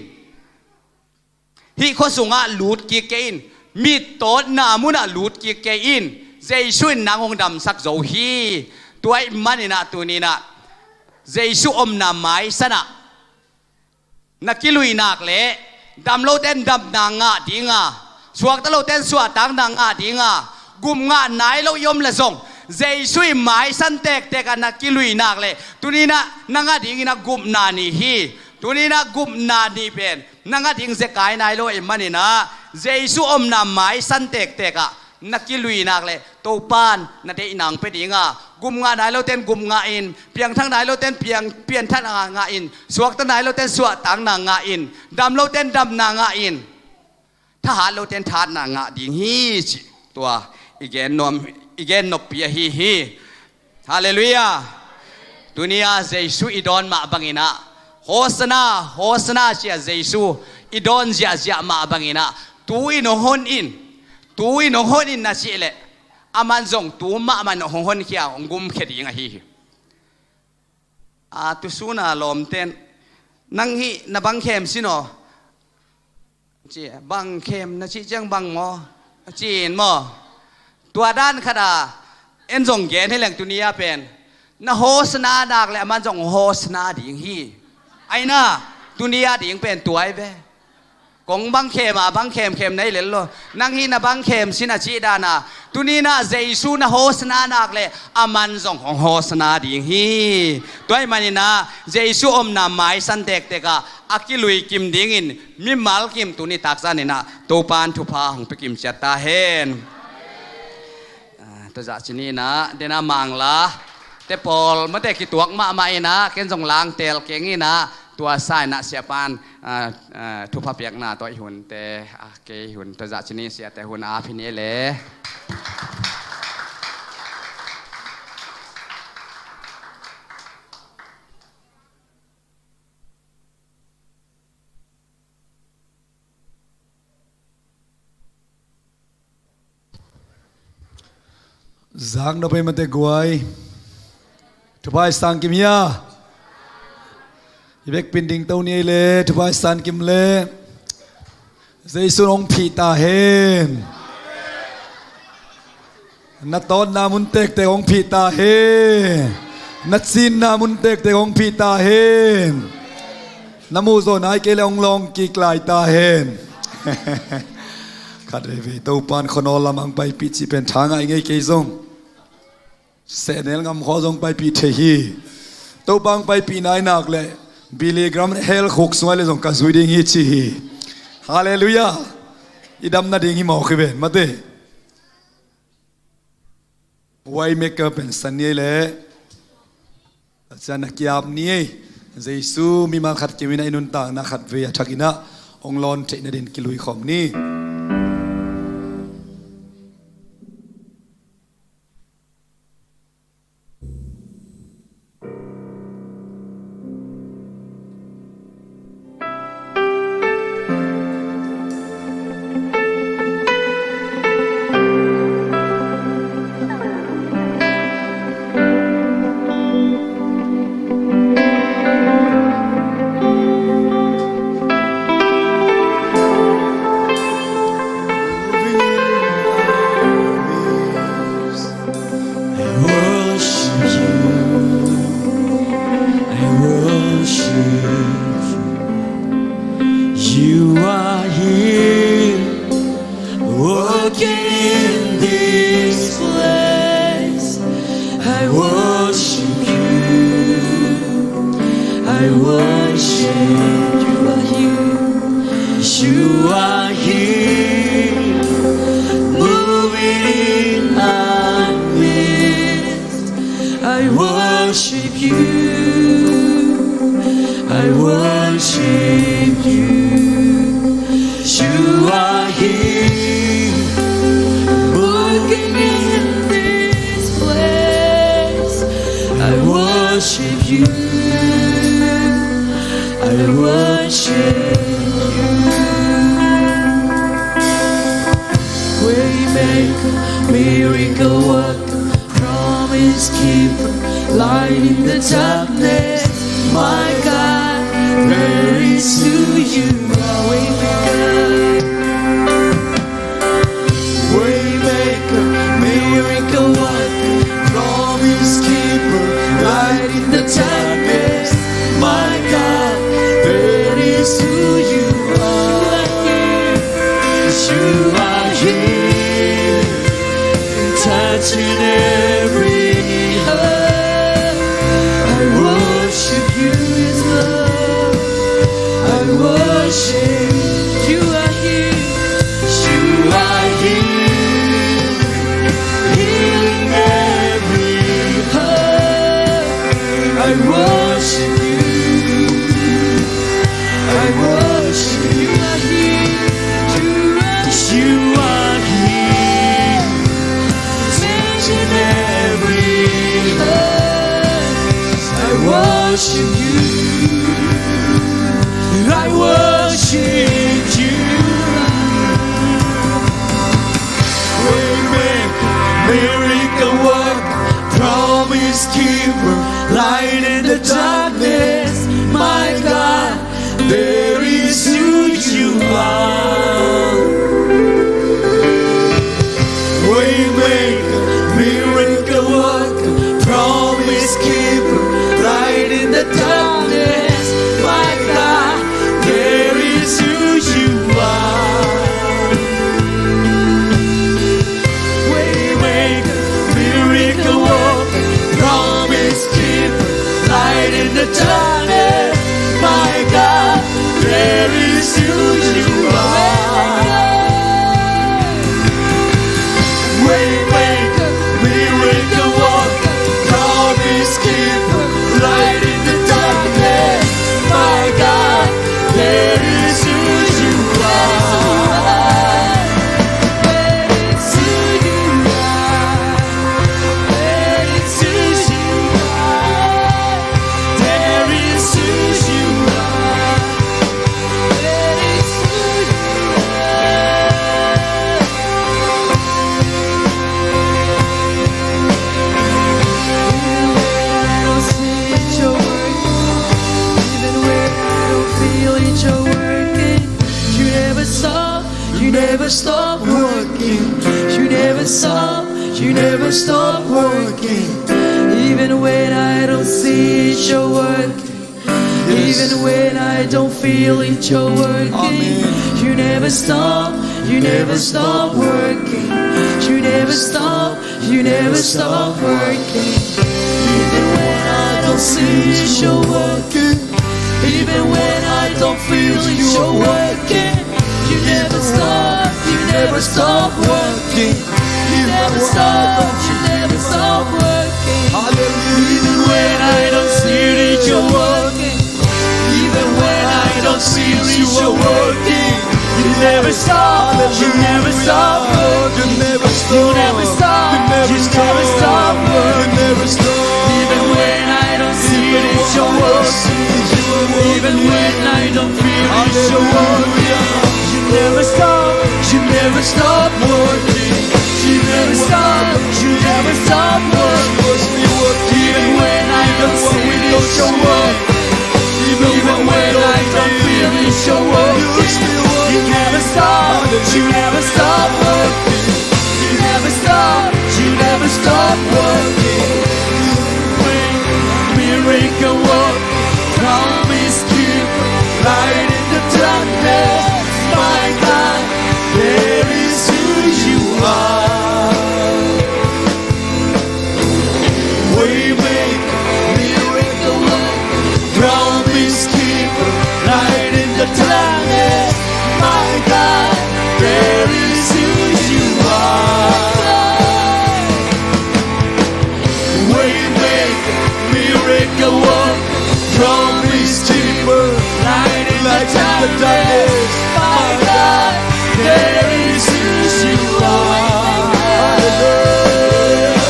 Hih khua sungah lut kik kei in. Mittawtna munah lut kik kei in. Jesu in nang hong damsak zo hi. Tua ahih maninah tuninah Jesu omna maisanah na kilui nak leh dam lote in damna ngah dinga, suakta lote in suahtakna ngah dinga, gum ngah nai lo i om le zong Jesu i maisan tektek ah na kilui nak leh tuninah na ngah dinginah gupna ni hi. Tuninah gupna ni pen na ngah ding zekai nai lo ahih maninah Jesu omna maisan tektek ah na kilui nak leh Topan na deihna hong pia dinga, gum ngah nai lote in gum ngah in, piangthak nai lote in piang, pianthakna ngah in, suakta nai lote in suahtakna ngah in, dam lote in damna ngah in, thahat lote in thahatna ngah ding hi cih tua i gen nuam, i gen noppi ahi hi. Halleluiah. Tuni-a Jesu i dawn mah banginah, Hosanna, Hosanna ci-a Jesu i dawn ziahziah mah banginah tu in hong hon in. Tu in hong hon in na cih leh aman zong tu mahmah in hong honkhia, hong gumkhia ding ahi hi. A, tusuna lawmten, nang hih na bang khem sin aw? Ci, bang khem na cih ciang bang maw? Ci-in maw? Tua dan khat a en zong gen hi leng tuni-a pen na Hosanna nak leh aman zong Hosanna ding hi. Aina, tuni-a ding pen tua ai ve. Kong bang khem a, bang khemkhem na hi lel lo. Nang hih na bang khem sin a cih dana, tuninah Jesu na Hosanna nak leh aman zong hong Hosanna ding hi. Tua ahih maninah Jesu omna maisan tektek ah a kilui kim dingin mimal kim tuni takzaninah Topan thupha hong pia kim ciat ta hen. Ah, tua zah ci ni inah, dena mangla te pawl mate kituak mahmah inah, ken zong langtel keng inah, tua sa inah siapan, ah, ah, thupha piakna tawh i hunte, ah, kei hun, tua zah ci ni siate hun a phin i le. Zak nop ei mate guai. Thupha i sang kim hia? I vekpin dingto ni ei le, thupha i sang kim le. Jesu in hong phih ta hen. Na tawtna mun tektek hong phih ta hen. Na cinna mun tektek hong phih ta hen. Na muhzawh nai kei le hong lawng kik lai ta hen. Khat veivei Topan khuanawl lam hong paipih cih pen tha ngai ngei kei zong. Sehnel ngam khua zong paipih thei hi. Topa hong paipih nai nak le Billy Graham hell khuk sung ah le zong ka zui ding hi ci hi. Halleluiah. I dam nading hi mawk hi ven mate. Waymaker pen san ni ei le. Tua ciang na ki-ap ni ei. Jesu mimal khat kim inah i nuntakna khat vei a thak inah hong lawn theih nadin kilui khawm ni. I worship you. I worship you. You are here. You are here. Moving in our midst. I worship you. I worship you. You are here, working in this place. I worship you. I worship you. Waymaker, miracle worker, promise keeper, light in the darkness. My God, that is who you are. Waymaker, waymaker, miracle worker, promise keeper, light in the darkness. My God, that is who you are. You are here, touching every heart. I worship you, Lord. I worship you. Are here. You are here, healing every heart. I worship you. I worship you. You are here. You are, you are here, touching every heart. I worship you. I worship you. Waymaker, miracle worker, promise keeper, light in the darkness. My God, that is who you are. Waymaker, miracle worker, promise keeper, light in the darkness. My God, that is who you are. Waymaker, miracle worker, promise keeper, light in the darkness. My God, that is who you are. Waymaker, miracle worker, promise keeper, light in the darkness. My God, that is who you are. That is who you are. That is who you are. That is who you are. That is who you are. Even when I don't see it, you're working. Even when I don't feel it, you're working. You never stop, you never stop working. You never stop, you never stop working. Even when I don't see it, you're working. Yes. Even when I don't feel it, you're working. Amen. You never stop, you never stop working. You never stop, you never stop working. Even when I don't see it, you're working. Even when I don't feel it, you're working. You never stop, you never stop working. You never stop, you never stop working. Hallelujah. Even when I don't see it, you're working. Even when I don't see it, you're working. You never stop, you never stop working. You never stop, you never stop working. Even when I don't see it, you're working. Even when I don't feel it, you're working. You never stop, you never stop working. You never stop, you never stop working. Even when I don't see it, you're working. Even when I don't feel it, you're working. You never stop, you never stop the darkness, my God, there is who you are. Hallelujah.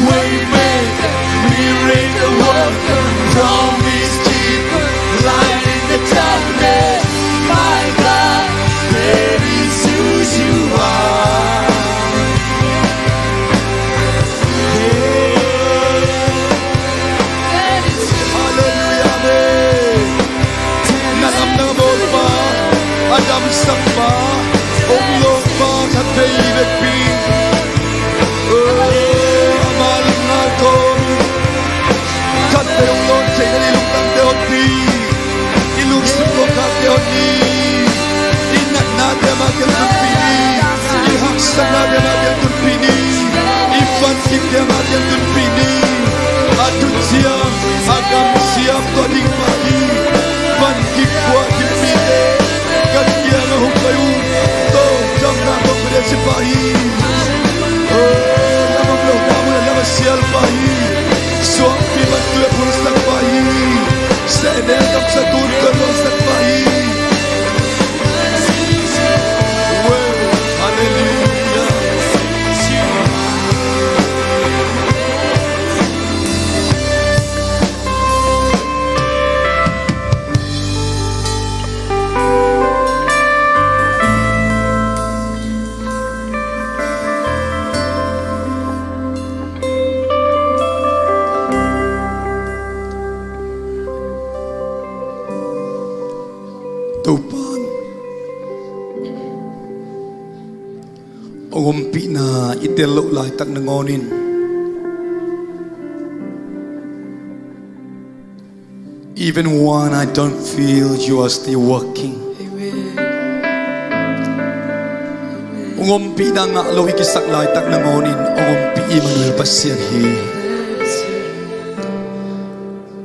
Waymaker, miracle worker, promise keeper, light in the darkness, my God, there is who you are. Hallelujah, amen. Na lamdang a bawlpa, a damsakpa, hong lawngpa khatvei vekpi. Oh, ama lungngai kawm in khatvei hong lawn theihna ding lungtangte hong pi. I lungsim kawmkhatte hong ni. I natnate ama kiang tunpih ni. I haksatnate ama kiang tunpih ni. I vankikte ama kiang tunpih ni. A thuciam, a gamsiam tua ding pa hi. Vankik, khuakim mite ka kiangah hong pai un. Tawldamna tawh pia ding a ci pa hi. Oh, lam a lohna mun a lam a sial pa hi. Suangpi bang tui a phulsak pa hi. Sehnel gamsa tun tui a phulsak pa hi. Well, hallelujah. Topa'n hong ompihna i tel loh laitak nangawnin, even when I don't feel, you are still working. Amen. Hong ompihna ngah lo i kisak laitak nangawnin hong ompih Emmanuel Pasian hi.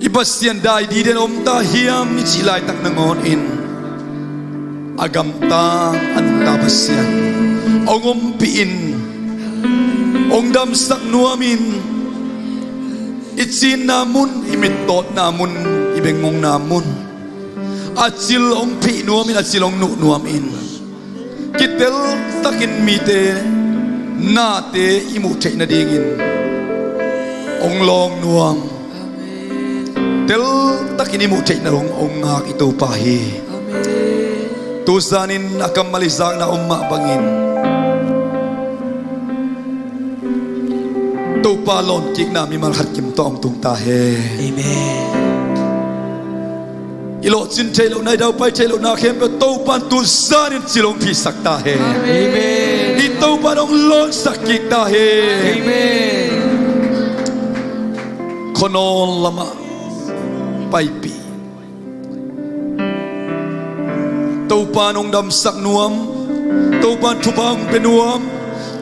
I Pasian dai diden om ta hiam i cih laitak nangawnin a gamtang a nungta Pasian hong ompih in, hong damsak nuamin, i cinna mun, i mittawtna mun, i bengngongna mun, a cil hong phih nuamin, a cil hong nuh nuamin, kitel takin mite nate i muh theih nadingin hong lawng nuam, tel takin i muh theihna hong, hong ngak i Topa hi. Tu zanin a kammal i zakna om mah bangin Topa lawnkikna mimal khat kim tawh hong tung ta hen. Amen. I lawhcin theih lohna, i daupai theih lohna khempeuh Topa'n tu zanin cil hong phihsak ta hen. Amen. I Topa'n hong lawnsak kik ta hen. Amen. Khuanawl lamah paipih. Topa'n hong damsak nuam, Topa'n thupha hong pia nuam,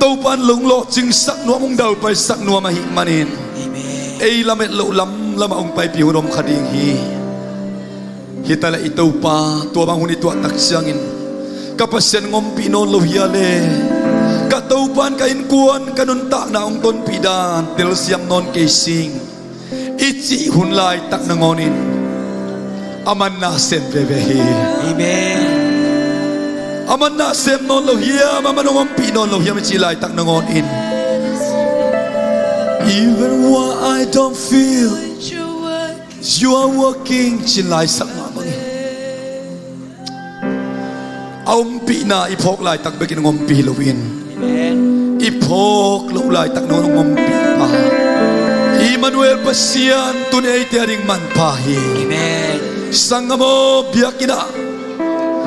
Topa'n hong lawhcingsak nuam, hong daupaisak nuam ahih manin, amen, ei lamet loh lamlamah hong paipih hun om kha ding hi. Hi taleh i Topa, tua bang hun i tuah tak ciangin, ka Pasian hong ompih nawn lo hi a le, ka Topa'n ka innkuan, ka nuntakna hong tonpih dan telsiam nawn kei sing, i cih hun laitak nangawnin, aman na sem veve hi. Amen. Aman na sem nawn lo hiam, aman hong ompih nawn lo hiam i cih laitak nangawnin, even what I don't feel, you are working, ci lai sak mah bangin, a ompihna i phawk laitak bekin hong ompih loin, amen, i phawk loh laitak nangawn hong ompih pa, Emmanuel Pasian tun eite a ding manpha hi. Amen. Sanggam aw, biakinn ah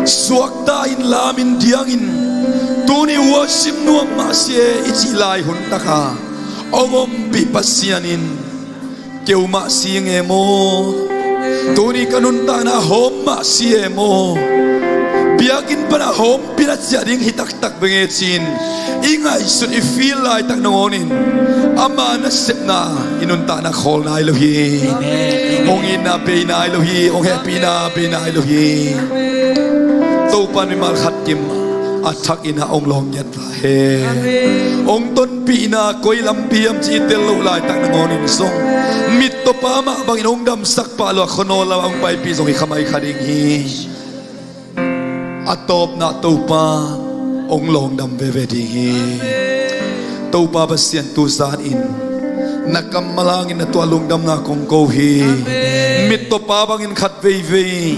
suakta in, lam in, diang in, tuni worship nuam mah si e i cih lai hun taka hong ompih Pasian in, keu mah si ing e maw? Tuni ka nuntakna hawm mah si e maw? Biakinn pana hawmpina ciah ding hi taktak veng e ci-in i ngaihsut, i feel laitak nangawnin, ama nasepna i nuntakna khawl nai lo hi. Amen. Hong itna bei nai lo hi. Hong hehpihna bei nai lo hi. Topa'n mimal khat kim a thakin ah hong lawng ngiat ta hen. Amen. Hong tonpihna koi lampi hiam cih i tel loh laitak nangawnin zong, mittawpa mah bangin hong damsak pah lo a khuanawl lamah hong paipih zong hi kha mai kha ding hi. A tawpna Topa hong lawngdam veve ding hi. Topa Pasian, tu zanin na kammal hangin na tuah lungdamna kong ko hi. Mittawpa bangin khat veivei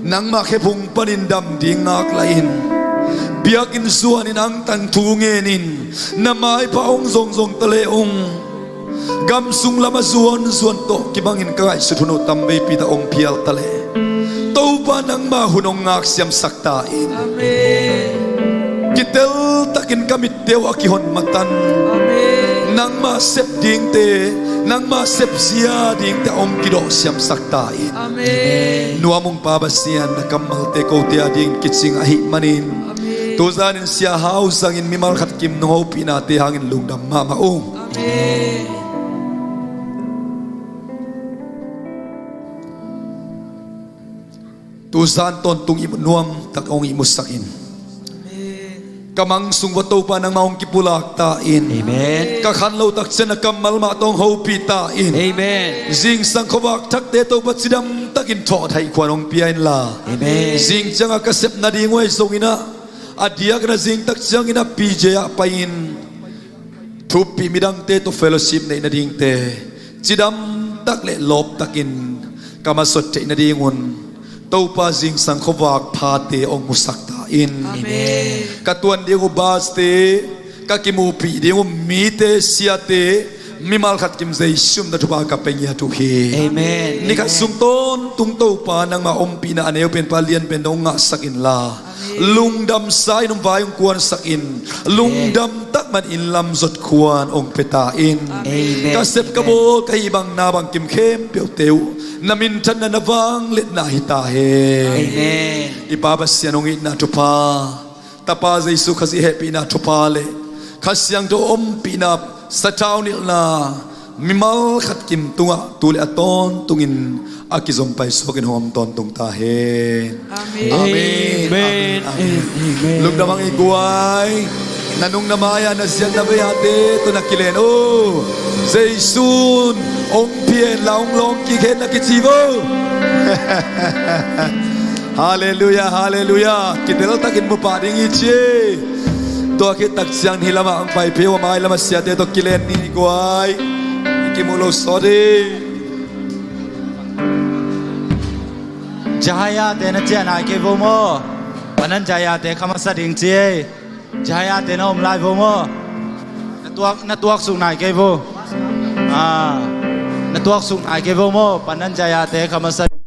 nangmah khephung panin dam ding ngaklah in. Biakinn zuanin angtang thu ngenin na maipha hong zongzong ta le ung. Gam sung lam a zuanzuan tawh kibangin ka ngaihsut hun uh tamveipi ta hong phial ta le, Topa nangma hun hong ngaksiamsak ta in. Kitel takin ka mitte uh a kihon matan nangma sep dingte, nangma sepzia dingte a hong kidawh siamsak ta in. Nuam ung Pa Pasian, na kammalte kote a dingin kicing ahih manin, tu zanin Sia Hau zangin mimal khat kim nong hopihnate hangin lungdam mahmah ung. Tu zan tawntung ihmu nuam tak hong ihmusak in. Ka mang sung va Topa nangmah hong kipulak ta in. Ka khan lo tak ciang na kammal mah tawh hong hopih ta in. Zingsang khuavak thakte Topa cidam takin thawhtheih khuan hong pia inla, zing ciangah ka sep nading uh ahi zongin ah, a diakin a zing tak ciangin a P J ah pai-in thuppih midangte tawh fellowship neih nadingte cidam tak le lawp takin ka masuat theih nadingun Topa zingsang khuavak phate hong musak ta in. Ka tuan ding uh baste, ka kimuhpih ding uh mite, siate, mimal khat kim Jesu min tawh thupha ka pe ngiat uh hi. Ni khat sung tawntung Topa nangmah ompihna a neu penpa lian pen dong hong ngahsak inla, lungdamsa in hong vai hong kuansak in. Lungdam tak man inn lam zot khuan hong pia ta in. Ka sep ka bawl ka hih bang na bang kim khempeuhte uh na minthanna na vangliatna hi ta hen. I Pa Pasian hong itna thupha, Tapa Jesu Khazih hehpihna thupha le Kha Siangtho ompihna, sathau nilhna mimal khat kim tungah tu le a tawntungin a kizom paisuakin hong om tawntung ta hen. Amen. Lungdam ang i guai. Na nung na mai-ah na ziat na vei-ate tawh na kilen uh. Jesu in hong pia hen la, hong lawng kik hen na kici vo. Halleluiah, halleluiah. Kitel takin mu pah ding hi ci. Tua khit tak ciang hih lamah hong pai phei uh a, mai lamah siate tawh kilen ni i guai. I kimuh lo sawt hi. Jahaya te na ciah nai kei vo maw? Panan Jahaya te kha masa ding ci ei. Jahaya te na om lai vo maw? Na tuak, na tuak suk nai kei vo. Ah, na tuak suk nai kei vo maw? Panan Jahaya te kha masa ding.